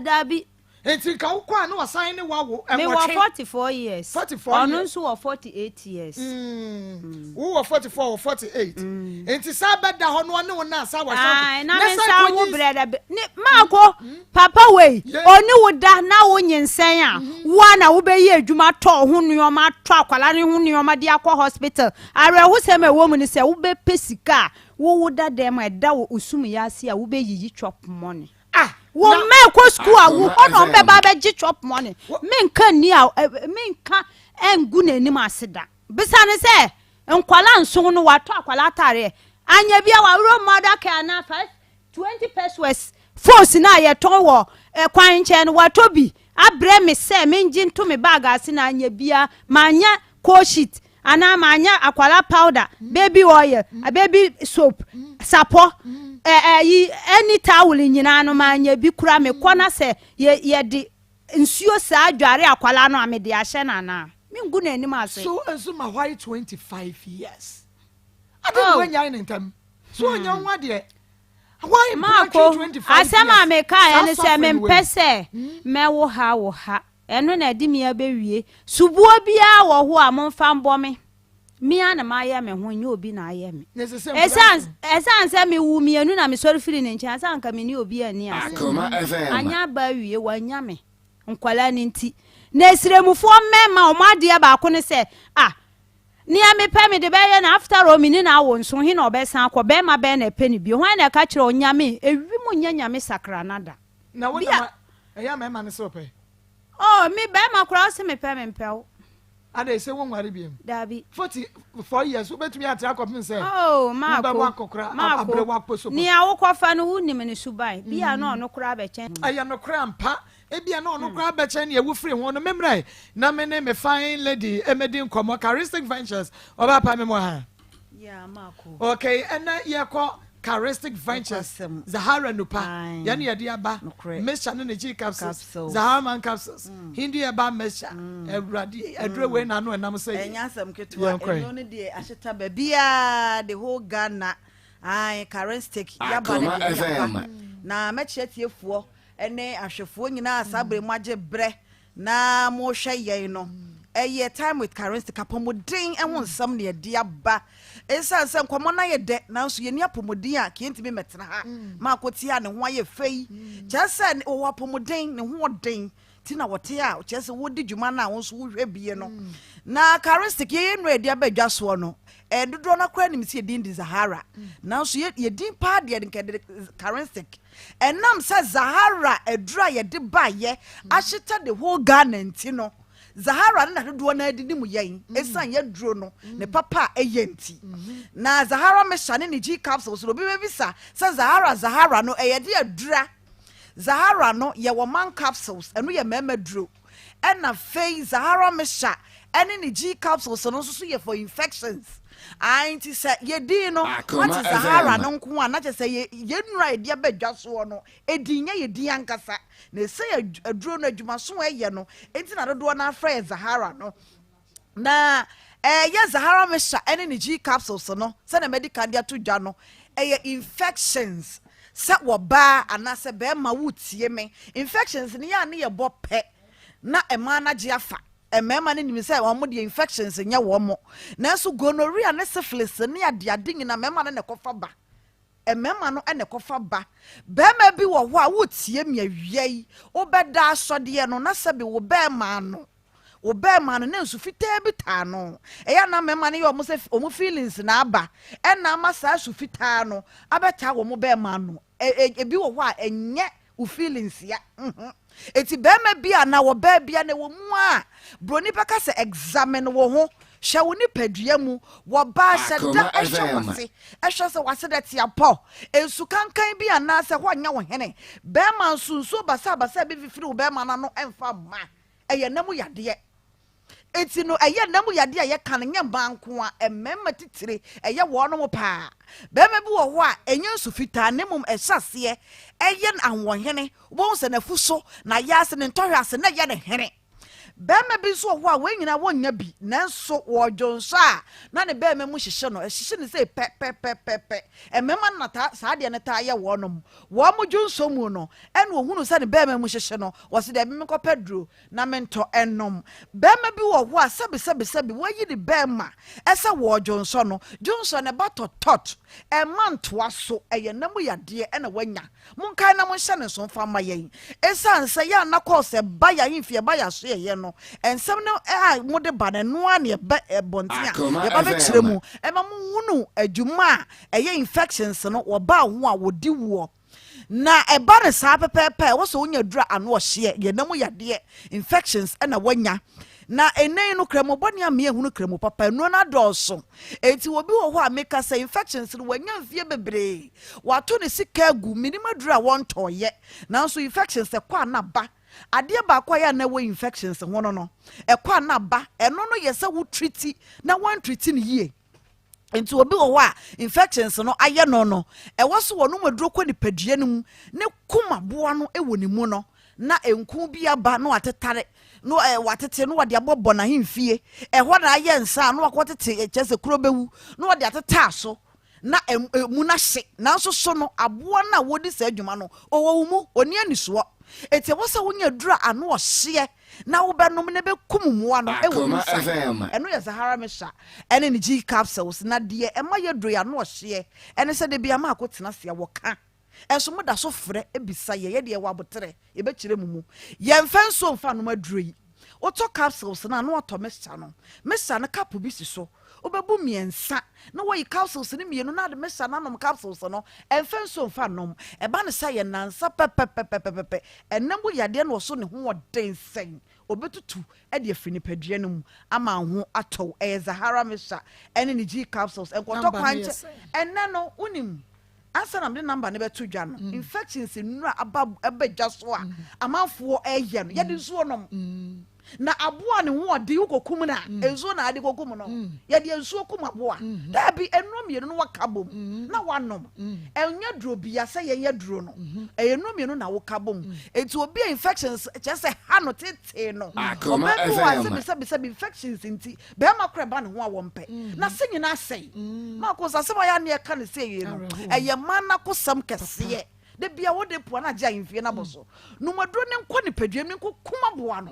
Dabi. Nti nka wokɔ a na wasan ne wawo ɛnwɔtwe. Mewɔ 44 years. 44 years. Ɔno nso wɔ 48 years. Wowɔ 44 wɔ 48. Nti sɛ abɛda hɔ no ɔne wo na asa wahyɛ. Ae, na me nsa wo brɛ da ne maako papa wei ɔne wo da na wo nyinsɛn a wo a na wobɛyɛ adwuma atɔ wo ho nneɛma atɔ akwadaa no ho nneɛma de akɔ hospital awerɛhosɛm a ɛwɔ mu ne sɛ wobɛpɛ sika a wo wo da dɛm a ɛda wo osum yɛ ase a wobɛyiyi chop money ah wo mma ɛkɔ sukuu a wo hɔ na ɔmbɛba abɛgye chop money menka nni a menka ɛngu n'anim ase da bisa ne sɛ Nkwadaa nson no watɔ akwadaa ataareɛ anyɛ bia waworɔ mother care anaa 5 20 pesewas phones no a yɛtɔn wɔ kwan nkyɛn no watɔ bi abrɛ me sɛ mengye nto me bag ase na anyɛ bia manyɛ cold sheet anaa manyɛ akwadaa powder baby oil baby soap sapɔ ɛyi ɛne towel nyinaa no manyɛ bi kura mekɔ na sɛ yɛde Nsuo saa dware akwadaa no a mede ahyɛ no anaa? Mengu n'anim ase. So nso ma why 25 years? Ade na wanyae ne ntɛm. So ɔnya ho adeɛ. Why Maako, 25 years? asɛm a mekaeɛ ne sɛ mempɛ sɛ mɛwo ha wo ha. Ɛno na ɛde me abɛwie. Soboɔ biara wɔ hɔ a momfa mbɔ me. Me ara na mayɛ me ho, nyɛ obi na ayɛ me. Ɛsiane sɛ mewoo mmienu na mesɔre firii ne nkyɛn, ansa anka me ne obi anni asɛm. Anyɛ aba awie, wanya me nkwadaa no nti. Na Esremufoɔ mmarima, wɔn adeɛ baako ne sɛ, ah, nea mepɛ mede bɛyɛ no, after all, me ne no awo nso, he na ɔbɛsan akɔ? Barima bɛn na ɛpɛ no bio? Hwan na ɛka kyerɛ Onyame? Ewim nyɛ nyame sakranada. Na wo na ɛyɛ mmarima no sɛ wɔpɛ? Oh, me barima koraa ɔse mepɛ mempɛ wo. Adɛn sɛ wonware biom? Dabi. 44 years wobɛtumi atra akɔpem sɛ Oh, Maako, wobɛbɔ akɔkora Maako, abrɛ woakpɔ so. nea wokɔfa no wonim ne suban, bia na ɔno koraa bɛkyɛn. Ɛyɛ nokorɛ ampa, ebia na ɔno koraa bɛkyɛn nea wofiri ho no. Memmrɛ na me ne me fine lady mmɛdi nkɔmmɔ. Charistic Ventures, ɔbaa pa me mu ha. Yeah, Marco. Okay, ɛnɛ yɛkɔ Charistic Ventures, Nokwasɛm. Zahara Nupa, Aye. yɛne yɛde aba, Nokorɛ. Mixture ne ne G capsules, Capsules. Zahara man capsules, Hindi herbal mixture, Awurade, aduro wei na ano ɛnam sɛ yi. Ɛnyɛ asɛm ketewa. Yɛnkɔ yi. Ɛno ne deɛ ahyeta baabiaa the whole Ghana. Ae, Charistic yaba ne Akoma deɛ yaba. FM. Na mɛkyerɛ tiefoɔ ne ahwɛfoɔ nyinaa saa berɛ mu agye berɛ na mohwɛ yɛn no. Ɛyɛ time with Charistic apɔmuden ho nsɛm na yɛde aba. Ɛsiane sɛ nkɔmmɔ no ayɛ dɛ nanso yɛni apɔmuden a kɛntumi mmɛtena ha ma akɔtie a ne ho ayɛ fɛ yi. Kyerɛ sɛ wɔwɔ apɔmuden ne ho ɔden ti na wɔte a kyerɛ sɛ wodi dwuma no a wo nso wohwɛ bie no. Na Charistic yɛyɛ nnuro a yɛde aba dwa soɔ no, dodoɔ no koraa nim sɛ yɛdin de Zahara. Nanso yɛdin paa deɛ nka yɛde Charistic. Ɛnam sɛ Zahara aduro a yɛde baeɛ ahyeta the whole Ghana nti no, Zahara no na dodoɔ no adi ne mu yɛn ɛsiane yɛduro no ne papa a ɛyɛ nti. Na Zahara Mixture ne ne G capsules no, obi bɛbisa sɛ Zahara Zahara no ɛyɛ de adura. Zahara no yɛwɔ man capsules, ɛno yɛ mmarima duro. Ɛna afei Zahara Mixture ɛne ne G capsules no nso so yɛ for infections. Ae, nti sɛ yɛdin no Akoma wate Zahara FM. no nko a na kyerɛ sɛ yɛn nnuro a yɛde aba dwa soɔ no ɛdin nyɛ yɛ din ankasa. Na ɛsɛ aduro no adwumaso a ɛyɛ no nti na dodoɔ no afrɛ yɛ Zahara no. Na ɛyɛ Zahara Mixture ɛne ne G capsules no sɛdeɛ mɛdi kan de ato dwa no ɛyɛ infections sɛ wɔbaa anaasɛ bɛrima wotie me infections no yɛ a ne yɛbɔ pɛ na mmaa no agye afa. Mmarima no nim sɛ wɔn deɛ infections nyɛ wɔn mo, nanso gonorrhea ne syphilis ne adeade nyinaa mmarima no na ɛkɔfa ba. Mmarima no na ɛkɔfa ba. Barima bi wɔ hɔ a wotie me awia yi, wobɛda asɔdeɛ no na sɛbi wo bɛrima no wo bɛrima no na nsu fitaa bi taa no. Ɛyɛ na mmarima no yɛ wɔn sɛ wɔn feelings na aba ɛna ama saa su fitaa no abɛtaa wɔn bɛrima no. Ebi wɔ hɔ a ɛnyɛ wo feelings ya. Eti bɛrima bi a na ɔbaa bi a na ɛwɔ mu a broni bɛka sɛ examine wo ho, hwɛ wo nipadua mu. Wɔbaa hyɛ da Akoma ɛhwɛ FM. wase, ɛhwɛ sɛ wase dɛ te apɔ nsu kankan bi anaasɛ hɔ nyɛ wo hene. Bɛrima nso nsuo basabasa bi fifiri wo bɛrima n'ano ɛmfa mma, ɛyɛ nam yadeɛ. Eti no ɛyɛ nam yadeɛ a yɛka no nyɛ mmaa nko a, mmarima titire ɛyɛ wɔn paa. Bɛrima bi wɔ hɔ a ɛnyɛ nsu fitaa na mmom ɛhyɛ aseɛ ɛyɛ ahoɔhene. Wobɛhu sɛ n'afu so na yɛ ase ne ntɔhwɛ ase na ɛyɛ ne hene. Bɛrima bi nso wɔ hɔ a wɔn nyinaa wɔnnya bi, nanso wɔdwo nso a na ne bɛrima mu hyehye no, ɛhyehye no sɛ pɛpɛpɛpɛ. Mmarima no na taa saa adeɛ no taa yɛ wɔn. Wɔn mo dwo nso mu no ɛna ohunu sɛ ne bɛrima mu hyehye no, wɔsi dɛbi menkɔpɛ duro na mentɔ ɛnom. Bɛrima bi wɔ hɔ a sɛbi sɛbi sɛbi wɔayi ne bɛrima ɛsɛ wɔdwo nso no, dwo nso no ɛba tɔtɔt, ɛma ntoa so, ɛyɛ nam yadeɛ ɛna wanya. Monkae na monhyɛ ne nso mfa mma yɛn. Esiane sɛ yɛn a na kɔɔ sɛ ɛba yɛn ahemfie, ɛba yɛn asoɛeɛ no, nsɛm no a mode ba no, ɛno ara na ɛba abɔnten a Akoma yɛba bɛkyerɛ FM. mu. Ɛma mohunu adwuma a ɛyɛ infections no, wɔba wo ho a wɔdi woɔ. Na ɛba no saa pɛpɛɛpɛ a, ɛwɔ sɛ wonya aduru a ano ɔhyeɛ, yɛn nam yadeɛ, infections na woanya. Na ɛnnɛ yi no, Kramu bɔne ama yɛahunu Kramu papa, nnuro no adɔɔso. Enti obi wɔ hɔ a meka sɛ infections no wanya mfeɛ bebree, wato ne sika agu, menim aduro a wɔntɔeɛ, nanso infections ɛkɔ a na ba. Adeɛ baako a ɛyɛ a na ɛwɔ infections ho no no, ɛkɔ a na ba, ɛno no yɛ sɛ wo treati na woantriti no yie. Nti obi wɔ hɔ a infections no ayɛ no no, ɛwɔ so wɔnom aduro kɔ nipadua no mu ne kum aboa no wɔ ne mu no, na nku bi aba na watetare na watete na wɔde abɔbɔ n'ahemfie. Ɛhɔ na ayɛ nsa a na wakɔtete, kyerɛ sɛ kuro bɛwu na wɔde atetaa so na emu no ahye. Nanso so no aboa no a wɔdi saa adwuma no ɔwɔ wo mu, ɔni anisoɔ. Enti ɛwɔ sɛ wonya aduro a ano ɔhyeɛ na wobɛnom na ɛbɛkum mmoa no wɔ Akoma inside. FM. Ɛno yɛ Zahara Mixture ɛne ne G capsules. Na deɛ ɛma yɛ duro yɛ ano ɔhyeɛ ɛne sɛ da bi ama akɔtena ase a wɔka. Ɛnso moda so frɛ bisa yɛ, yɛ deɛ yɛwɔ aboterɛ, yɛbɛkyerɛ mo mu. Yɛmfa nsuo mfa nnom aduro yi. Wotɔ capsules no a na watɔ mixture no. Mixture no cup bi si so. Wobɛbu mmiɛnsa na wayi capsules no mmienu na ade mixture no anom capsules no. Ɛmfa nsuo mfa nnom. Ɛba no sɛ yɛ nnansa pɛpɛpɛpɛpɛpɛ. Ɛnam wo yadeɛ na ɔso ne ho ɔden sɛn? Ɔbɛtutu de afiri nipadua no mu ama wo ho atɔ wo. Ɛyɛ Zahara mixture ɛne ne G capsules. Nkɔtɔ Number no kwan yɛ nkyɛ. sɛn? Ɛnnɛ no wonim Ansa na mede number no bɛto dwa no, infections nnura aba aba dwa so a amanfoɔ ɛyɛ no, yɛde nsuo nom. Na aboa a ne ho ɔden wokɔkum no a, mm. nsuo na ade kɔkum no. Mm. Yɛde nsuo kum aboa. Mm-hmm. Daabi, nnuro mmienu no wɔka bom mm-hmm. na wanom. Mm. Ɛnyɛ duro bia sɛ yɛnyɛ duro no. Mm-hmm. Ɛyɛ nnuro mmienu na woka bom. Eti obi a infections kyerɛ sɛ ha no tetee no. Ɔbaa bi wɔ a sɛbisɛbisɛbi infections nti bɛrima kora ba ne ho a wɔmpɛ. Na se nyinaa sɛe. Maako sɛ asɛm a yɛ aneɛ ka ne sɛ yie no, ɛyɛ mmaa n'akosɛm kɛseɛ. Da bia wode poa no agye ahemfie no abɔ so. Nom aduro no nkɔ nipadua mu nkɔ kum aboa no.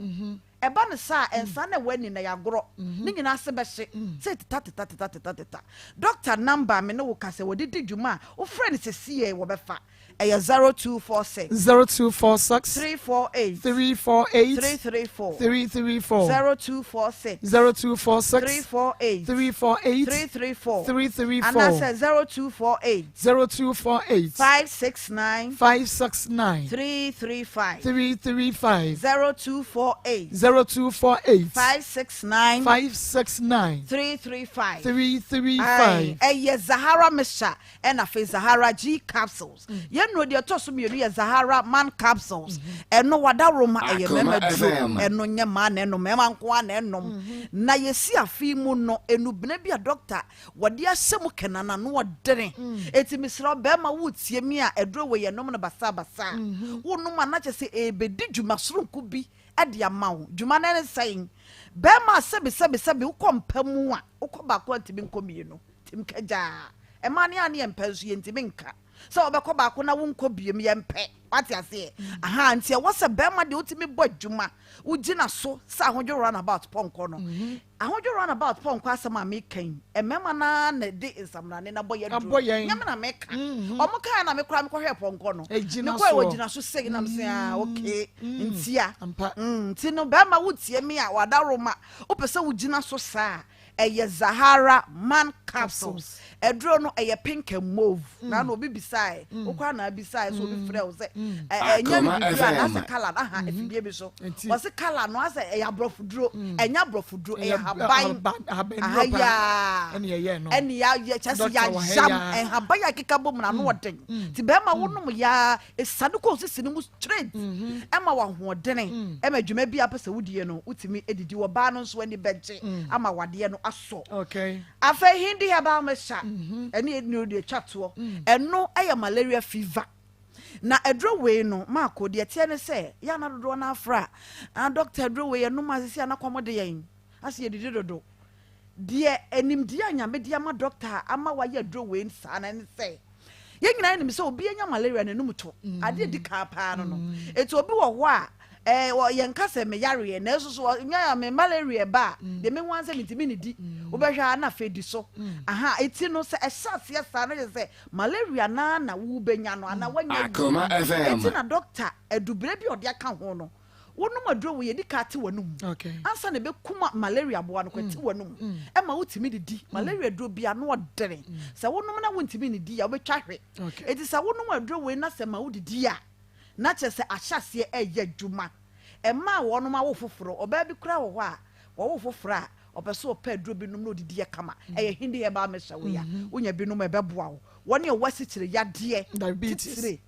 Ɛba no saa a, nsa no a ɛwɔ ani no ɛyɛ agorɔ. Ne nyinaa ase bɛhye. Sɛ teta teta teta teta teta. Doctor number a me ne wo ka sɛ wɔde di dwuma a wofrɛ no sɛsiei wɔbɛfa. Ɛyɛ 0246. 0246. 348. 348. 334. 334. 0246. 0246. 348. 348. 334. 334. Anaasɛ 0248. 0248. 569. 569. 335. 335. 0248. 0248. 569. 569. 335. 335. Ɛyɛ Zahara mixture ɛna afei Zahara G capsules. Yɛn nnuro deɛ ɛtɔ so mmienu yɛ Zahara man capsules. Ɛno wadaworoma ɛyɛ mmarima duro. Ɛno nyɛ mmaa na ɛnom, mmarima nko ara na ɛnom. Na yɛsi afe yi mu no, nnubena bi a dɔkta wɔde ahyɛ mu kɛnɛ no ano ɔdene. Eti mesrɛ wo bɛrima woretie me a aduro wei yɛnom no basabasa. Wonom a na kyerɛ sɛ ɛrebɛdi dwuma soronko bi de ama wo. Dwuma no ne sɛn? Bɛrima a sɛbi sɛbi sɛbi wokɔ mpa mu a wokɔ baako a ntumi nkɔ mmienu. Tim ka gyaa. Mmaa no a ne yɛmpɛ nso yɛntumi nka sɛ wɔbɛkɔ baako na wonkɔ biem yɛmpɛ. Wate aseɛ? Aha nti ɛwɔ sɛ bɛrima deɛ wotumi bɔ adwuma wogyina so sɛ ahodwo runabout pɔnkɔ no. Ahodwo runabout pɔnkɔ asɛm a meka yi, mmarima no ara na ɛde nsamrane no abɔ yɛn duro. Nyɛ me na meka. Wɔn kaeɛ na me koraa mekɔhwɛɛ pɔnkɔ no. Mekɔɛ wɔgyina so sei na mesɛ ah okay ntia. Nti no bɛrima wotie me a wadaworoma wopɛ sɛ wogyina so saa a, Ɛyɛ Zahara man capsules. Aduro no ɛyɛ pink and mauve. Na na obi bisae. Wo koraa na abisae sɛ obi frɛ wo sɛ ɛnyɛ bibiduro a na asɛ colour no aha afidie bi so. Wɔse colour no asɛ ɛyɛ aborɔfo duro. Ɛnyɛ aborɔfo duro ɛyɛ haban. Aha yaa. Ɛne yɛ kyɛ sɛ yayam nhaban a ɛkeka bom na ano ɔden. Ti bɛrima wonom yaa Esiane kɔ osisi no mu straight ɛma wo ahoɔdene ɛma dwuma bi a wopɛ sɛ wodie no wotumi didi ɔbaa no nso ani bɛgye ama wadeɛ no asɔ. Afei Hindi herbal mixture ɛne ɛnuro deɛ ɛtwa toɔ ɛno ɛyɛ malaria fever na aduro wei no maako deɛ ɛteɛ ne sɛ yɛ ana dodoɔ no afra a doctor aduro wei ɛnom a sisi ana kɔm de yɛn ase yɛdidi dodo deɛ animdeɛ a Nyame de ama doctor a ama wayɛ aduro wei saa no ɛne sɛ Yɛn nyinaa nim sɛ obi anya malaria n'anum to. Mm. Ade edi kan paa no no. Mm. Eti obi wɔ hɔ a ɛɛ yɛn ka sɛ me yareɛ nanso so nya me malaria ba a mm. deɛ mehu ansɛ mentumi ne di. Wobɛhwɛ a na afei di so. Aha eti no sɛ ɛhyɛ aseɛ saa no yɛ sɛ malaria naa na wobɛnya no anaa wanya bi. Eti na dɔkta adubere bi a ɔde aka ho no. Wonom aduro wei yɛdi ka te w'anum ansa na ɛbɛkum malaria aboa no kɔ ɛte w'anum ɛma wotumi didi malaria aduro bi ano ɔdene sɛ wonom na wontumi nidi a wobɛtwa hwe eti sɛ wonom aduro wei na sɛ ma wodidi a na kyerɛ sɛ ahyɛ aseɛ ɛyɛ adwuma ɛma a wɔnom awo foforɔ ɔbaa bi koraa wɔ hɔ a wɔwo foforɔ a ɔpɛ sɛ ɔpɛ aduro bi nom na odidi yɛ kama ɛyɛ Hindi herbal mixture wei a wonya bi nom ɛbɛboa wo wɔne ɔwɔ asikyire yadeɛ titire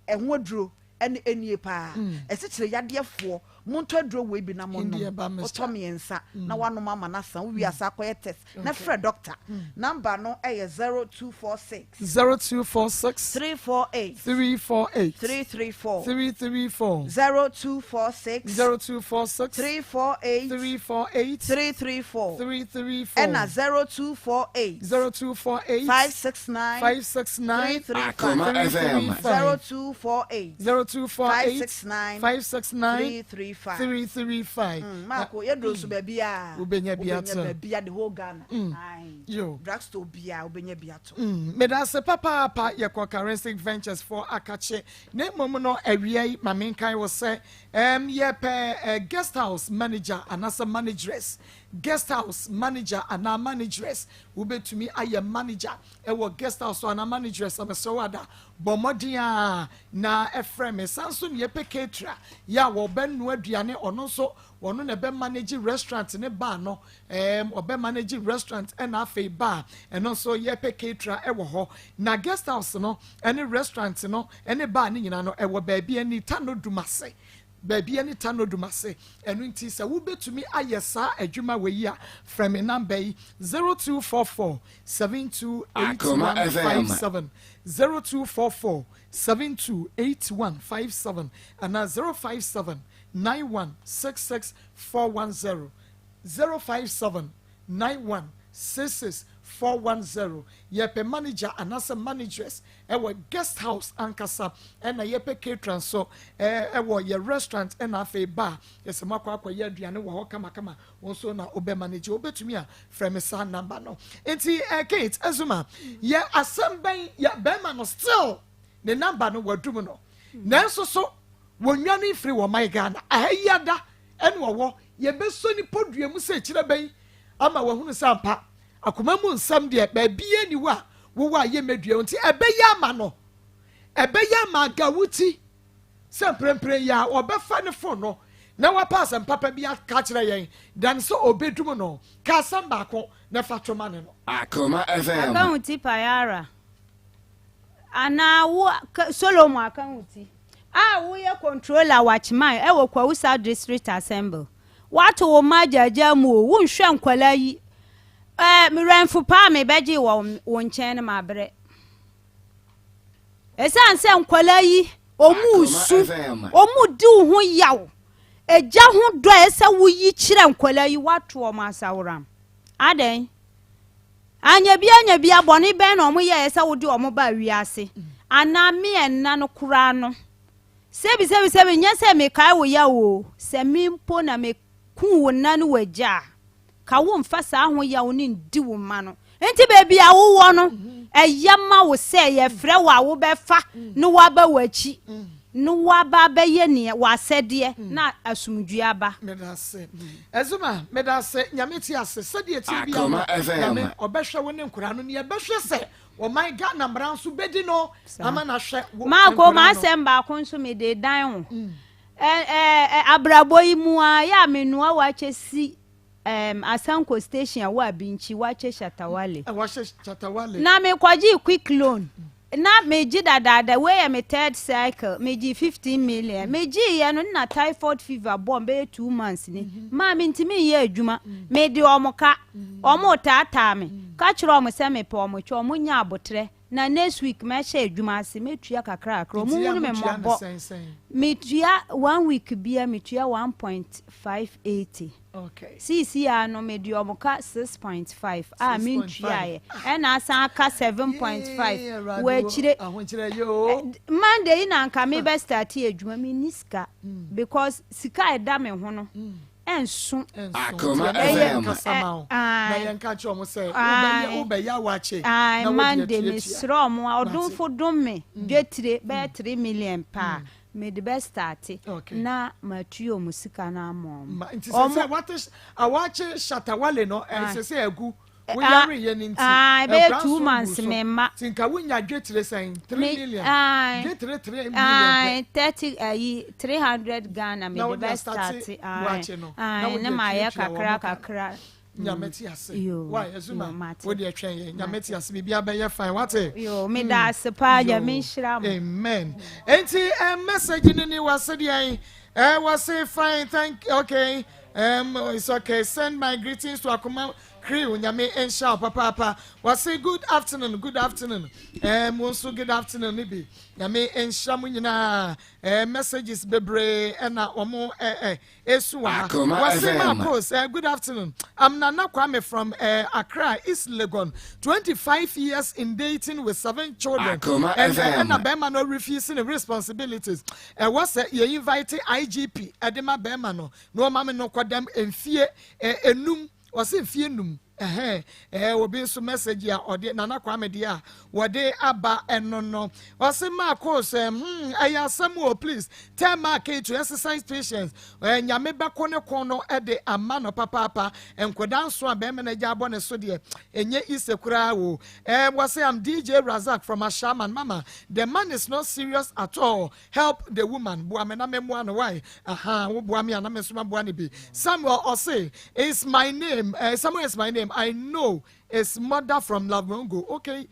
ɛho aduro Ɛne ɛnie paa. Asikyire yadeɛ foɔ montɔ aduro wei bi na monom. Wotɔ miensa na wanom ama no asa. Wowie a san kɔyɛ test na frɛ doctor. Number no yɛ 0246. 0246. 348. 348. 334. 334. 0246. 0246. 348. 348. 334. 334. Ɛna 0248. 0248. 569. 569. 335. 335. 0248. 0248 569 569 335. 335. Maako yɛduro nso baabi a wobɛnya bi ato wobɛnya baabi a the whole Ghana. Aye. Yo. Drugstore biara wobɛnya bi ato. Meda ase papaapa yɛkɔ Charistic Ventures foɔ akakye na mmom no awia yi ma menkae wo sɛ um, yɛpɛ uh, guest house manager anaasɛ manageress guest house manager anaa manageress wobɛtumi ayɛ manager ɛwɔ guest house anaa manageress a mesrɛ wo ada Bɔ mmɔden ara na frɛ me. San nso nea ɛpɛ caterer yɛ a wɔbɛnoa aduane, ɔno nso ɔno na ɛbɛ manage restaurant ne bar no. Ɛɛm ɔbɛ manage restaurant ɛna afei bar ɛno nso yɛpɛ caterer ɛwɔ hɔ. Na guest house no ɛne restaurant no ɛne bar no nyinaa no ɛwɔ baabi ɛne Tano Dumase. Baabi ne Tanodum ase. Ɛno nti sɛ wobɛtumi ayɛ saa adwuma wei yi a, frɛ me namba yi, 0244 728157, 0244 728157 anaa 057 9166 410, 057 9166 410. Yɛpɛ manager anaasɛ manageress ɛwɔ guest house ankasa, ɛna yɛpɛ caterer nso ɛwɔ yɛ restaurant, ɛna afei bar. Yɛsɛ mo akɔ akɔyɛ aduane wɔ hɔ kamakama, wɔn nso na ɔbɛ manage. Wobɛtumi a, frɛ me saa number no. Nti Kate Azuma, yɛ asɛm bɛn yɛ bɛrima no still ne number no wadum no, nanso so wɔnwane firi wɔ man Ghana aha yi ada ɛna ɔwɔ yɛbɛsɔ nipa dua mu sɛ kyerɛ bɛn ama wahunu sɛ ampa akoma mu nsɛm deɛ baabi ni hɔ a wowɔ a yɛmmɛdua. Nti ɛbɛyɛ ama no, ɛbɛyɛ ama Agawuti sɛ mprempren yi a ɔbɛfa ne phone no na wapa asɛm papa bi aka kyerɛ yɛn dan sɛ ɔbɛdum no. Ka asɛm baako na fa to ma ne no. Akoma FM. Aka ti payara anaa wo Solomon aka ho ti a woyɛ controller watchman ɛwɔ Kwawu South District Assembly, wato wo mma agyagya mu o, wonhwɛ nkwalaa yi. Mmerɛnfo paa mebɛgye wɔ wo nkyɛn no, mabrɛ ɛsiane sɛ nkwalaa yi ɔmu su, ɔmu di wo ho yaw. Egya ho dɔ a ɛsɛ woyi kyerɛ nkwalaa yi, wato ɔmo asaworam adɛn? Anya bi anya bi abɔne bɛn na ɔmo yɛɛ sɛ wode ɔmo ba wiase anaa mmiɛnna no koraa no? Sɛbi sɛbi sɛbi, nyɛ sɛ mekae wo yaw o, sɛ me mpo na meku wo nna no w'agya a, ka wo mfa saa ho yaw no ndi wo mma no. Nti baabi a wowɔ no, ɛyɛ ma wo sɛ yɛfrɛ wo a, wobɛfa na woaba w'akyi na woaba abɛyɛ nea w'asɛdeɛ na asomdwe aba. Meda ase, Ɛzuma, meda ase. Nyame te ase sɛdeɛ tie bi Akoma FM. Nyame ɔbɛhwɛ wo ne nkora no, neɛ ɛbɛhwɛ sɛ ɔman Ghana mmara nso bɛdi no ama no ahwɛ wo Maako. nkora no. M'asɛm baako nso mede dan wo. Ɛ ɛ ɛ abrabɔ yi mu a yɛ a menoa wakyɛ si Asanko station a wɔ Abinkyi, wakyɛ Shatawale. Wahyɛ Shatawale. Na mekɔgyee quick loan na megye dadaada. Wei yɛ me third cycle. Megye 15 million. Megyeeɛ no na typhoid fever bɔ bɛyɛ 2 months ni maa mentumi nyɛ adwuma. Mede ɔmo ka, ɔmo taataa me, ka kyerɛ ɔmo sɛ mepɛ ɔmo kyɛ, ɔmo nya abotrɛ na next week mɛhyɛ adwuma ase, mɛtua kakra kakra. Ɔmo hunu me mmɔbɔ. Metua one week bia, metua 1.580. Siisi a no mede ɔmo ka 6.5 a mentuaeɛ, ɛna asan aka 7.5 wɔ akyire. Monday yi na nka mebɛ start adwuma, menni sika because sika a ɛda me ho no ɛnso. Akoma FM. Monday mesrɛ ɔmo a ɔdomfo dom me dwetire bɛyɛ 3 million paa, mede bɛ start na matua ɔmo sika no ama ɔmo. Nti sɛ sɛ awakye Shatawale no ɛsɛ sɛ agu woyare yɛ ne nti ɛbɛyɛ 2 months me ma. Nti nka wonya dwetire sɛn? 3 million, dwetire 3 million. 30 ayi 300 Ghana mede bɛ start ne ma yɛ kakra kakra. Nyame te ase. Wa Ɛzuma, wo deɛ twɛn yɛ. Nyame te ase, biribi abɛyɛ fine, wate. Yo, meda ase paa, Nyame nhyira mo. Amen. Enti message no ni wase deɛ wase fine, thank okay, it's okay. Send my greetings to Akoma crew, Nyame nhyira wo papaapa. Wase good afternoon, good afternoon. Mo nso good afternoon ni bi. Nyame nhyira mo nyinaa. Messages bebree ɛna wɔn esu wɔ ha. Wase Marcos, good afternoon. I'm Nana Kwame from Accra, East Legon. 25 years in dating with seven children. Akoma And FM. ɛna bɛrima no refusing the responsibilities. Ɛwɔ sɛ yɛ invite IGP ɛde ma bɛrima no na ɔma mi no kɔdɛm mfie 5. Ɔsi mfie 5. Ɛhɛn obi nso message a ɔde Nana Kwame deɛ a wɔde aba ɛno no, ɔsi Marcos ɛyɛ asɛm o. Please tell Mark to exercise patience. Nyame bɛko ne ko no ɛde ama no papaapa. Nkwadaa nso a bɛrima no agya abɔ ne so deɛ, ɛnyɛ ise koraa o. Wɔsi am DJ Razak from Ashaman. Mama, the man is not serious at all. Help the woman. Boa me na me mmoa no. Why aha wo boa me a na me nso ma boa ne bi. Samuel ɔse is my name, Samuel is my name. I know his mother from Lavongo. Okay.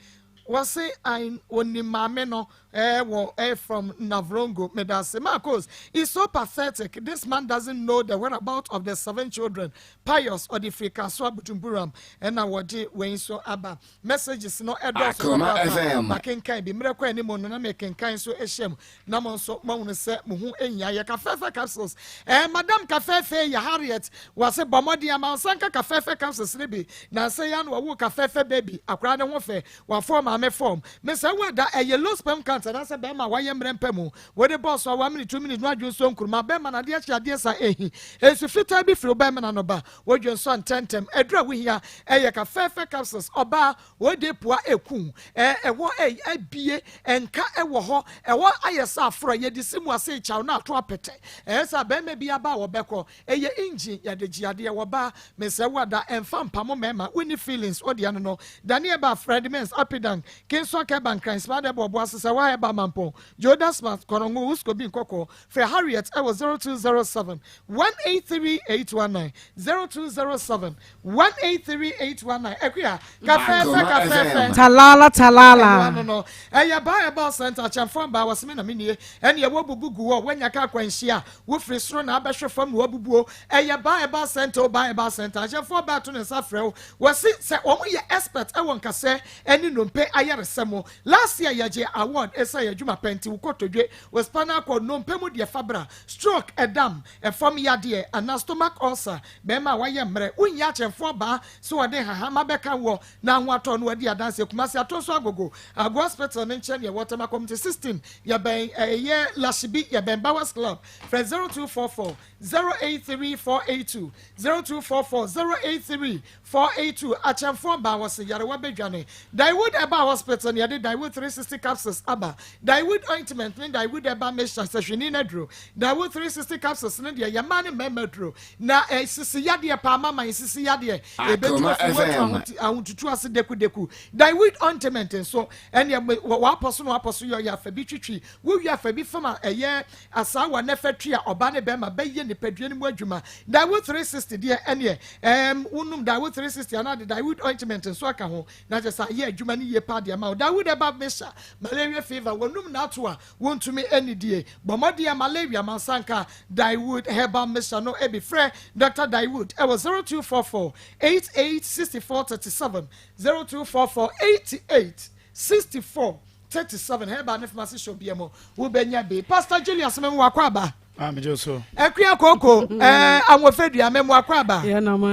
Wɔse I onim maame no eh wɔ eh from Navrongo. Medase. Marcos, it's so pathetic. This man doesn't know the whereabout of the seven children. Pius ɔde firi Kasoa Butumburam ɛna wɔde wei nso aba. Messages no ɛdɔɔso Akoma papaapa. FM. Makenkan bi. Mmerɛ kɔ anim no na mekenkan nso ahyia mu. Na mo nso moahunu sɛ mo ho nhia. Yɛ Kafɛɛfɛ Capsules. Eh, Madam Kafɛɛfɛ yɛ Harriet. Wɔse bɔ mmɔden ama wo nsa nka Kafɛɛfɛ Capsules no bi. Nansa yi ara na wɔwoo Kafɛɛfɛ baby. Akwadaa no ho fɛ. Wafɔɔ maame fɔm. Mesɛ wo ada, ɛyɛ low sperm count anaasɛ bɛrima a wayɛ mmerɛ mpa mu. Wode bɔɔ so a one minute, 2 minutes no adwene nsuo nkuruma. Bɛrima no adeɛ kye adeɛ sa ehi. Nsu fitaa bi firi wo bɛrima no ano ba. Wodwe nso ntɛntɛm. Aduru a wohia ɛyɛ Kafɛɛfɛ Capsules. Ɔbaa, Wode pua eku ɛ ɛhɔ ɛ abie nka ɛwɔ hɔ ɛhɔ ayɛ sɛ aforɔ yɛde si mu ase kyaw na ato apɛtɛ ɛyɛ sɛ bɛrima bi aba a wɔbɛkɔ ɛyɛ engine yɛde gye adeɛ wɔba mesrɛ wo ada ɛmfa mpamo mmarima wonni feelings wodeɛ no no Daniel ba Fred Mens Apidank Kinswa Kɛba Nkran Smada Ɛbɔ Ɔbo Ase Sɛ Wa Ɛba Mampɔn Joda Smart Kɔrɔngo Wusko Bi Nkɔkɔɔ Frɛ Harriet ɛwɔ 0207 183 819 0207 183819 Akua, kafɛɛfɛ kafɛɛfɛ. Talala talala. Ɛno ano no, ɛyɛ baa ɛbaa center akyɛmfo mbaa wɔse me na me nie ɛne ɛwɔ bubu gu hɔ woanya ka akwanhyia a wofiri soro na abɛhwe fam na wabubuo ɛyɛ baa ɛbaa center o baa ɛbaa center akyɛmfo ɔbaa to ne nsa frɛ wo wɔse sɛ wɔn yɛ expert ɛwɔ nkasɛ ɛne nnompe ayaresa mu last year yɛgye award ɛsɛ yɛ adwuma pɛ nti wo kotodwe wo spinal cord nnompe mu deɛ fa bra stroke ɛdam ɛfam yadeɛ anaa stomach ulcer Bɛrima a wayɛ mmerɛ, wonhia akyɛmfoɔ baa sɛ wɔde nhahama bɛka woɔ na ho atɔ no adi adanseɛ. Kumasi Atonso Agogo, Ago Hospital no nkyɛn na yɛwɔ, Tema Community 16, yɛbɛn ɛyɛ Lashibi, yɛbɛn Bowers Club. Frɛ 0244 083 482, 0244 083 482. Akyɛmfoɔ baa wɔse yarewa bɛdwane. Daewood Herbal Hospital na yɛde Daewood 360 Capsules aba. Daewood Ointment ne Daewood Herbal Mixture sɛhwini no aduro. Daewood 360 Capsules no deɛ yɛ mmaa ne mmarima aduro. Na sisi yadeɛ paa mama nsisi yadeɛ ebetu Akoma afi watu FM. ahotutu ase dekudeku. Daewood Ointment nso ɛneɛ wapɔ so na wapɔ so yɛ ɔyɛ afa bi twitwi wowie afa bi fam a ɛyɛ asaawa na ɛfɛ twi a ɔbaa ne bɛrima bɛyɛ nipadua no mu adwuma. Daewood 360 deɛ ɛneɛ ɛɛm wonom Daewood 360 anaa de Daewood Ointment nso aka ho na kyerɛ sɛ ayɛ adwuma no yie paa de ama wo. Daewood Herbal Mixture malaria fever wɔnum n'ato a Wontumi nnidie. Bɔ mmɔden a malaria ma nsa nka Daewood Herbal Mixture no bi. Frɛ Dɔkta Daewood wɔ 0244 88 64 37, 0244 88 64 37. Herbal ne pharmacy shop biara mu wobɛnya bi. Pastor Julius Memu Akwaaba. Ah, megye wo so. Akua Koko, eh, Ahofadua, Memu Akwaaba. Yeah, na ma.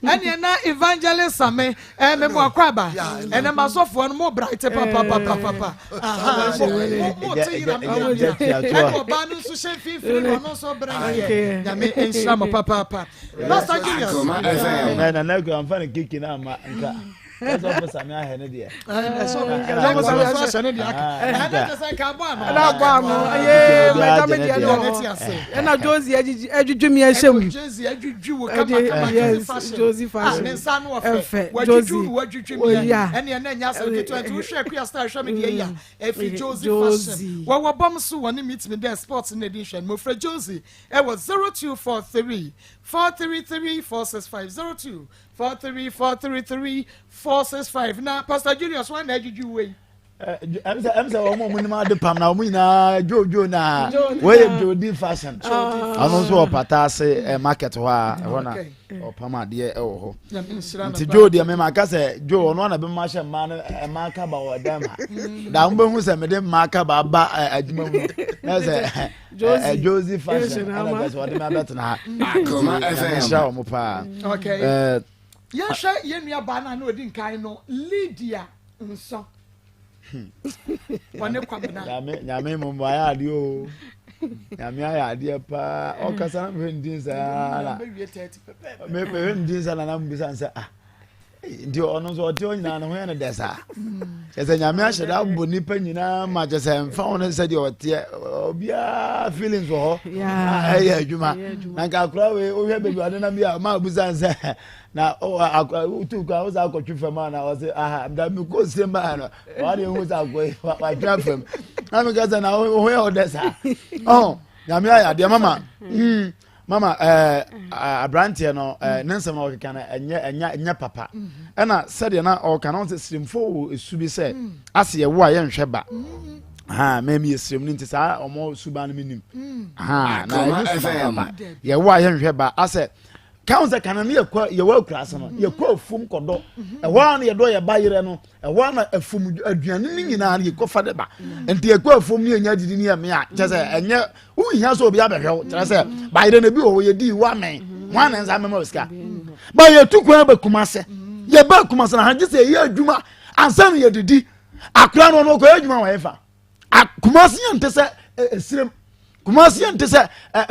Ɛneɛ na Evangelist Same, eh, Memu Akwaaba. Ɛnɛ masɔfoɔ no mo bright papapapapa. Aha, mo mo mo te yina mo yina. Ɛna ɔbaa no nso hyɛ mfimfini na ɔno nso brɛ yɛ. Nyame nhyira mo papaapa. Pastor Julius. Akoma FM. Na na na kura nfa ne keke na ama nka. Ɛsɛ ɔfo sami ahɛ ne deɛ. Ɛsɛ ɔfo sami ahɛ ne deɛ. Ɛna kyɛ sɛ nka abɔ ano. Ɛna abɔ ano. Ɛyɛ mɛda me deɛ no. Ɛna Josie adwidwi mi ahyɛ mu. Josie adwidwi wo kama kama. Josie fashion. Josie fashion. Ne nsa ano ɔfɛ. Wadwidwi wo wadwidwi mi. Ɛne ɛna nya asɛm ketewa nti wohwɛ Akua star hwɛ me deɛ yi a ɛfiri Josie fashion. Wɔwɔ bɔm so wɔne meet me dɛ sports na ɛdi nhwɛ no. Mofrɛ Josie ɛwɔ 0243 433 465 02 43433465 na Pastor Julius wọn na adwudwu wei. Ɛm sɛ wɔn a wɔn nim ade pam na wɔn nyinaa jojo na wɔyɛ jodi fashion ɔno nso wɔ pata ase ɛ market hɔ a ɛhɔ na ɔpam adeɛ ɛwɔ hɔ nti jo deɛ mɛma aka sɛ jo ɔno ana bɛma hyɛ mmaa no mmaa kaba wɔ dan ha da wɔn bɛhu sɛ mɛde mmaa kaba aba adwuma mu na sɛ jozi fashion ɛna kyerɛ sɛ ɔde me abɛtena ha Akoma FM. nhyira wɔn paa. Okay. Eh, Yɛhwɛ yɛn nua baa no a na ɔdi nkan no Lydia Nsɔ. Ɔne Kwabena. Nyame nyame mo mo ayɛ adeɛ o nyame ayɛ adeɛ paa ɔkasa na mehwɛ ne din saa na Bɛwie 30 pɛpɛɛpɛ. mehwɛ ne din saa na na mebisa no sɛ ah nti ɔno nso ɔte hɔ nyinaa ne ho yɛ no dɛ saa kyɛ sɛ nyame ahyɛ da abɔ nnipa nyinaa ma kyɛ sɛ mfa wo no sɛdeɛ ɔteɛ obiara feelings wɔ hɔ ɛyɛ adwuma na nka akora wei wohwɛ baabi ɔde nam bi a ma abusa sɛ na wotu kwan wo sɛ akɔtwe fam a na ɔse aha da mekɔ sie maa no wade hu sɛ akɔ yi watwe afam na meka sɛ na wo ho yɛ wo dɛ saa nyame ayɛ adeɛ mama mm. Mama ɛɛ eh, aberanteɛ no ɛɛ eh, ne nsɛm a ɔkeka no ɛnyɛ ɛnyɛ ɛnyɛ papa mm-hmm. Ɛna sɛdeɛ na ɔka no, ɔn sɛ sirimfoɔ wɔ esu bi sɛ mm. ase yɛwo a yɛnhwɛ ba. Mm. Ha mɛmi yɛ sirim no nti saa ɔmo suban no mi nim. Mm. Ha na ɛnyɛ suban papa. Yɛwo a yɛnhwɛ ba asɛ kan sɛ kana ne yɛkɔ yɛwɔ akura ase no yɛkɔ afum kɔdɔ ɛhɔ a na yɛdɔ yɛ ba yerɛ no ɛhɔ a na afum aduane no nyinaa no yɛkɔ fa de ba nti yɛkɔ afum ne yɛnya didi ne yɛ mea kyɛ sɛ ɛnyɛ wohia sɛ obi abɛhwɛ wo kyerɛ sɛ ba yerɛ no bi wɔ hɔ yɛdii woamɛn ho ana nsa mɛma wo sika ba yɛtu kwan ba kuma ase yɛba kuma ase na ha gye sɛ yɛyɛ adwuma ansa na yɛdidi akora no ɔno ɔkɔyɛ adwuma wɔ ɛfa Kumasi yɛ nte sɛ esirem Kumasi yɛ nte sɛ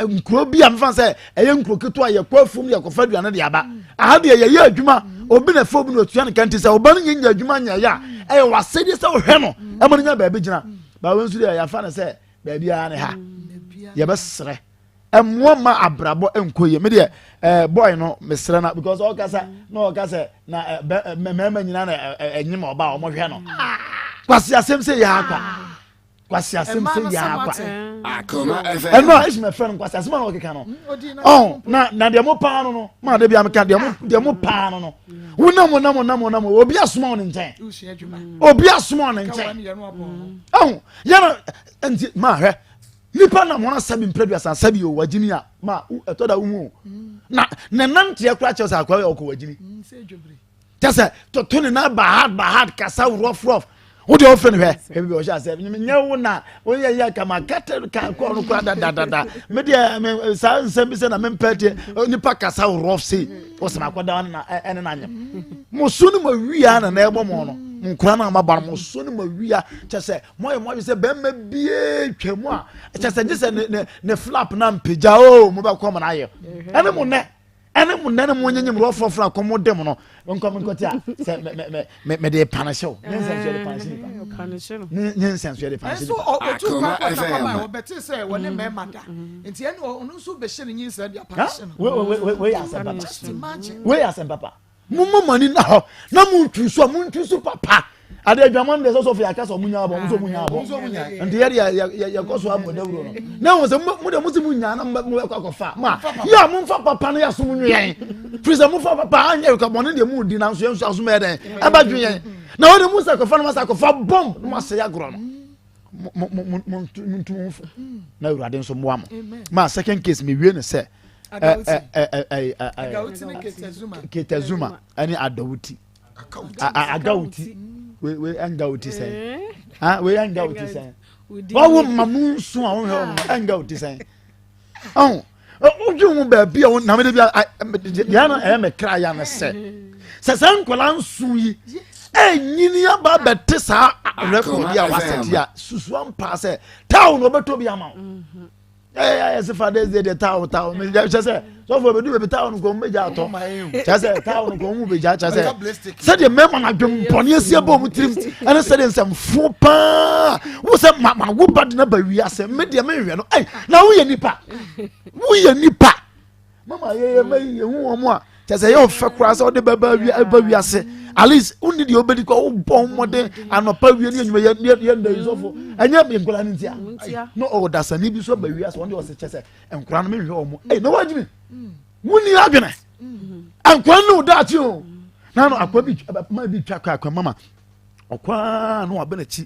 nkuro bi a mefa sɛ ɛyɛ nkuro ketewa yɛkɔ afuom yɛkɔfa aduane de aba aha deɛ yɛyɛ adwuma obi na ɛfɛ obi na otua ne ka nti sɛ ɔba no nyɛ nyɛ adwuma nyɛ yɛ a ɛyɛ wasɛdeɛ sɛ ɔhwɛ no ɛma no nya baabi gyina baabi nso deɛ yɛafa no sɛ baabi ara ne ha yɛbɛsrɛ ɛmmoa ma abrabɔ nkɔ yie me deɛ ɛɛ boy no mesrɛ na because ɔkasa na ɔka sɛ na ɛ bɛ mmarima nyinaa na ɛnyim ɔba a wɔhwɛ no kwasi asɛm sɛ yɛ akwa kwasi asɛm sɛ yɛ akwa ɛno a esum ɛfrɛ no kwasi asɛm a na ɔkeka no ɔn na na deɛ mo paa no no maa de bi ameka deɛ mo deɛ mo paa no no wonam wonam wonam wonam obi asoma wɔn nkyɛn obi asoma wɔn nkyɛn ɔn yɛn nti maa hwɛ. Nipa nam hɔn asɛm mprɛduasa asɛm yi o wagyimi a ma ɛtɔ da wohu o na ne nanteɛ koraa kyerɛ sɛ akoa yɛ ɔkɔ wagyimi kyɛ sɛ toto ne nan bahad bahad kasa rough rough wo deɛ wofrɛ no hwɛ hwɛ bi ɔhyɛ asɛ nyɛ wo na woyɛ yɛ kama kɛtɛ ka kɔɔ no koraa dadadada me deɛ me saa nsɛm bi sɛ na mempɛ deɛ nipa kasa rough sei wɔsɛm akɔda na ɛne na anyam mo so ne mo awia na na ɛbɔ mo no nkora no amaba no mo so ne mo awia kyɛ sɛ Moayɛ mo adwene sɛ bɛrima bie twa mu a kyɛ sɛ gye sɛ ne ne ne flap na mpagya o mo bɛkɔ mo n'ayɛ ɛne mo nɛ ɛne mo nɛ ne mo nyenyem rɔfrɔfrɔ akɔ mo dem no nkɔ mo nkɔte a sɛ mɛ mɛ mɛ mɛ de panahye o nye nsɛnso yɛ de panahye nipa nye nye nsɛnso yɛ de panahye nipa. Ɛnso otu kwan kɔ takɔba a ɔbɛte sɛ wɔne mmarima da nti ɛne ɔno nso bɛhyɛ ne nyinsɛn de apanahye no. Wei wei wei yɛ asɛm papa wei yɛ asɛm papa. Momma mo ani nna hɔ na montwi so a montwi so papa. Ade adwaman deɛ sɛ sɔfo yɛaka sɛ ɔmo nya abɔ ɔmo sɛ ɔmo nya abɔ nti yɛ deɛ yɛkɔ so abɔ dawuro no na ɛwɔ sɛ mo deɛ mo sɛ mo nya na mo bɛkɔ akɔfa ma yɛ a momfa papa no yɛ asom nwe yɛn firi sɛ mofa papa anyɛ ka bɔne deɛ mo di nanso yɛn nso asom yɛ dɛn ɛbɛdwe yɛn na wɔde mo sɛ akɔfa no mo sɛ akɔfa bɔm na mo asɛe agorɔ no montu mo ho fo na awurade nso mmoa mo ma second case mewie no sɛ ketazuma ɛne adawuti agawuti wei ɛngawuti sɛn wei ɛngawuti sɛn wawo ma mu nso a wohwɛ wɔn ɛngawuti sɛn ɔn wodwe ho baabi a na mede bi deɛ na ɛyɛ me kra ya no sɛ sɛ saa nkwadaa nso yi ɛnyini aba bɛte saa rɛkɔd yi a wasɛte a susua mpaa sɛ tawo na ɔbɛtɔ bi ama wo mhm. ɛyɛ ayɛ sɛ fathers day deɛ tawo tawo kyɛ sɛ sɔfo bɛdu baabi tawo no kɔn mu bɛgya atɔ kyɛ sɛ tawo no kɔn mu bɛgya kyɛ sɛ sɛdeɛ mmarima no adwempɔne asi abɔ wɔn tirim ɛne sɛdeɛ nsɛmfo paa wo sɛ ma ma wo ba de no ba wiase me deɛ menhwɛ no ɛy na woyɛ nipa woyɛ nipa mama yɛyɛ ma yi yɛhu wɔn a kyɛ sɛ ɛyɛ ɔfɛ koraa sɛ ɔde bɛba wi ɛba wiase at least wonni deɛ wobɛdi kɔ wobɔ mmɔden anɔpa wie ne anwuma yɛ yɛ nda yi sɔfo ɛnyɛ nkwadaa no ntia na ɔwɔ dasani bi so ba wiase wɔn deɛ ɔsɛ kyɛ sɛ nkwadaa no menhwɛ wɔn ɛy na wɔagyimi wonni adwene nkwa ne wo daakye o na no akwa bi ma bi twa kɔ akwa mama ɔkwaa na wabɛ n'akyi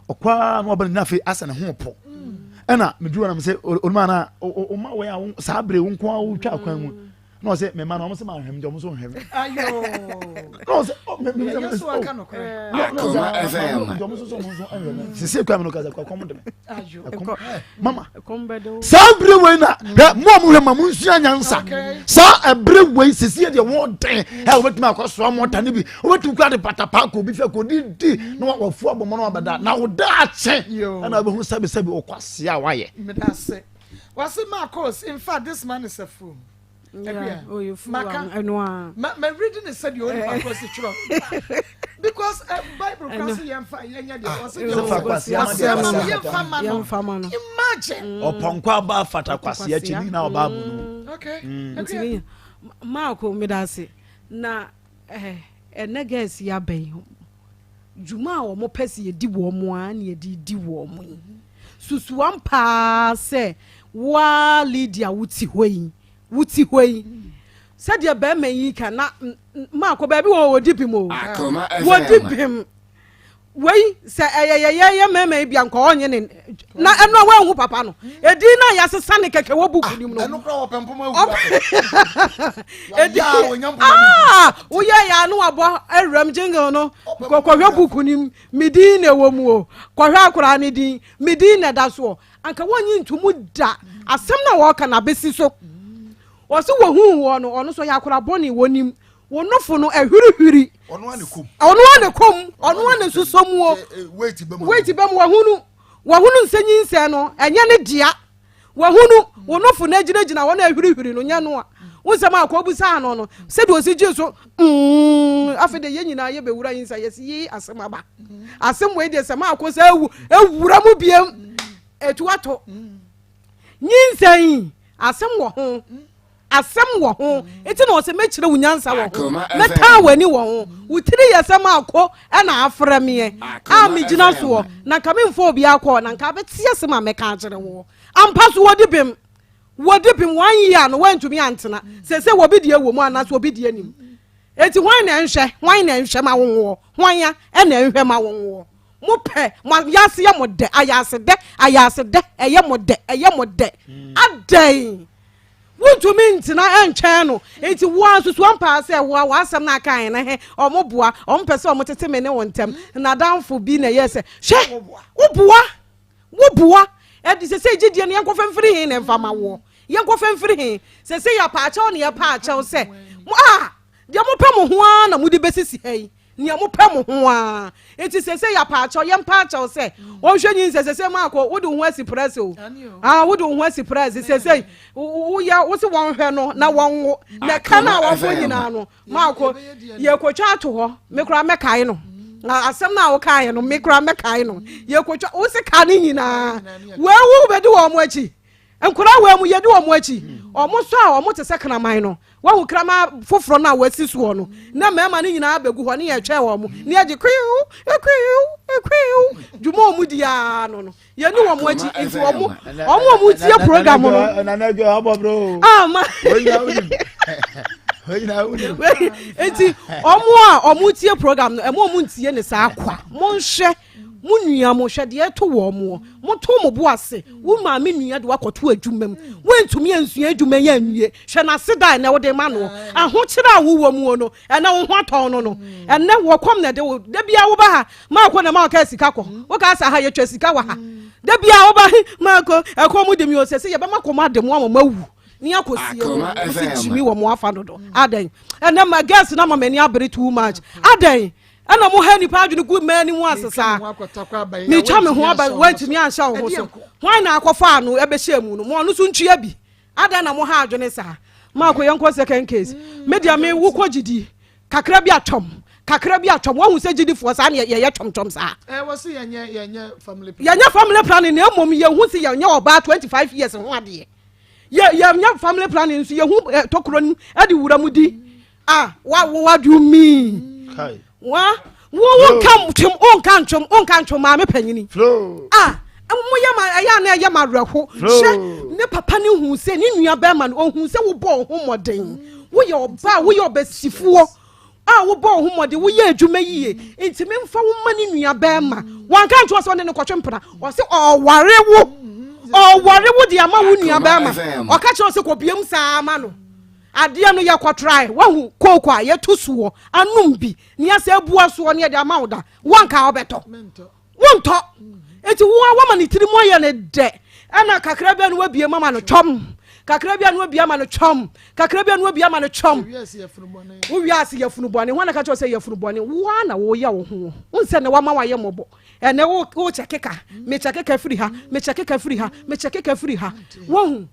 ɔkwaa na wabɛ n'akyi afei asɛ ne ho po ɛna meduru na mesɛ onuma na ɔma wɔ a saa bere wo nko a wotwa akwan mu na ɔsɛ mema no ɔmo sɛ mahwɛ me deɛ ɔmo so nhwɛ me na ɔsɛ ɔ me me me sɛ ɔmo so so ɔmo nso nhwɛ me sisi ekura mi no kasa kɔm de me ɛkɔm mama saa bere wei na hwɛ mo a mo hwɛ ma mo nsua nyansa saa ɛbere wei sisi yɛ deɛ wɔn den ɛ wɔbɛtumi akɔ soa mɔta ne bi wɔbɛtumi kura de patapa akɔ obi fɛ kɔ di di na wafu abɔ mo na wabɛda na ɔda akye ɛna wobɛhu sɛbi sɛbi ɔkɔ aseɛ a wayɛ. Medase. Wase Marcos, in fact this man is a fool. Maka ma ma read ne sɛ deɛ onipa kɔ si twerɛ because uh, Bible kora se yɛmfa yɛnyɛ deɛ ɔse deɛ ɔse ma no yɛmfa ma no imagine ɔpɔnkɔ aba afata kwasi akyi ne nyinaa ɔba abu no okay okay okay Maako meda ase na ɛnɛ girls yi aba yi dwuma a wɔn pɛ sɛ yɛdi wɔn a na yɛde di wɔn yi susu ampa sɛ woa Lydia wote hɔ yi wote hɔ yi. Sɛdeɛ bɛrima yi ka na maakɔ baabi wɔ wɔdi bem o. Wɔdi bem. Wei sɛ ɛyɛ yɛyɛyɛ mmarima yi bia nka ɔnye ne na ɛno a wɔanhu papa no ɛdin no a yɛasesa ne kɛkɛ wɔ buku nim no ɛno kora wɔpɛ mpoma awura ɛdi ah woyɛ yɛ ano abɔ awuram jingle no kɔhwɛ buku nim me din na ɛwɔ mu o kɔhwɛ akwaraa ne din me din na ɛda soɔ anka wɔnyi ntomu da asɛm no a wɔka no abɛsi so wɔse wɔhuu wɔ no ɔno so yɛ akwaraa bɔne wɔnim Wo nofo no ahwirihwiri. Ɔno ara ne kɔm. Ɔno ara ne kɔm. Ɔno ara ne nsosɔ mu o. Weight bɛ mu. Weight bɛ mu wahunu. Wahunu nsɛ nyinsɛn no ɛnyɛ ne dea. Wahunu wo nofo no agyinagyina hɔ na ahwirihwiri no nyɛ no a. Wo nsɛm a akɔbusaa no no sɛdeɛ ɔsi gye so mm afei deɛ yɛn nyinaa yɛbɛwura nyinsɛn yɛsi yi asɛm aba. Asɛm wei deɛ sɛ maakɔ sɛ awu awura mu biem etu ato. Nyinsɛn yi asɛm wɔ ho. Asɛm wɔ ho nti na ɔsɛ mɛkyerɛ wo nyansa wɔ ho, mɛtaa w'ani wɔ ho. Wo tiri yɛ sɛ maako na afrɛ meɛ a megyina soɔ, na nka memfa obi akɔ, na nka abɛte asɛm a mɛka akyerɛ woɔ. Ampa so wɔdi bem, wɔdi bem, one year no woantumi antena, seesei obi deɛ wɔ mu anaasɛ obi deɛ nim. Enti hwan na ɛnhwɛ, hwan na ɛnhwɛ ma wo nwoɔ, hwan a na ɛnhwɛ ma wo nwoɔ? Mo pɛ, mo ayaase yɛ mo dɛ, ayaase dɛ, ayaase dɛ, ɛyɛ mo dɛ, ɛyɛ mo dɛ. Adɛn? Wontumi ntena ntwɛn no. Enti wo ara susu ampa sɛ wo a w'asɛm no aka no he, ɔmo boa, ɔmo pɛ sɛ ɔmo tete me ne wo ntɛm. N'adamfo bi na ɛyɛɛ sɛ, Hwɛ! Woboa! Woboa! Ɛde sesei gyidie no yɛnkɔfa mfiri he na ɛmfa ma woɔ? Yɛnkɔfa mfiri he? Sesei yɛapaakyɛw ne yɛpaakyɛw sɛ, mo a, deɛ mopɛ mo ho ara na mode bɛsisi ha yi. Nea mopɛ mo ho ara. Nti sese yɛapaakyɛw, yɛmpaakyɛw sɛ wɔnhwɛ nyinsɛn sese maakɔ wode wo ho asi press o. Ah, wode wo ho asi press sese woyɛ wo se wɔnhwɛ no na wɔnwo. Na ɛka no a wɔbɔ nyinaa no maakɔ yɛkɔtwa ato hɔ. Me koraa mɛkae no. Na asɛm no a wokaeɛ no me koraa mɛkae no. Yɛkɔtwa wo se ka no nyinaa. Wɔawu bɛdi wɔn akyi. Nkwadaa wei mu yɛdi wɔn akyi. Wɔn sɔ a wɔn te sɛ kraman no. Wahu kraman foforɔ no a wɔasi soɔ no. Na mmarima no nyinaa bɛgu hɔ ne yɛtwɛn wɔn. Ne yɛgye kwiw kwiw kwiw. Dwuma wɔn di ara no no. Yɛni wɔn akyi nti wɔn wɔn a wɔn tie program no. Ama nti wɔn a wɔn tie program no ɛmo wɔn ntie ne saa kwa. Monhwɛ. Mo nua mo, hwɛ deɛ ɛto wɔn moɔ. Moto mo bo ase. Wo maame nua de wakɔto adwuma mu. Woantumi ansua adwuma yi anwie. Hwɛ n'aseda a ɛnɛ wode ma noɔ. Ahokyerɛ a wowɔ muo no, ɛnɛ wo ho atɔ no no. Ɛnɛ wɔkɔm na ɛde wo. Da biara woba ha, maako na ɛma wokaa sika kɔ. Wokaa sɛ ha yɛtwa sika wɔ ha. Da biara woba he, maako, ɛkɔm de me o. Sɛsɛ yɛbɛma kɔm ade mo ama moawu. Ne akɔsie mo. Mo se gyimi wɔ mo afa dodo. Adɛn? Ɛnɛ ma girls no ama m'ani abere too much. Adɛn? Ɛna mo ha nipa adwene gu mmaa anim ase saa. Metwa me ho aba woantumi anhyɛ wo ho so. Hwan na akɔfa ano ɛbɛhyɛ mu no? Mo ɔno so ntua bi. Adɛn na mo ha adwene saa? Maako yɛnkɔ second case. Me deɛ me wokɔ gyidi kakra bi atwam kakra bi atwam wahu sɛ gyidifoɔ saa ne yɛyɛ twɔmtwɔm saa. Yɛnyɛ family yɛnyɛ family planning na mmom yɛhu sɛ yɛnyɛ ɔbaa 25 years ho adeɛ. Yɛnyɛ family planning nso yɛhu tokuro no de wura mu di. Ah, what, what do you mean? Kai. Wa, wo wo nka ntwom, wo nka ntwom, wo nka ntwom maame panyini. Flow. Ah, mo yɛ ma ɛyɛ na ɛyɛ ma awerɛho. Hwɛ, ne papa ne hu sɛ ne nua bɛrima no ohu sɛ wobɔ wo ho mmɔden. Woyɛ ɔbaa, woyɛ ɔbɛsifoɔ a wobɔ wo ho mmɔden, woyɛ adwuma yie. Nti memfa wo ma ne nua bɛrima. Wanka nkyerɛ sɛ ɔne no kɔtwe mpena. Ɔse ɔware wo. Ɔware wo de ama wo nua bɛrima. Ɔka kyerɛ sɛ kɔbiam saa ma no. Adeɛ no yɛkɔtrae, wahu kooko a yɛto soɔ anom bi ne yɛasɛ abua soɔ ne yɛde ama wo da, woanka wobɛtɔ? Wontɔ. Enti wo a woama ne tiri mu ayɛ ne dɛ, ɛna kakra bi a na wabie mu ama no twɔm, kakra bi a na wabie ama no twɔm, kakra bi a na wabie ama no twɔm. Wo wiase yafunu bɔne, hwan na ka kyerɛ wo sɛ yafunu bɔne? Wo ara na woyɛ wo ho. Wohu sɛ na wama wayɛ mmɔbɔ. Ɛnɛ wo wokyɛ keka, mekyɛ keka firi ha, mekyɛ keka firi ha, mekyɛ keka firi ha. Wohu?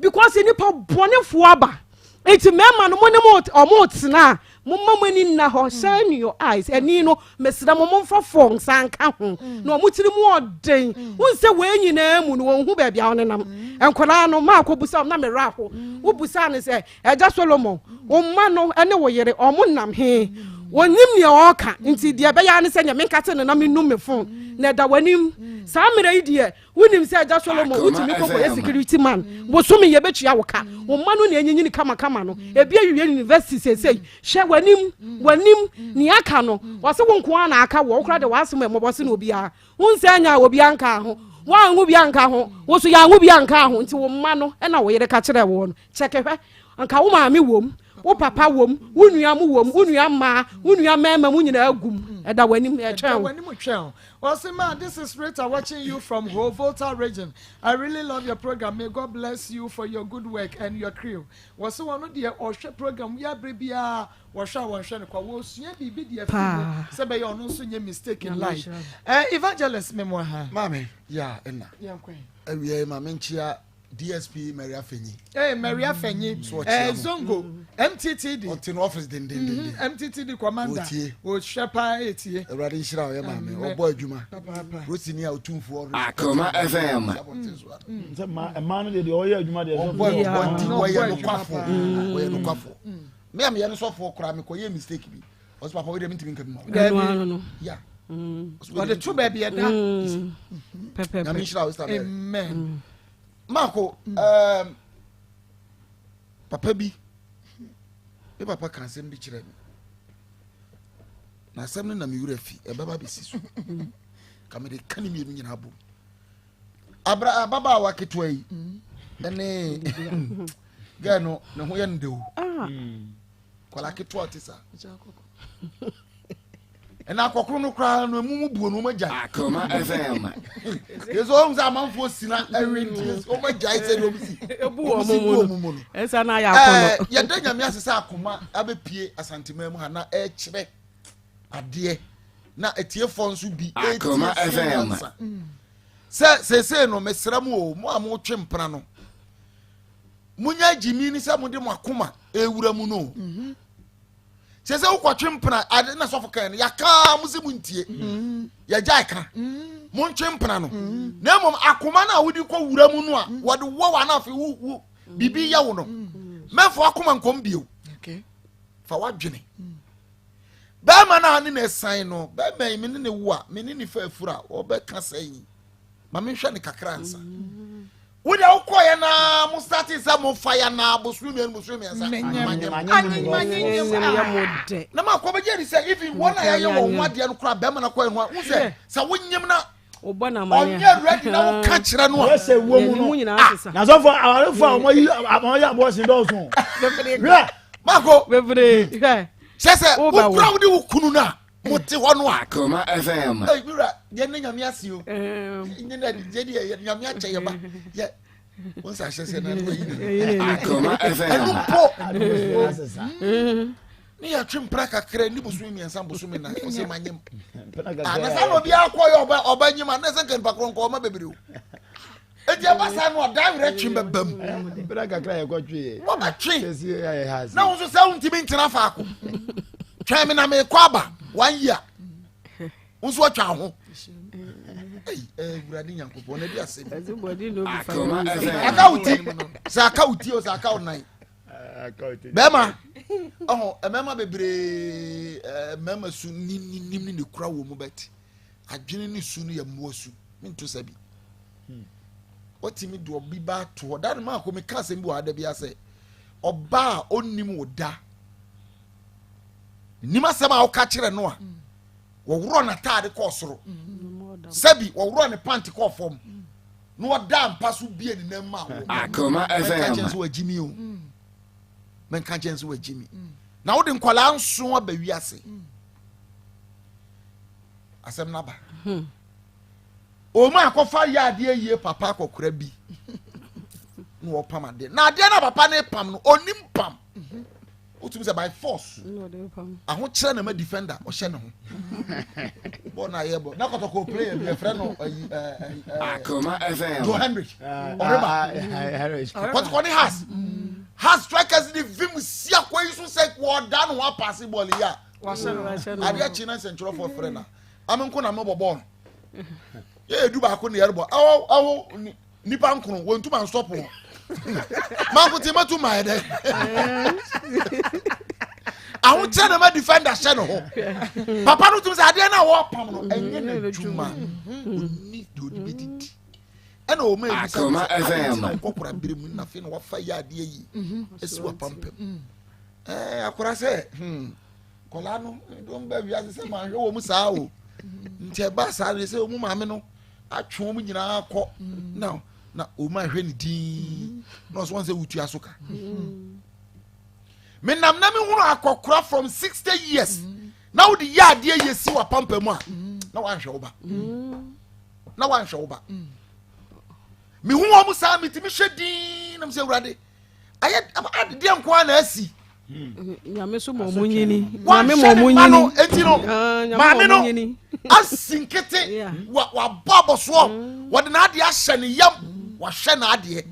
Because nipa bɔnefoɔ aba. Nti mmarima no mo ne mo ɔmo tena a mo ma mo ani nna hɔ shine your eyes ani no mesrɛ mo momfa fɔ nsa nka ho na ɔmo tiri mu ɔden wohu sɛ wei nyinaa mu no wɔn hu baabi a ɔnenam nkwadaa no maakɔ busa wɔn na me werɛ aho wo busa no sɛ ɛgya Solomon wo mma no ne wo yere ɔmo nam he. Wɔnim nea ɔreka nti deɛ ɛbɛyɛ ara ne sɛ nea menka te no na menum me phone na ɛda w'anim. Saa mmerɛ yi deɛ wonim sɛ Agya Solomon wotumi kɔ kɔyɛ security man bosome yɛbɛtua wo ka. Wo mma no na ɛnyinyini kamakama no ebi awie university seesei. Hwɛ w'anim w'anim nea aka no wɔse wo nko ara na aka wɔ wo koraa deɛ w'asɛm ɛmmɔbɔ sene obiara. Wo nsa anya a obiara nkaa ho, woanwo bi anka ho, wo nso yɛanwo bi ankaa ho nti wo mma no na wo yere ka kyerɛɛ woɔ no kyɛke hwɛ anka wo maame wom, wo papa wom, wo nua mo wom, wo nua mmaa, wo nua mmarima mo nyinaa gum ɛda w'anim ɛtwɛn wo. Ɛda w'anim twɛn wo. Ɔse ma this is Rita watching you from Ho Volta region I really love your program may God bless you for your good work and your crew. Wɔse wɔno deɛ ɔhwɛ program yi abere biara Wɔhwɛ a wɔnhwɛ no kwa. Wɔresua biribi de afiri mu sɛ ɛbɛyɛ ɔno nso nyɛ mistake in life. Eh, evangelist me mo ha. Maame, ya ɛna. Yɛnkɔ yi. Awia yi maame nkyia DSP Mary Afenyi. Eh, Mary Afenyi. So ɔkyia eh, mo. Zongo, MTTD. Ɔte no office dendendenden. Mm -hmm. MTTD commander. Ɔtie. Ɔhwɛ paa etie. Awurade nhyira ɔyɛ maame. Ɔbɔ adwuma. Papaapa. Rosini a otumfoɔ. Akoma FM. Sɛ mmaa no deɛ deɛ ɔyɛ adwuma deɛ. Ɔbɔ adwuma nti wɔyɛ nokwafo. Wɔyɛ nokwafo. Me a meyɛ no sɔfoɔ koraa mekɔyɛɛ mistake bi ɔsɛ papa wei deɛ mentumi nka bi ma wo. Ya. Ɔde to baabi ɛda. Nyame nhyira wo sister Mary. Amen. Marco, papa bi me papa ka asɛm bi kyerɛ me na asɛm no na me werɛ fi ɛbɛba bɛsi so ka mede ka ne mmienu nyinaa bom abra ababaawa ketewa yi ɛne gɛɛ no ne ho yɛ no dɛw ah. kwala ketewa te saa ɛna akɔkoro no koraa no emu mu buo no wɔn agya Akoma FM yɛsɛ wɔn sɛ amanfoɔ si na ɛwe nti wɔn agya sɛ deɛ wɔn si wɔn si bu wɔn mu no ɛnsa na ayɛ akɔnɔ ɛɛ yɛda nyame ase sɛ akoma abɛpie asanteman mu ha na ɛkyerɛ adeɛ na atiefoɔ nso bi Akoma ɛtie FM. nyansa sɛ seesei no mesrɛ mo o mo a motwe mpena no monya gyimi ne sɛ mode mo akoma ɛwura mu no mhm. sɛ sɛ wokɔtwe mpena ade na sɔfo kan no yɛkaa mo sɛ montie mhm. yɛgyae ka mhm. montwe mpena no na mmom akoma no a wode kɔ wura mu no a wɔde wɔ wɔ ana afei wo biribi yɛ wo no mɛmfa wakoma nkɔm bio fa wadwene Bɛrima no a ne na ɛsan no, bɛrima yi me ne ne wo a, me ne ne fa afuru a, ɔbɛka sɛ yi. Ma menhwɛ ne kakra ansa. Wo deɛ wokɔeɛ na mo starte sɛ mo fa ya na bosome mmienu bosome mmiɛnsa. Na ma akɔ bɛgye di sɛ even wɔn a yɛayɛ wɔn ho adeɛ no koraa bɛrima no akɔyɛ ho a, wo sɛ sɛ wonyem na ɔnyɛ ready na woka kyerɛ no a. Wɔsɛ wɔ mu no. Ah, na sɔfo awarefo a wɔyi wɔyɛ abɔɔsen dɔɔso. Hwɛ. Mako. Bebree. Hwɛ. Kyɛ sɛ wokura wode wo kunu no a mote hɔ no a. Akoma FM. Ei wura yɛn ne nyame ase o. Nyɛ na yɛ deɛ nyame akyɛ yɛ ba. Yɛ wo nsa ahyɛ sɛ na ne wayi ne. Akoma FM. Ɛno mpo. Ne yɛtwe mpra kakra ni bosome mmiɛnsa bosome nan ɔsɛ ma nyem. Ah na saa na obiara kɔ yɛ ɔba ɔba nyem a na ɛsɛ nka nipa korɔ nka ɔma bebree o. Eti ɛba saa no a daa werɛ twe bɛba mu. Mpena kakra yɛ kɔtwe yɛ. Wɔbɛtwe. Na wo nso sɛ wontumi ntena faako. Twɛn me na mekɔ aba one year. Wo nso atwa ho. Awurade Nyankopɔn na di asɛm. Aka wo ti. Sɛ aka wo ti o sɛ aka wo nan. Bɛrima ɔho mmarima bebree mmarima su nim nim ne ne kura wɔ mu bɛte. Adwene ne su no yɛ mmoa su. Mento sɛ bi. Watumi de ɔbi ba ato hɔ. Da no maako meka asɛm bi wɔ ha da bi asɛ ɔbaa a ɔnnim wo da nim asɛm a woka kyerɛ no a wɔworɔ n'ataade kɔɔ soro sɛbi wɔworɔ ne pant kɔɔ fam na ɔda mpa so bie ne nan mu a wɔ Akoma mɛnka FM. kyɛn sɛ wagyi mi o mɛnka kyɛn sɛ wagyi mi na wode nkwadaa nson aba wiase asɛm no aba Wɔn akɔfa yɛ adeɛ yie papa akɔkora bi na wɔpam adeɛ na adeɛ na papa no pam no onim pam wotumi sɛ by force ahokyerɛ na ma defender ɔhyɛ ne ho bɔɔl na ayɛ bɔ na kɔtɔkɔ player bi yɛfrɛ no ayi ɛɛ Akoma FM Joe Henry ɔreba kɔtɔkɔ ne has has strikers de vim si akɔ yi so sɛ wɔda no ho apaase bɔɔl yi a adeɛ kye na nsɛntwerɛfoɔ frɛ na ame nko na mebɔ bɔɔl no yɛ edu baako ne yɛrebɔ ɛwɔ ɛwɔ nipa nkono wɔn ntoma nsɔpo wɔn manko te matu maa yɛ dɛ. Ahokyerɛ na ma defender hyɛ ne ho. Papa no tumi sɛ adeɛ no a wɔpam no ɛnyɛ n'adwuma. Ɔnni deɛ ɔde bɛdidi. Ɛna wɔn a ebisa no sɛ adeɛ nti na nkɔkora bere mu na afei na wafa yɛ adeɛ yi esi wapampam. Ɛɛ akora sɛ hmm kɔlaa no wɔn ba wiase sɛ maa hwɛ wɔn saa o. Nti ɛba saa de sɛ wɔn maame no atwe wɔn nyinaa kɔ na na wɔn ahwɛ ne din na ɔsɛ wɔn sɛ wotua so ka. Menam na mehunu akɔkora from 60 years na wode yɛ adeɛ yɛ si wapampa mu a na wanhwɛ wo ba na wanhwɛ wo ba mehu wɔn saa metumi hwɛ din nam sɛ awurade ayɛ adedeɛ nko ara na asi nyame so ma ɔmo nyini nyame ma ɔmo nyini eti no ah, maame no asi nkete wabɔ abɔsoɔ mm. wɔde n'adeɛ ahyɛ ne yam wahwɛ n'adeɛ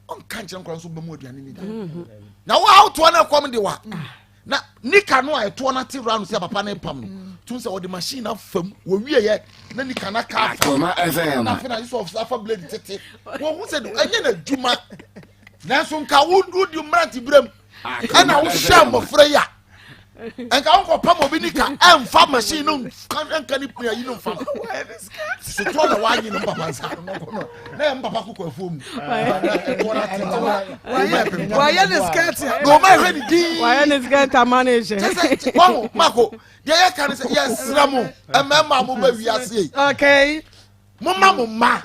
ɔnka nkyerɛ nkwadaa nso bɛmu aduane ni da mm-hmm. na wo a wotoɔ no ɛkɔm de wa ah. na nika no a ɛtoɔ no ate wura no sɛ papa no pam no mm. tun sɛ ɔde machine afam wɔwieɛ na nika no aka afa na afei na ayɛ sɛ afa blade tete wɔhu sɛ ɛnyɛ n'adwuma nanso nka wodi mmerante berɛ mu ɛna wohyɛ mmɔfra yi a nka wo nkɔpam obi nika ɛmfa machine no nka ne pia yi no mfa no sotoɔ na woanye no mpapa nsa na yɛ mpapa kokɔ afuo mu wayɛ ne skirt na ɔma ɛhwɛ ne din wayɛ ne skirt ama ne hyɛ kyɛ sɛ waho mako deɛ yɛka ne sɛ yɛsrɛ mo mmarima a moba wiase yi okay momma mo mma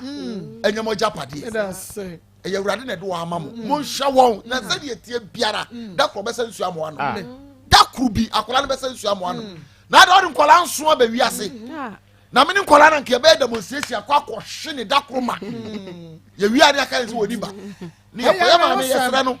ɛnyɛ mo agyapadeɛ ɛyɛ awurade na ɛde wɔn ama mo mm. monhwɛ wɔn na mm. sɛdeɛ tie biara mm. da koro bɛsɛ nsuo amoa no ah. da koro bi akwadaa no bɛsɛ nsuo amoa no na ade ɔde nkwadaa nson aba wiase ah. na mene nkwadaa no nka yɛbɛyɛ demonstration akɔ akɔhwe ne da koro ma yɛwie ade aka ne sɛ wɔni ba ne yɛkɔyɛ maame yɛsrɛ no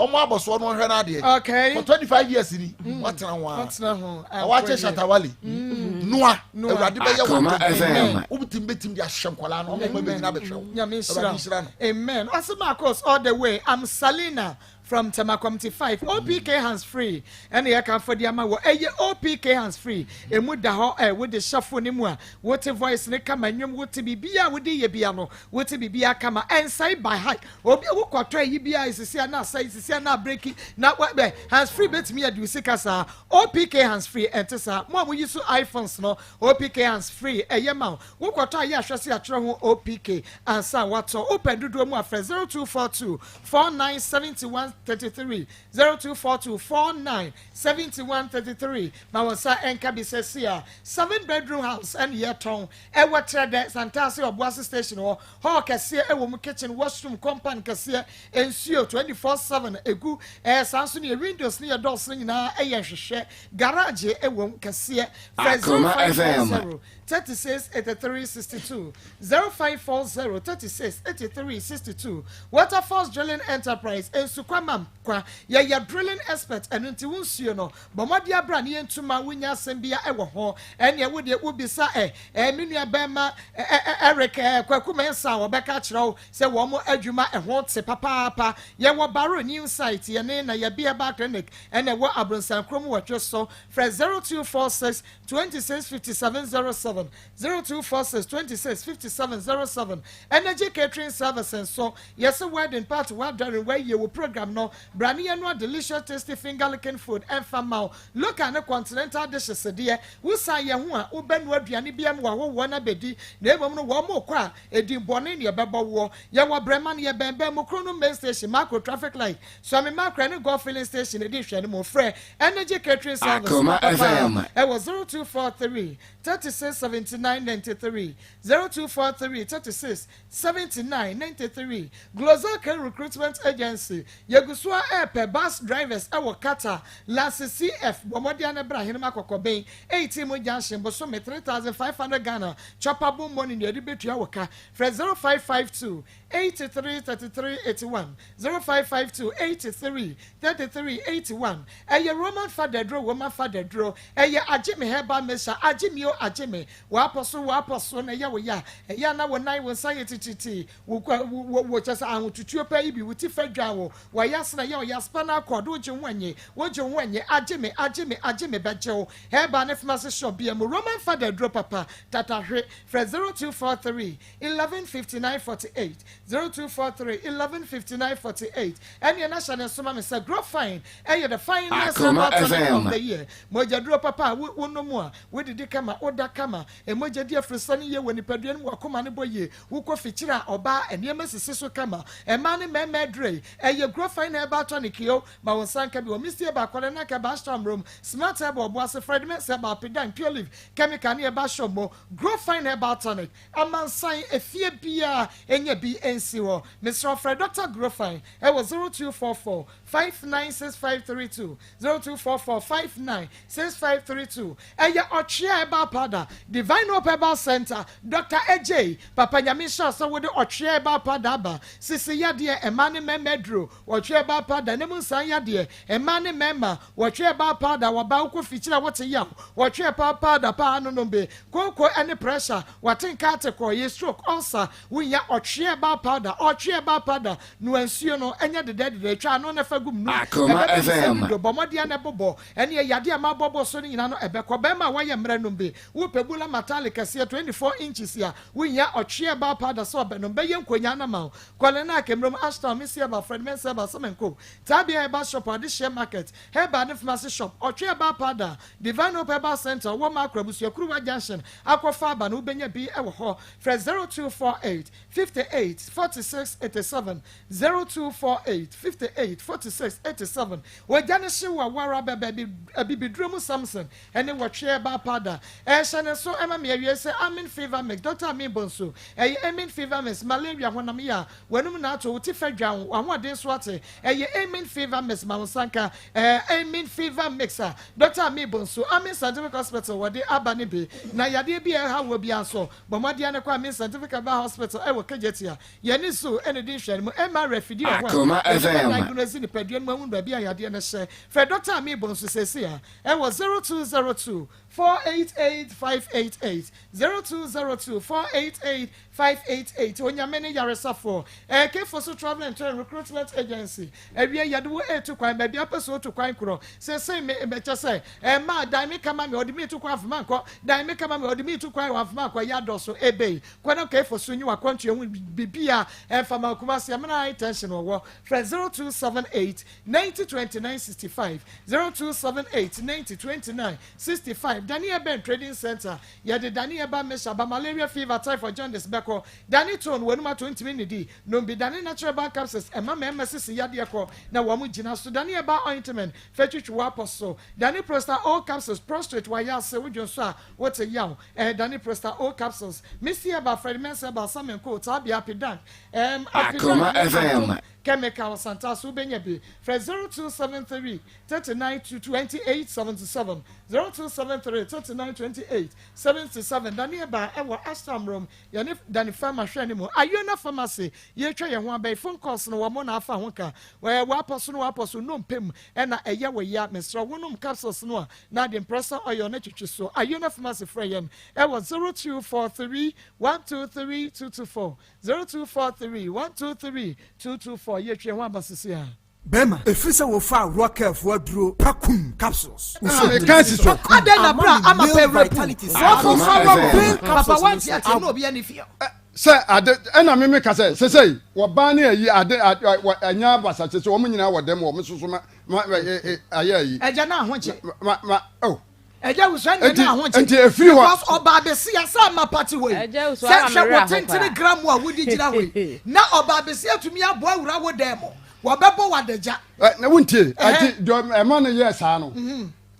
ɔmo abɔsoɔ no ɔhwɛ no adeɛ for 25 years ni watena ho a wakyɛ shatawale noa awurade bɛyɛ wɔn wobɛtumi bɛtumi de ahyɛ nkwadaa no ɔmo ma bɛnyina bɛhwɛ wo nyame nhyira amen ɔse Marcos all the way I'm Salina from Tema Committee 5 OPK hands free ɛna yɛka afɔdi ama wɔ ɛyɛ OPK hands free emu da hɔ ɛ wode hyɛ phone ne mu a wote voice ne kama nnwom wote biribiara wode yɛ bia no wote biribiara kama ɛnsɛe by heart obi a wokɔtɔ ayi biara esisi a na asɛe esisi a na abreki na wɛ hands free betumi adi wo sika saa OPK hands free ɛnte saa mo a moyi so iPhones no OPK hands free ɛyɛ ma wo wokɔtɔ a yɛ ahwɛ sɛ yɛatwerɛ ho OPK ansa watɔ wopɛ dodoɔ mu afrɛ 0242 49 71 33 0242 49 71 33 ma wɔn nsa ɛnka bi sɛ si a 7 bedroom house ɛne yɛtɔn ɛwɔ Trɛdɛ Santase Ɔboase station hɔ Hall kɛseɛ ɛwɔ mu, kitchen, washroom, compound kɛseɛ, nsuo 24/7 ɛgu, ɛɛ saa nso ne yɛ windows ne yɛ doors no nyinaa ɛyɛ nhwehwɛ, garage ɛwɔ mu kɛseɛ. Frɛ Akoma FM. 0540 36 83 62, 0540 36 83 62. Waterfalls Drilling Enterprise, Nsukwa Mam Kwa, yɛyɛ drilling expert ɛno nti wo nsuo no Bɔ mmɔden abra ne yɛntu ma wonnya asɛm bia ɛwɔ ho. Ɛneɛ wo deɛ wo bisa ɛ ɛ me nua bɛɛma ɛ ɛ Eric ɛ Kwaku Mensah a ɔbɛka akyerɛ wo sɛ wɔn adwuma ɛho te papaapa. Yɛwɔ Baro new site yɛne na yɛbi herbal clinic ɛna ɛwɔ Abronsan kurom wɔtwe so. Frɛ 0246 26 57 07, 0246 26 57 07. Energy catering service nso yɛse wedding party w'adɔre w'ayie wo program no Bra ne yɛnoa delicious tasty finger licking food ɛmfa mma wo. Local ne continental dishes deɛ, wo san yɛ ho a, wo bɛnoa aduane bi ama w'ahɔhoɔ no abɛdi, na mmom no wɔn rekɔ a, edin bɔne na ɛbɛbɔ woɔ. Yɛwɔ Brɛman, yɛbɛn Bɛnmukrono main station, Makro traffic light, Suame Makra ne Golf filling station edi nhwɛanimu. Frɛ Energy Catering Service Akoma paa FM. ɛwɔ 0243 36 79 93, 0243 36 79, 93, Glozal Care Recruitment Agency, Yɛgu so ara repɛ bus drivers wɔ Qatar, Lase CF, bɔ mmɔden ara na bra Ahenem Akɔkɔben, 18 mu junction, bosome 3,500 Ghana, Chopper Boom Money na yɛde bɛtua wo ka, frɛ 0552 83 33 81, 0552 83 33 81. Ɛyɛ Roman fada aduro, Roman fada aduro, ɛyɛ Agye Me Herbal Mixture, Agye Me o, Agye Me. W'apɔ so, w'apɔ so na ɛyɛ wo ya. Ɛyɛ a na wo nan, wo nsa yɛ titiritii. Wo, wo, wo, kyerɛ sɛ ahotutuo paa yi bi, wo ti fa dwa wo. W'ayase na ɛyɛ wo ya, spinal cord, wogye wo ho nnye, wogye wo ho nnye. Agye me, agye me, agye me bɛgye wo. Herbal ne pharmacy shop biara mu. Roman Fada aduro papa, tatahwe. Frɛ 0243 11 59 48, 0243 11 59 48. Ɛneɛ na hyɛ ne nso ma me sɛ Grow Fine ɛyɛ the finest Akoma herbal tonic of FM. the year. Mogyaduro papa a wo, wonom a, Wodidi kama, woda kama, mogya di aforosiane yie wɔ nipadua no mu, w'akoma no bɔ yie, wokɔ fikyire a, ɔbaa, nneɛma sisi so kama. Mmaa ne mmarima aduro yi, ɛyɛ Grow Fine Herbal Tonic o, ma wo nsa nka bi wɔ Misty Herbal, Kɔlɛnak Herbal, Ashtown Rom, Smart Herbal, Ɔboase, Fred Mens Herbal, Pedan, Pure Leaf, Chemical ne Herbal Shop mu. Grow Fine Herbal Tonic, amansan efie biara nya bi nsi hɔ. Mesrɛ wo frɛ Dɔkta Grow Fine wɔ 0244 596532, 0244 59 6532 Ɛyɛ Ɔtwea Herbal Powder, Divine Hope Herbal Centre, Doctor Adjei, Papa Nyame nhyira wo sɛ wode Ɔtwea Herbal Powder aba, Sisi yadeɛ, mmaa ne mmarima aduro, Ɔtwea Herbal Powder, ne mu nsan yadeɛ, mmaa ne mmarima, Ɔtwea Herbal Powder, wɔba wokɔ fikyire a wote yaw, Ɔtwea Herbal Powder paa anonom be, kooko ne pressure, wate nka ate kɔ, yɛ stroke, ulcer, wonya Ɔtwea Herbal Powder, Ɔtwea Herbal Powder, noa nsuo no, ɛnyɛ dedɛɛdedɛ, twa ano na fa gu mu nom, Akoma ɛbɛbɛ te sɛ FM. ludo, bɔ mmɔden ara na bobɔ. Ɛneɛ yadeɛ a mabɔbɔ so no nyinaa no ɛbɛkɔ. Bɛɛma a wayɛ mmerɛ nom bi. Wopɛ bula matale kɛseɛ 24 inches a, wohia ɔtweɛ baa powder sɛ ɔbɛnom. Bɛyɛ nkonyaa no ama wo. Kɔlena, Kemrom, Ashtown, Misi Herbal, Fred Mensah Herbal, Semenko, Tabia Herbal Shop, Adehyeɛ Market, Herbal ne Pharmacy Shop, Ɔtweɛ baa powder, Divine Hope Herbal Centre, ɔwɔ Makro, Abusuakuruwa Junction, akɔfa aba no wobɛnya bi wɔ hɔ. Frɛ 0248 58 46 87, 0248 58 46 87. Ogya no hyew a woara bɛba abi abibiduro mu Samson ne wɔtweɛ ba powder ɛhyɛ ne so ɛma me awiei sɛ Amin fever mix Doctor Amin Bonsu ɛyɛ Amin fever mix malaria honam yea w'anum na ato wo ti fɛ dwan w'ahoɔden so ate ɛyɛ Amin fever mix ma wo nsa nka ɛɛ Amin fever mix a Doctor Amin Bonsu Amin Scientific Hospital wɔde aba no bi na yadeɛ bi a ɛha woɔ biara nso bɔ mmɔden ara kɔ Amin Scientific Herbal Hospital ɛwɔ Kejetia Yɛn ani so na edi nhwɛanimu. Ɛmma afidie wɔ hɔ a Akoma yɛde bɛ FM. diagnose nipadua no mu ahunu baabi a yadeɛ no hyɛ. Frɛ Dɔkta Amee Bonsu seesei ara ɛwɔ 0202 488 588, 0202 488 588. Onyame ne yaresafoɔ. Ɛyɛ Kefoso Travel and Tour and Recruitment Agency. Awiei yɛde wo retu kwan baabi a wopɛ sɛ wotu kwan korɔ. Seesei me mekyɛ sɛ ɛmma dan me ka ma me ɔde me retu kwan afema nkɔ, dan me ka ma me ɔde me retu kwan wamfema ankɔ ɛyɛ adɔɔso ebei. Kɔ na kɛfo so nyi w'akwantua ho biribiara ɛmfa ma Kumasi Amena High Tension wɔ hɔ. Frɛ 0278 90 29 65, 0278 90 29 65. Dani Eben Trading Centre, Yɛde Dani Herbal Mixture ba malaria, fever, typhoid, jaundice bɛkɔ. Dani Tone, w'anum ato ntumi nnidi. Nom bi. Dani Natural Herbal Capsules, ɛma mmarima sisi yadeɛ kɔ na wɔn gyina so. Dani Herbal Ointment, fa twitwi w'apɔ so. Dani Prostar Old Capsules, prostrate, w'ayase, wodwo nso a wote yaw. Eh, Danny Presta, O Capsules, Misty Herbal, Fred Mensah Herbal, Sam and Co, Tabia, Apidank, um, Akoma Apidank ne FM. Adom Chemical, Santaso, wobɛnya bi. Frɛ 0273 39 to 28 77, 0273 39 28 77. Danny Herbal ɛwɔ Ashtown Room, yɛne Danny Pharma hwɛ ne mu. Ayona Pharmacy, yɛtwa yɛn ho abɛn, phone calls no wɔn na afa ho ka. Ɛɛ, w'apɔ so no w'apɔ so, nnompe mu ɛna ɛyɛ wo ya. Mesrɛ wo nom capsules no a na de mprɛsa oil no twetwe so. Ayona Pharmacy frɛ yɛn ɛwɔ 0243 123 224, 0243 123 224. Yɛtwe yɛn ho aba sisi a. Bɛrima, ɛfiri sɛ wofaa Rockefo aduro Pakum capsules. Ɛna meka si so. Adɛn na berɛ a ama pɛ rapu wɔfo fa wɔ papa wanti ate na obi ani fie. Sɛ ade ɛna me meka sɛ sesei wɔbaa ne ayi ade ɛnyɛ abasa sɛ sɛ wɔn nyinaa wɔ dɛm wɔ me soso ma ma ayɛ ayi. Ɛgya na ahokye. Ma ma oh. Ɛgya wusua nyɛ na ahokye. Nti efiri hɔ. Because ɔbaa besia sɛ ama pati hɔ yi. Sɛ hwɛ wo tentene gram a wodi gyina hɔ yi na ɔbaa besia tumi abɔ awura wo dan mu wɔbɛbɔ wo adagya. Ɛ na wontie ɛti deɛ ɛma no yɛɛ saa no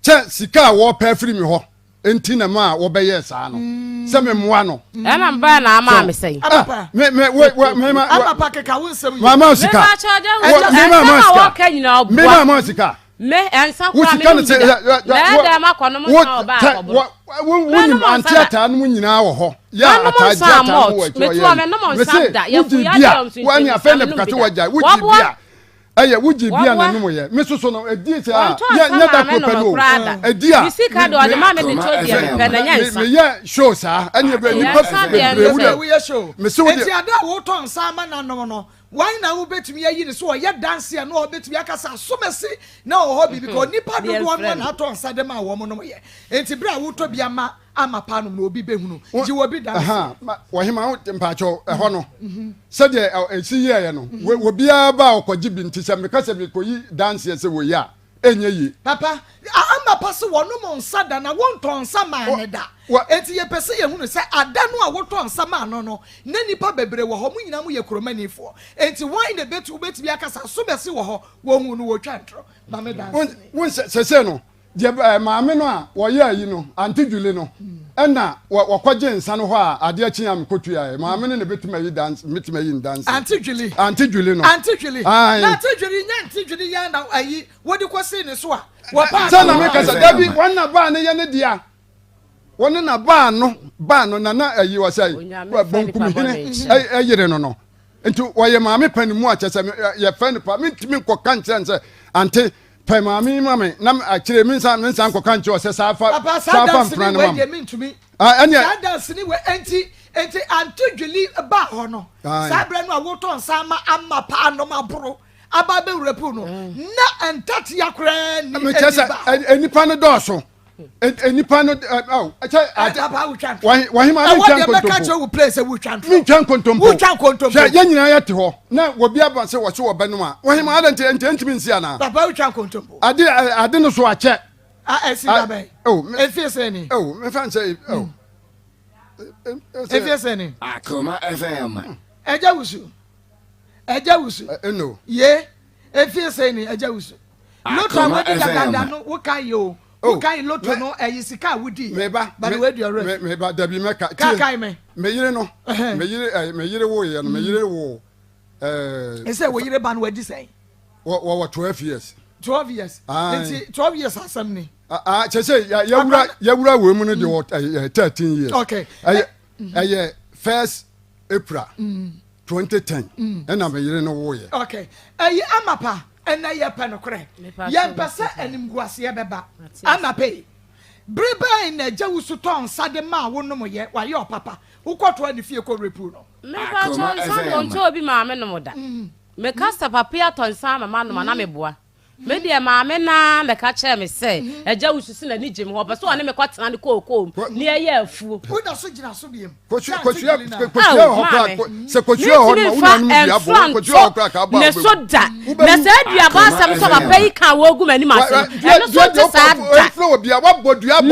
kyɛ sika a wɔpɛ afiri mi hɔ. nti na maa wɔbɛyɛɛ saa no sɛ memmoa no. Ɛna mbaa na ama me sɛn. Ah, me me wo wo me ma. Ama pa keka wo nsɛm yi. Ma ma sika. Me ma kyɛ ɔgya Me ma ma sika. Wɔka nyina ɔboa. Me ma ma sika. Me ɛnsa Wo kora me sika nom no sɛ bi da. Na ɛdɛ ma kɔ nom nsa ɔba akɔboro. Wo wo nim ante ataa no mu nyinaa wɔ hɔ. Yɛ ataa gye ataa no wɔ akyi ɔyɛ. Metu ɔmɛ nom nsa da. Mese Yɛfu wogye ya bi a dɔm so wo ɛne nti afɛn na menom bukate bi da. wagya wogye bi a. Ɛyɛ wogye bi a Wɔboa. n'anom yɛ. Me soso no edi sɛ a Wɔntɔ yɛ nsa nyɛ da maa me koro pɛ nom no o. koraa da. Edi a Me sika de ɔde ma me de tɔ deɛ mepɛ na ɛnyɛ nsa. meyɛ show saa ɛne ɛbɛ nipa Nsa deɛ bebree no wo sɛ. dɛ. Woyɛ show. Mese wo Enti deɛ. ada a wotɔ nsa ama n'anom no, wan na wobɛtumi ayi no sɛ ɔyɛ danseɛ na ɔbɛtumi aka sɛ asomasi na ɔwɔ hɔ biribi kɔ nnipa dodoɔ no na atɔ nsa de ma wɔn nom yɛ. Enti berɛ a wotɔ bi ama ama paa nom no obi bɛhunu. Gye wɔ bi danseɛ. Wɔhema wo mpaakyɛw ɛhɔ no sɛdeɛ ɛsi yɛɛyɛ no obiara ba a ɔkɔgye bi nti sɛ meka sɛ mekɔyi danseɛ sɛ wei a ɛnyɛ yie. Papa, ama pa se wɔnom nsa da na wontɔɔ nsa maa no da. Enti yɛpɛ sɛ yɛhunu sɛ ada no a wotɔɔ nsa maa no no, na nnipa bebree wɔ hɔ, mo nyinaa moyɛ kuromanifoɔ. Enti hwan na ɛbɛtu, wobɛtumi aka sɛ asomasi wɔ hɔ, wɔhuu no, wɔtwa ntorɔ. Ma me danseni. Wo sɛ sɛsɛ no, deɛ ɛɛ maame no a wɔyɛ ayi no, Auntie Julie no, ɛna wɔ wɔkɔgye nsa no hɔ a adeɛ kye a mekɔtuaeɛ. Maame no na ɛbɛtumi ayi dans, mɛtumi ayi no danseɛ. Auntie Julie. Auntie Julie no. Auntie Julie. Ae. Na Auntie Julie nyɛ Auntie Julie yɛn na ayi Wode kɔsii ne so a, wɔpaa Sɛ na meka sɛ, dabi, wɔn na baa no yɛ ne dea. Wɔn na baa no, baa no, nana ayi ɔsɛ, bonkumhene ɛyere no no. Nti wɔyɛ maame pɛ ne mu akyɛ sɛ yɛfɛ no pa, mentumi nkɔka nkyerɛ no sɛ, ante, pɛ maame yi ma me, na akyire me nsa me nsa nkɔka nkyerɛ ɔsɛ saa fa, saa fa mpena no ma me. Ɛneɛ. Saa danseni wei enti enti ante dwili baa hɔ no, saa berɛ no a wotɔ nsa ama ama paa nom aboro. aba abɛwura pool no na ntatea koraa ni mekyɛ sɛ nnipa no dɔɔso nnipa no kyɛ wɔhema ne ntwa nkontompo mentwa nkontompo wotwa nkontompo hwɛ yɛn nyinaa yɛte hɔ na wɔbi aba sɛ wɔse wɔbɛnom a wɔhema adɛ nti nti ntumi nsi anaa papa wotwa nkontompo ade ade no so akyɛ ɛsi da bɛn ɛfie sɛ ni mefa nsɛ ɛfie sɛ ni Akoma FM ɛgya wusu Agya wusu. Eno. Ye. Efie sɛn ni agya wusu. Loto a wadi dadaada no woka yi o. Woka yi loto no ɛyi sika a wodi. Meba. Bade wadi ɔrɛ. Meba dabi mɛka. Ka kae me. Me yere no. Me yere eh me yere wo yɛ no me yere wo eh. Ɛsɛ wo yere ba no wadi sɛn. Wɔ wɔ 12 years. 12 years. Nti 12 years asɛm ni. Ah kyɛ sɛ yɛwura yɛwura wɔ mu no de wɔ 13 years. Okay. Ɛyɛ ɛyɛ first April. 2010 ɛna me yere no woeɛ. Okay ɛyi amapa ɛnɛ yɛ pɛ nokorɛ yɛn pɛ sɛ animguaseɛ bɛba amapa yi bere bɛn na agya wusu tɔ nsa de maa wo nom yɛ wayɛ ɔpapa wokɔ toa ne fie kɔ repu no. Mepa kyɛw nsa de ɔntɔ obi maa me nom da meka sɛ papa yi atɔ nsa ama ma nom a na meboa. Me deɛ maame no ara na ɛka kyerɛɛ me sɛ, Agya wusu sɛ n'ani gye me ho, ɔpɛ sɛ ɔne me kɔtena ne kookoo mu na yɛyɛ afuo. Woda so gyina so biom. Kosua kosua wɔ hɔ koraa sɛ kosua wɔ hɔ ma wo nuanom dua bɔ kosua wɔ hɔ koraa ka aba ne so da na saa aduaba asɛm sɛ papa yi ka wɔgu m'anim ase no ɛno so nte saa da meme bɔ dua ma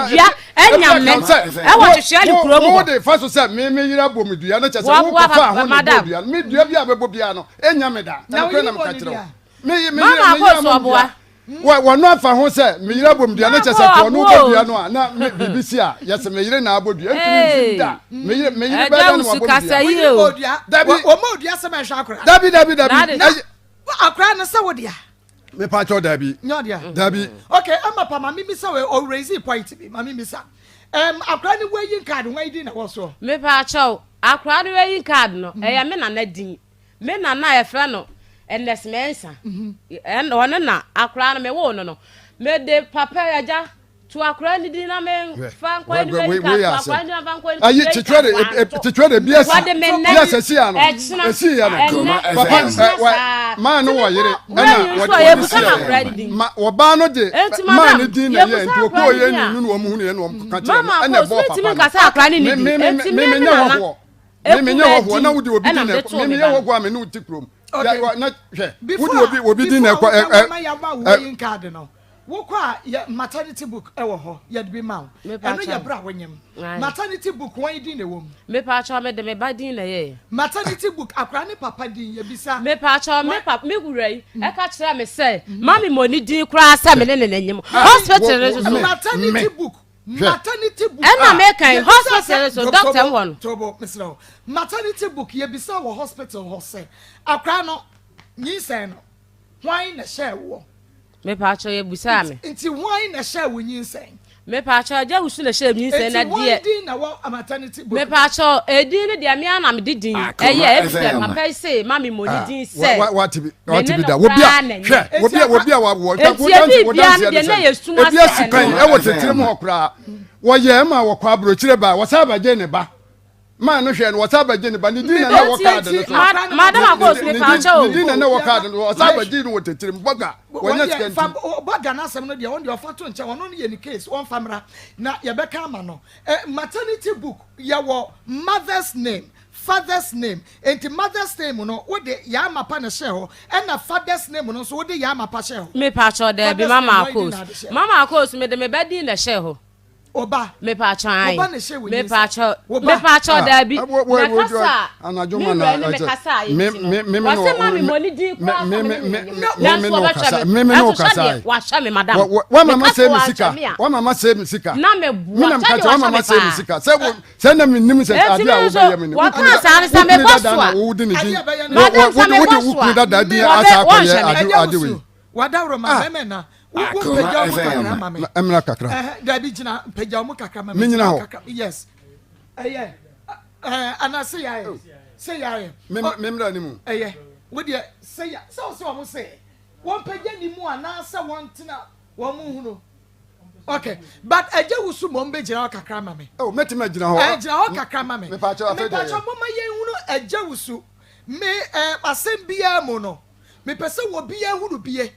dua anya me ɛwɔ hyehyɛ ne kurom hɔ wode fa so sɛ me me yere abɔ me dua no kyɛ sɛ wokɔfa ho ne bɔ dua no me dua bi a bɛbɔ biara no Enya me da. Na Ɛnokorɛ na meka kyerɛ wo. Me me Mama yere me yere akɔ so amom dua. ɔboa. Wɔ wɔno afa ho sɛ me yere abom dua ne kyɛ sɛ Mama kɔ ɔno bɔ aboa dua o. no a na me biribi si a yɛsɛ me yere na abɔ dua. Ɛntumi nsi Hey. da. Me yere me yere Ɛgya bɛda na wusu wabɔ me kasa dua. yie o. Dua. Dabi. Wɔn ma odua sɛ mɛhwɛ akora. Dabi dabi dabi. N'ade. Ɛyɛ Akora no sɛ wo dea. me pa kyɛw dabi. Nyɛ ɔdea. Dabi. Okay, ɛma pa maame mi sɛ o raise point bi maame mi sa. Um, akora no wɔayi card wɔn din na wɔ soɔ. Mepa kyɛw, akora no wɔayi card no, ɛyɛ me nana din. Me nana a yɛfrɛ no Ernest Mensah, ɔno na akora no mewoo no no, mede papa agya to akora no din na memfa nkɔ university to akora no din na memfa nkɔ university. Kyekyerɛ de bi asi Wɔde me nnɛ bi asɛ si ano ɛkyena esi yɛ no ɛnnɛ papa ɛkyena saa. maa no wɔ yere Wura ɛna yi nso wɔde a wɔde yɛbusa si no akora yɛ no din. ma ɔbaa no de Enti maa madam ne din na yɛ yɛbusa nti akora okɔ no yɛ din ne a nu na wɔn hunu yɛ na wɔn kɔka kyerɛ no mama ɛna akɔ ɛbɔɔ so ntumi papa nka sɛ akora no no ne me din. me me Enti me me me me nyɛ nana hɔhoɔ me me nyɛ hɔhoɔ na wode obi ɛna din na mede ɛkɔ too me me me ba yɛ no. hɔhoɔ a me ne wo te kurom Okay. yɛ na hwɛ Before wode obi obi din na before ɛkɔ ɛ wobɛwɔ ɛ ma yɛama wo ɛ weyin card no, wokɔ a yɛ maternity book ɛwɔ hɔ yɛde bi ma wo. Mepa Ɛno yɛ kyɛw. berɛ a wonyem. Aye. Maternity book wɔn din na ɛwɔ mu. Mepa kyɛw mede me ba din na ɛyɛɛ. Maternity book akwadaa ne papa din yɛbisa. Mepa kyɛw me papa me wura yi ɛka kyerɛ me sɛ ma me mɔ ne din koraa sɛ me ne ne n'anyim hospital no nso so. Maternity book Maternity book. Ɛna meka yi hospital so doctor wɔ no. Tobo mesrɛ wo. Maternity book yɛbisa wɔ hospital hɔ sɛ akora no nyinsɛn no hwan na ɛhyɛɛ woɔ? Mepaakyɛw yɛbusaa me. Nti hwan na ɛhyɛɛ wo nyinsɛn? Mepaakyɛw agya wusu na ɛhyɛ nyinsɛn na Eti deɛ. wɔn din na wɔ maternity book. Mepaakyɛw edin no deɛ mea na mede din ɛyɛ efisɛ papa yi se ma me mmɔ ne din sɛ. Wate bi Me wate ne bi no da wobi a koraa na nyɛ. hwɛ wobi a wobi a wawɔ Eti ebi bia no deɛ na yɛ sum ebi ase asi pɛn ɛno. ɛwɔ titiri mu hɔ koraa wɔyɛ ɛma wɔkɔ aburokyire ba wɔsan abɛgye ne ba maa no hwɛ no wɔsan abɛgye ne ba ne din na na ɛwɔ kaadi no so Madam Akos mepaakyɛw o. ne din na na ɛwɔ kaadi no so wɔsan abɛgye no wɔ titiri mu bɔga wɔnyɛ sika nti. Bɔga n'asɛm no deɛ wɔn deɛ ɔfa to nkyɛn ɔno no yɛ ne case wɔnfa mmra na yɛbɛka ama no maternity book yɛwɔ mother's name father's name nti mother's name no wode yaa mapa na ɛhyɛ hɔ ɛna father's name no nso wode yaa mapa hyɛ hɔ. Mepaakyɛw daabi Father's mama name wɔn din Akos na ade hyɛ hɔ. mama Akos mede me ba din na ɛhyɛ hɔ. Oba. Mepaakyɛw ayi. Oba na ɛhyɛ wɔ nyinsɛn. Mepaakyɛw Oba. mepaakyɛw daabi. Ah, wo- wo- Na wo- kasa anadwo me ma wura na ne me ɛkyɛ- kasa a me yɛ ti me no. me me Wɔse ma me mmɔ ne din koraa me sɛ me me ne me ne nyem. me Nanso me ne wo wɔbɛhwɛ kasa me. me me ne wo Nanso hwɛ kasa deɛ yi. wahyɛ me madam. Wa- wa- wa mama Meka sɛ sɛ me sika wanhyɛ me a. wa mama sɛ me sika Na meboa me na kyɛ meka deɛ kyɛ wa wahyɛ mama me sɛ me paa. sika sɛ wo sɛ na menim sɛ Enti adeɛ me a nso wobɛyɛ me ni wɔkaa saa no sɛ wo kunu mebɔ dada so na a. wode ne din Adeɛ bɛyɛ no. wo- Madam wo- sɛ wode mebɔ wode wo so kunu a. dada din Wɔbɛ asa akɔyɛ wɔnhyɛ me. ade Ɛgya ade wusu wei wadaworo ma Ah. bɛmɛ na wo wo Akoma mpagya wo mu FM. kakra ma me. Na- ɛmmra kakra Ɛhɛ, dabi gyina mpagya wo mu kakra ma me. Menyina Gyina hɔ. kakra. Yes. Ɛyɛ. Ɛɛ ana se yɛ se yɛ. Me- Ɔ- memmra ne mu Ɛyɛ. Wo deɛ se ya sɛ wo sɛ wɔn se wɔn mpagya ne mu anaasɛ wɔn tena wɔn mu hunu. Okay, but ɛgya wusu mɔ mbɛ gyina hɔ kakra ma me. oh mɛtumi agyina hɔ Ɛ gyina hɔ kakra ma me. Mepaakyɛw, afei deɛ Mepaakyɛw yɛ. moma yɛn hunu ɛgya wusu. Me ɛ asɛm biara mu no mepɛ sɛ wɔ biara hunu bie.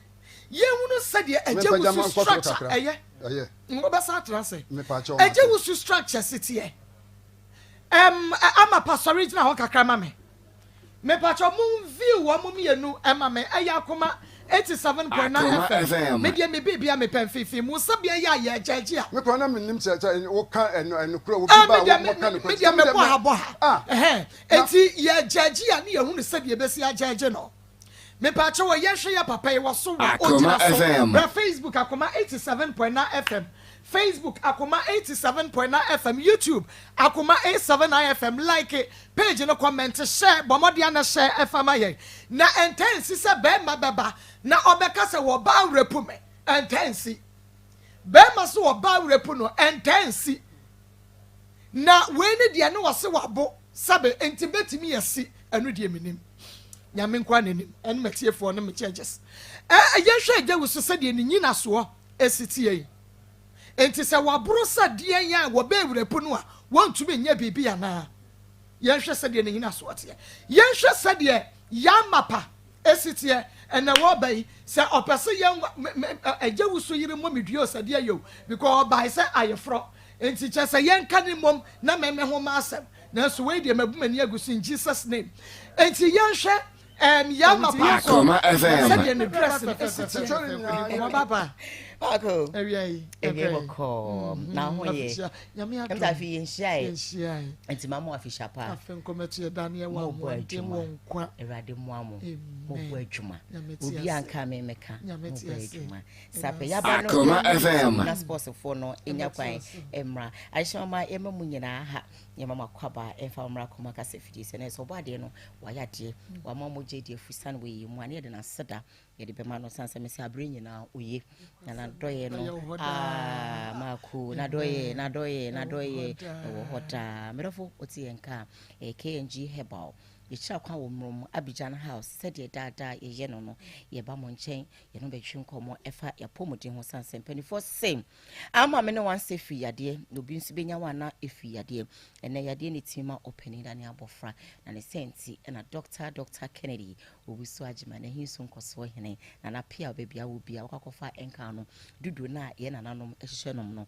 Yɛn hunu sɛdeɛ ɛgya Mepagya ma wusu nkɔ soro structure kakra ɛyɛ. ɛyɛ Wɔbɛsa atena ase. mepaakyɛw Ɛgya wusu structure si teɛ. Ɛm ɛ, ama pasɔre gyina hɔ kakra ma me. Mepaakyɛw mo view wɔn mo mmienu ɛma me ɛyɛ akoma 87.9 Akoma FM. FM. Me deɛ me biribi a mepɛ mfimfini mu sɛbea yɛ a yɛ gyɛgye a. me kora na menim sɛ sɛ woka ɛno ɛnokorɛ obi Ah, ba a me deɛ me wɔka me nokorɛ me deɛ mebɔ ha bɔ ha. Ah. Ɛhɛn. Eti yɛ gyɛgye a ne yɛhunu sɛdeɛ ebesi agyɛgye no. Mepaakyɛw wɔ yɛhwɛ yɛ papa yi wɔ so wɔ Akoma ogyina so. FM. Bra Facebook Akoma 87.9 FM. Facebook Akoma 87.9 FM. YouTube Akoma 879 FM. Like it. Page no comment share bɔ mmɔden ana share ɛfa ma yɛn. Na ɛntɛnsi sɛ bɛrima bɛba na ɔbɛka sɛ wɔba awurapu me. Ɛntɛnsi. Bɛrima so wɔba awurapu no ɛntɛnsi. Na wei ne deɛ ne wɔse wabo sɛbe nti bɛtumi yɛsi ɛno deɛ menim nyame nkoa n'anim ɛne matiefoɔ ne me judges ɛ yɛhwɛ agya wo so sɛdeɛ ne nyinasoɔ ɛsi tie yi nti sɛ waboro sɛ deɛ yɛn a wɔbɛ awurapu no a wɔntumi nyɛ biribi anaa yɛnhwɛ sɛdeɛ ne nyinasoɔ teɛ yɛnhwɛ sɛdeɛ yɛamapa ɛsi teɛ ɛnɛ wɔba yi sɛ ɔpɛ sɛ yɛn agya wo so yere mmɔ me dua o sɛdeɛ yɛ o because ɔbae sɛ ayeforɔ nti kyɛ sɛ yɛnka ne mmom na mɛmɛ ho ma asɛm nanso wei deɛ mabu m'ani agu so in jesus name nti yɛnhwɛ ɛm yɛamapa so Akoma FM. sɛdeɛ ne dress no ɛsi teɛ ɔma baba Paako. awia yi Ewie bɔkɔɔ. Na ho yɛ. Afehyia. Nyame adom. Ɛmta afi yɛnhyia yɛ. Yɛnhyia yɛ. Nti ma mo afehyia pa. Afe nkɔmɛto yɛ da ne yɛwɔ Mo bɔ ahoɔden adwuma. wɔ nkwa. Awurade mmoa mo. Amen. Mo bɔ adwuma. Nyame te Obi ase. anka me mɛka. Nyame Mo te bɔ ase. adwuma. Ɛda Sapɛ ase. yaba no. Akoma FM. Na sportsfoɔ no enya kwan mmra. Ahyɛ ma yɛma mu nyinaa ha. Yɛma mo akɔaba ɛmfa mmra akoma kasa fidie sɛ na ɛsɛ ɔbɔ adeɛ no wayɛ adeɛ. Wama mo gye deɛ fusan wɔ yi mu a ne yɛde n'aseda yɛde bɛma no san sɛ mesɛ abere nyinaa oye na n'adɔyɛ no Ɛyɛ wɔ hɔ aa daa. maako n'adɔyɛ n'adɔyɛ n'adɔyɛ Ɛwɔ hɔ daa. ɛwɔ hɔ daa mmerɛfo wote yɛn ka ɛyɛ KNG herbal yɛkyerɛ kwan wɔ mmrom Abidjan house sɛdeɛ daadaa yɛyɛ no no yɛba mo nkyɛn yɛno bɛtwe nkɔmmɔ ɛfa yɛapɔmuden ho san sɛ mpanimfoɔ se ama me ne wansɛ firi yadeɛ na obi nso bɛnya wana ɛfiri yadeɛ ɛnɛ yadeɛ ne timi ma ɔpanin da ne abɔfra na ne sɛ nti ɛna Dr. Dr. Kennedy Owusu Agyema n'ahi so nkɔsoɔ hene na napia baabi a wɔ bia wɔkakɔfa ɛnka no dodo no a yɛn nananom hyehyɛ nom no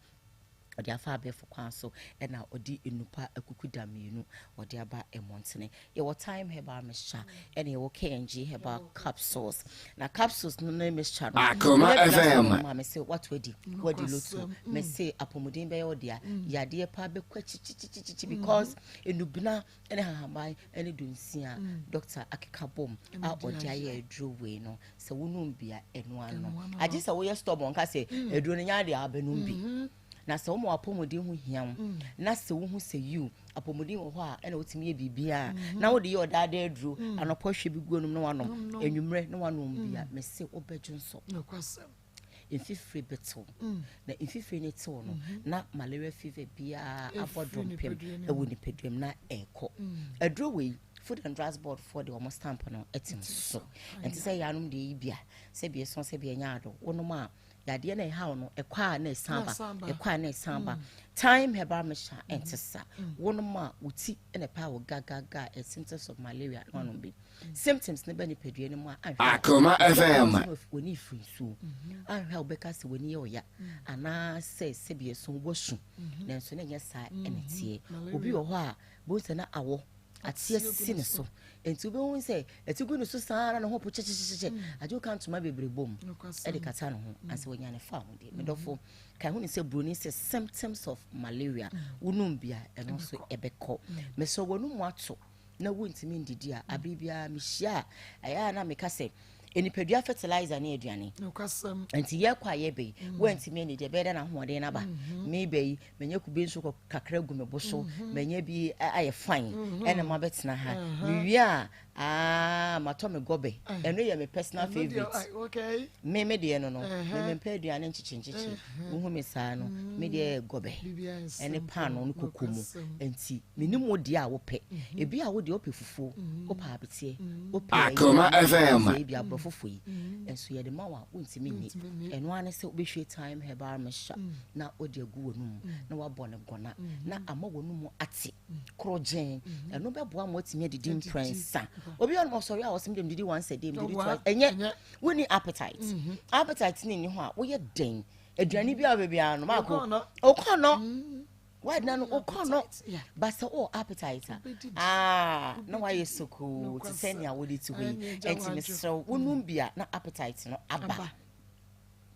ɔde afa abɛɛfo kwan so ɛna ɔde nnupa akuku da mmienu ɔde aba mmɔntene yɛwɔ time herbal mixture ɛna yɛwɔ KNG herbal capsules na capsules no ne mixture no Akoma meyɛ bi FM. na sɛ mese wato adi wadi loto mese apɔmuden bɛyɛ wo dea yadeɛ paa bɛkɔ akyikyikyikyi because enubena ne hahaban ne dunsia doctor akeka bom a ɔde ayɛ aduro wei no sɛ wonum bi a ɛno ano agye sɛ woyɛ stubborn ka sɛ aduro no nyɛ adeɛ a wobɛnom bi na sɛ woma w'apɔmuden ho hia wo na sɛ wohu sɛ yiw apɔmuden wɔ hɔ a ɛna wotumi yɛ biribiaa na wode yɛ ɔdaadaa aduro anɔpɔ hwɛ bi gu anum na wanom anwummerɛ na wanom bi a mese wobɛdwo nsɔ Nokwasɛm. mfifire bɛtew. Na mfifire no tew no, na malaria fever biara abɔ dɔmpem wɔ nipadua mu na ɛrekɔ. Aduro wei, Food and Drugs Board foɔ de wɔn stamp no atim so. Ɛnte sɛ yɛanom deɛ yi bi a, sɛbi ɛso sɛbi ɛnyɛ ado. Wonom a, yadeɛ na ɛhaw no, ɛkɔ a na ɛsan ba, ɛkɔ a na ɛsan ba. Thyme herbal mixture ɛnte saa. Wonom a, wo ti na ɛpaa wo gagaga, symptoms of malaria na wanom bi. Symptoms no ba nipadua no mu a, anhwɛ a, Akoma FM. W'ani firi nsuo. Anhwɛ a wobɛka sɛ w'ani yɛ ɔya anaasɛ sɛbi ɛso wasu. Nanso na ɛnyɛ saa ɛna ɛteɛ. Obi wɔ hɔ a, bohu sɛ na awɔ ateɛ si ne so. Nti wobɛhu sɛ ɛte gu ne so saa na ne ho po kyekyekyekye. Agye woka ntoma bebree bom de kata ne ho ansa wanya ne fa ho deɛ. Medɔfo, ka ho ne sɛ buroni sɛ symptoms of malaria wonom bi a ɛno nso ɛbɛkɔ. Mesrɛ w'anum ato na wontumi ndidi a, abere biara mehyia a, ɛyɛ a na meka sɛ nipadua fertilizer ne aduane. Nti yɛkɔ a yɛbɛ yi, mm. woantumi anidi ɛbɛyɛ dɛ na ahoɔden no aba. Mm-hmm. Mebɛ yi, manya kube nso kɔ kakra gu me bo so, mm-hmm. manya bi ayɛ fine, mm-hmm. ɛna mabɛtena ha. Uh-huh. Mewie a, aa matɔ me gɔbɛ. Eh. Ɛno yɛ me personal favorite. Me me deɛ no no, uh-huh. me mempɛ aduane nkyekye nkyekye. Uh-huh. Wohu me saa no, me deɛ yɛ gɔbɛ. Ɛne paano ne koko mu. Nti Menim wo deɛ a wopɛ. Ebi a wo deɛ wopɛ fufuo, wopɛ abeteɛ, wopɛ Akoma FM. sɛ ebi aborɔfofo yi. Nso yɛde ma wo a wontumi nni. Ɛno ara ne sɛ wobɛhwie thyme herbal mixture na wode agu w'anum na woabɔ no gɔna na ama w'anum ate korɔgyenn. Ɛno bɛboa ma woatumi adidi mprɛnsa. Obi wɔ hɔ nom ɔsɔre a ɔse medeɛ medidi once a day, medidi twice. Ɛnyɛ, wonni appetite. Appetite no nni hɔ a woyɛ dɛn? Aduane biara a wobɛbia biara no maako, wokɔnnɔ. Why na no wokɔ no ba sɛ wowɔ appetite a ah na wayɛ sokoo te sɛ nea wode te hɔ yi ɛnti mesrɛ wo wonom bi a na appetite no aba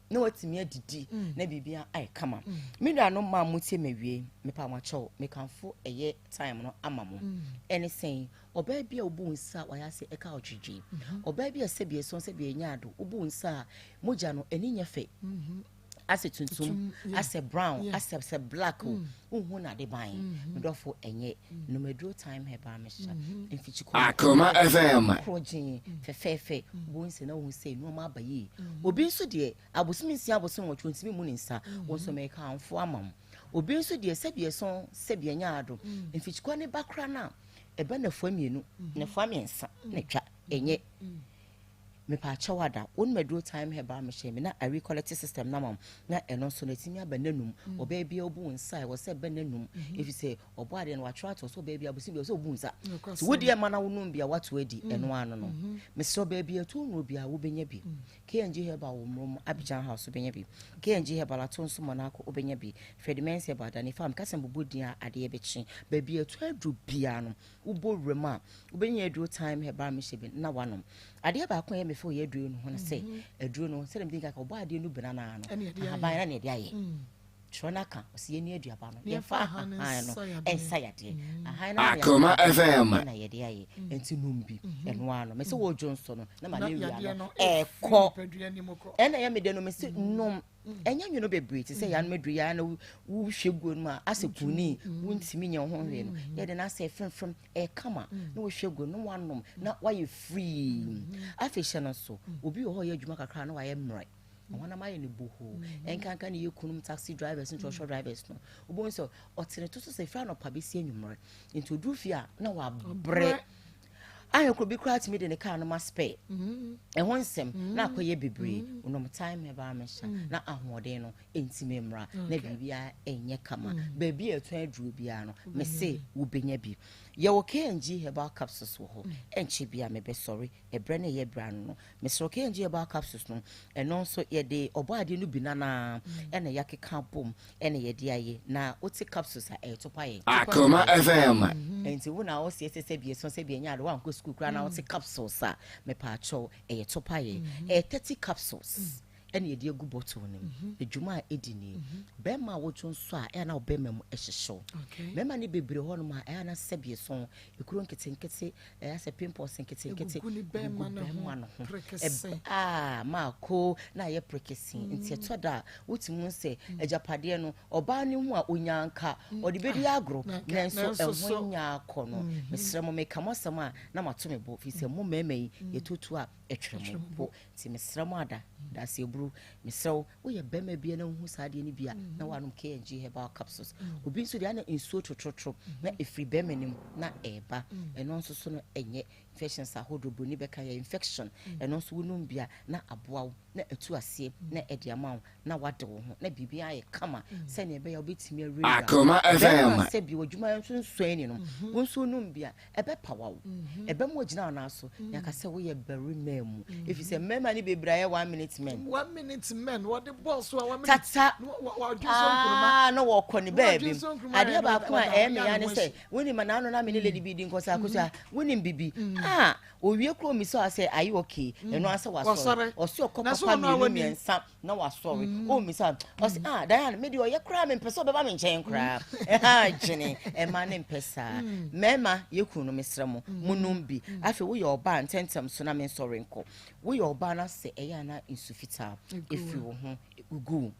na watumi adidi mm. na biribi ayɛ kama mm. me nuanom maa mo tie mawie mepa mo akyɛw mekamfo ɛyɛ time no ama mo mm. ɛne sɛn ɔbaa bi a wobu nsa a wayɛ ase ɛka ɔtwedwe mm-hmm. ɔbaa bi a sɛbi ɛsɔn sɛbi ɛnyɛ ado wobu nsa a mogya no ɛni nyɛ fɛ mm-hmm. asɛ tuntum asɛ brown asɛ sɛ black o mm. wohu na ade ban mm-hmm. medɔfo ɛnyɛ mm. nomaduro time herbal mixture mm-hmm. mfikyikɔ Akoma FM korɔgyen mm. fɛfɛɛfɛ wo nsɛ na wohu sɛ nneɛma aba yie obi nso deɛ abosom nsia abosom nwɔtwe ntumi mu ne nsa wɔn nso mɛka amfo ama mo obi nso deɛ sɛbi ɛsɔn sɛbi ɛnyɛ ado mfikyikɔ ne ba kora no a ɛbɛ nafua mmienu nafua mmiɛnsa na atwa ɛnyɛ Mepaakyɛw ada wo nom aduro time herbal machine me na a recollect system no ama wo na ɛno nso no atumi aba n'anum mm. ɔbaa biara obu wo nsa a ɛwɔ sɛ ɛba n'anum mm-hmm. ɛfiri sɛ ɔbɔ adeɛ no watwerɛ ato sɛ ɔbaa biara bosom bi ɛwɔ sɛ obu nsa nti wo deɛ ma na wonom bi a wato adi mm. ɛno ano no mm-hmm. mesrɛ ɔbaa biara to nnuro biara wobɛnya bi mm. KNG herbal wɔ mmrom Abidjan house wobɛnya bi KNG herbal ato nso Monaco wobɛnya bi Fred Mensah herbal Dani Farm kasa mbobɔ din a adeɛ bɛkye baabi a ɛtɔ aduro biara no Wobɔ wuram a, wobɛnya aduro thyme herbal mixture bi na wanom. Adeɛ baako a ɛyɛ me fɛ wɔ yɛ aduro no ho no sɛ, mhm. aduro no sɛdeɛ mede nka ɔbɔ adeɛ no bena no ano, ahaban na ne ɛde ayɛ. Mm. Twerɛ no aka, ɔsɛ yɛni aduaba no, yɛmfa ahahan no ɛnsa yadeɛ. Mm. Ahan no Akoma FM. na yɛde ayɛ. Mm. Nti nom bi, mhm. ɛno ano. Mɛ sɛ wɔdwo nso no, na malaria no ɛkɔ. Ɛna ɛyɛ me dɛ no, mɛ sɛ nom Ɛnyɛ nwono bebree te sɛ yɛanom aduru yi ara na wohwɛ guo no mu a asɛ kunni wontumi nyɛ wo ho hwee no yɛde no asɛ fremfrem ɛyɛ kama na wohwɛ guo no na wanom na wayɛ free afei hyɛ no nso obi wɔ hɔ ɔyɛ adwuma kakra na wayɛ mmerɛ wɔnam ayɛ no bohoo ɛnkanka ne yɛ kunum taxi drivers ne trɔtrɔ drivers no wobɛhu sɛ ɔte ne to so sɛ ɛfiri anɔpa bɛsi anwummerɛ nti ɔduru fie a na wabrɛ Ahwɛ koro bi koraa tumi de ne kaa no ma spare. Mm-hmm. Ɛho nsɛm mm-hmm. na akɔyɛ bebree. Mm-hmm. Onom time herbal mixture na ahoɔden no ntumi mmra na biribiara ɛnyɛ kama. Baabi a ɛtɔn aduro biara no mese wobɛnya bi. Yɛwɔ KNG herbal capsules wɔ hɔ. Ɛnkyɛ bi a mebɛsɔre ɛbrɛ no ɛyɛ berɛ ano no. Mesrɛ KNG herbal capsules no ɛno nso yɛde ɔbɔ adeɛ no bi nanaa ɛna yɛakeka bom ɛna yɛde ayɛ na wote capsules a ɛyɛ topa yɛ. Akoma FM. Nti wo na wose ɛsɛ sɛ bi ɛso sɛ bi ɛnyɛ ade wankɔ sukuu koraa na wote capsules a mepaakyɛw ɛyɛ topa yɛ ɛyɛ 30 capsules ɛna yɛde agu bottle no mu adwuma a ɛdi nie bɛrima a wodwo nso a ɛyɛ na wo bɛrima mu ɛhyehyew mmarima no bebree hɔ nom a ɛyɛ na sɛbi ɛso ekuro nketenkete ɛyɛ sɛ pimples nketenkete gugu bɛrima no ho ɛbaa maako na ayɛ prekese mm. nti ɛtɔ da a wotumi hu sɛ mm. agyapadeɛ no ɔbaa no ho a onya nka mm. ɔde bɛdi ah, agorɔ nanso ɛho nya akɔ no mm-hmm. mesrɛ mo meka mo asɛm a na mato me bo firi sɛ mo mmarima yi yɛtoto a ɛtwerɛ mo bo nti mesrɛ mo ada daseɛ buru. aburo. Mesrɛ wo, woyɛ bɛrima bia na wohu saa adeɛ no bi a, na wanom KNG herbal capsules. Obi nso deɛ ana nsuo totorotoro na ɛfiri bɛrima no mu na ɛreba. Ɛno nso so no ɛnyɛ infections ahodoɔ, buroni bɛka yɛ infection. Ɛno nso wonom bi a na aboa wo na atu aseɛ na ɛde ama wo na wade wo ho na biribi ayɛ kama sɛnea ɛbɛyɛ a wobɛtumi awurawura. Akoma FM. Bɛrima sɛ bi w'adwuma nso nsɔ ani no, wo nso wonom bi a ɛbɛpawa wo, ɛbɛma wagyina wo nan so na aka sɛ woyɛ barima mu, ɛfiri sɛ mmarima no bebree ayɛ one minute men. One minute men, wɔde bɔɔl so a one minute. Tata na wɔdwe so nkuruma. Aa na wɔkɔ ne Na baabi. wɔdwe so nkuruma Adeɛ yɛ na baako a wɔda ɛyɛ me wɔde ya ne ano sɛ wonim anaano na me ne lady bi di nkɔsɛ akosua wonim bibi a owie kuro mi sɛ ɔsɛ are you okay ɛno asɛ wasɔre Wasɔre. ɔsɛ ɔkɔ Na so papa ɔno a mmienu wani? mmiɛnsa na wasɔre ɔmmisa ɔse ah Diane me deɛ ɔyɛ koraa mempɛ sɛ ɔbɛba me nkyɛn koraa ɛha adwene ɛma ne mpɛ saa mmarima yɛ kunu no mesrɛ mo monom bi. Afei woyɛ ɔbaa ntɛntɛm so na mensɔre nkɔ, woyɛ ɔbaa no sɛ ɛyɛ ana nsu fitaa ɛfiri wo ho gugu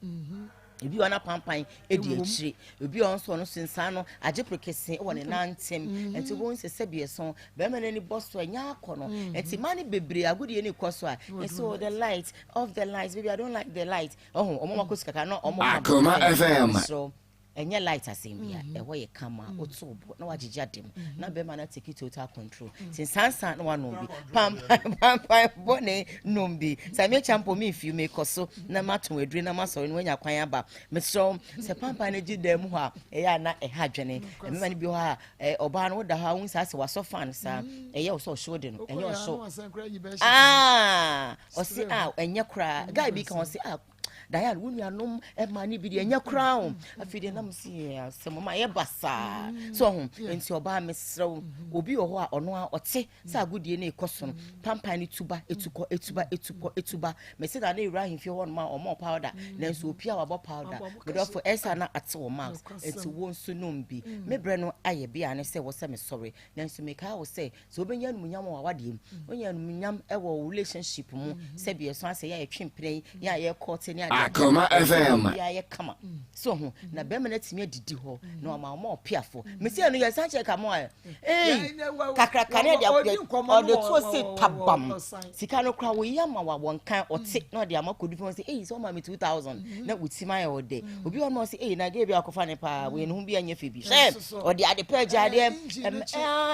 ebi wɔ n'apampan edi akyire, ebi wɔ nso ɔno so nsa no agye prekese wɔ ne nan ntɛm, nti wɔn sɛ sɛbi ɛso bɛrima n'ani bɔ so ɛnya akɔ no, nti mmaa no bebree agodie ne kɔ so a yɛsɛ oh the light, off the light, baby, I don't like the light. Ɔho ɔmo ma kɔ sika na ɔmo ma Akoma FM. So ɛnyɛ light asɛm bia, ɛhɔ yɛ kama, woto bo na wagyegye adem na bɛrima no take total control, nti nsansa na wanom bi, pampan pampan bɔne nom bi. Sɛ mekyɛ mpo memfiw mekɔ so na mato aduro na masɔre no wanya kwan aba. Mesrɛ wo sɛ pampan no gye dan mu hɔ a ɛyɛ a na ɛha adwene mmarima no bi hɔ a ɔbaa no woda hɔ a wohu saa sɛ wasɔ fan saa ɛyɛ wo sɛ ɔhyew de no ɛnyɛ ɔhyew. Ah, ɔse ah ɛnyɛ koraa. Guy bi ka ɔse ah Diane wo nuanom ɛma ne bi deɛ ɛnyɛ koraa o. Afei deɛ nam si yɛ asɛm ma yɛ basaa so ɔho. Nti ɔbaa mesrɛ wo, obi wɔ hɔ a ɔno a ɔte sɛ agodie no ɛkɔ so no pampan no tuba etukɔ etuba etukɔ etuba. Mɛsi na ne ewura ahemfie hɔ nom a ɔmɔ powder nanso opi a wabɔ powder medɔfo ɛsa na ate wɔ marks, nti wo nso nom bi. Me brɛ no ayɛ bi a ne sɛ wɔ sɛ mesɔre, nanso mekae wo sɛ sɛ wobɛnya animuonyam wɔ w'awadeɛ mu, wonya animuonyam wɔ wo relationship mu, sɛbi ɛso asɛ yɛ a yɛtwe mpena yi yɛ a yɛkɔ te ne adeɛ Akoma FM. biara yɛ kama so ho na bɛrima no atumi adidi hɔ na ɔma ɔma ɔpiafo mesi ɛno yɛ san kyerɛ ka mo a ee kakraka ne ɛde ɔde to se tabam sika no kora woyi ama wa wɔn kan ɔte na ɔde ama kodu fɛn sɛ eyi sɛ ɔma mi 2000 na wuti ma yɛ ɔde obi wɔn ma ɔsɛ eyi na gye bi akɔfa ne paa wei ne ho bi anyɛ fɛ bi hwɛ ɔde ade pɛ gya adeɛ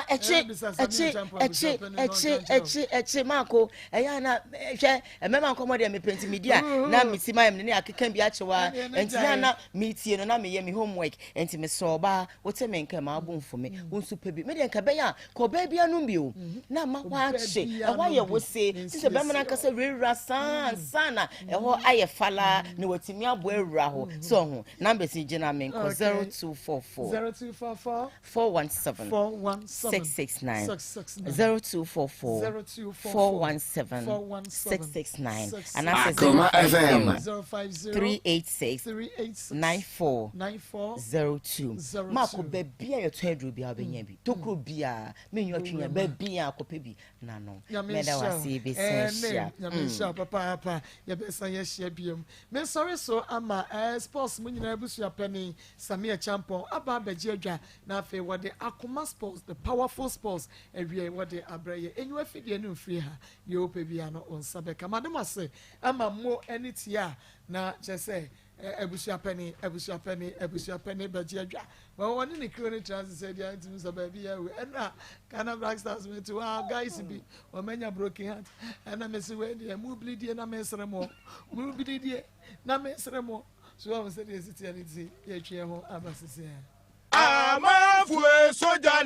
ɛkyi ɛkyi ɛkyi ɛkyi ɛkyi ɛkyi maako ɛyɛ ana hwɛ mmarima nkɔmɔ deɛ mepɛ nti medi a na mesi ma yɛ ne akeka bi akyɛ wa nti na na metie no na meyɛ me homework. Nti mesrɛ ɔbaa wote me nka ma abo mfo me wo nso pɛ bi. Me deɛ nka bɛyɛ a ka ɔbaa bi anom bi o na ama hɔ akye ɛhɔ ayɛ wo se ti sɛ bɛrima no ankasa wurawura saa ansa na ɛhɔ ayɛ falaa na watumi abɔ awura hɔ so ɔho. Numbers yi gyina me nkɔ 0244 0244 417 417 669 669 0244 0244 417 417 669 669. Anaasɛ Akoma FM. 050 386 386 94 94 02. 02. Maako baabi a yɛtɔn aduro biara wobɛnya bi, tokuro biara menyɛ ɔtwenya baabi a akɔpɛ bi na no Nyame mɛda nhyira wo. wase bɛsan hyia. Nyame nhyira wo papaapa. Yɛbɛsan yɛahyia biom. Mesɔre so ama sports mu nyinaa abusua panin Samia Champɔn aba abɛgye adwa na afei wɔde Akoma Sports, the powerful sports awie wɔde abrɛ yɛ. Enyiwa fidie no mfiri ha, deɛ wopɛ biara no wo nsa bɛka. Made mo ase ama mo ne tie a na kyerɛ sɛ abusua panin, abusua panin, abusua panin bɛgye adwa. Wɔn wɔne ne kuro no tena ase sɛ deɛ ntumi sɛ baabi yɛ awu. Ɛna Ghana Black Stars mi ti hɔ a guys bi wɔn anya broken heart. Ɛna mesi wei deɛ mu bilidie na mesere mo, mu bilidie na mesere mo. So wɔn sɛ deɛ esi teɛ ne ti yɛtwe yɛn ho aba sisi yɛn. Amanfo soja.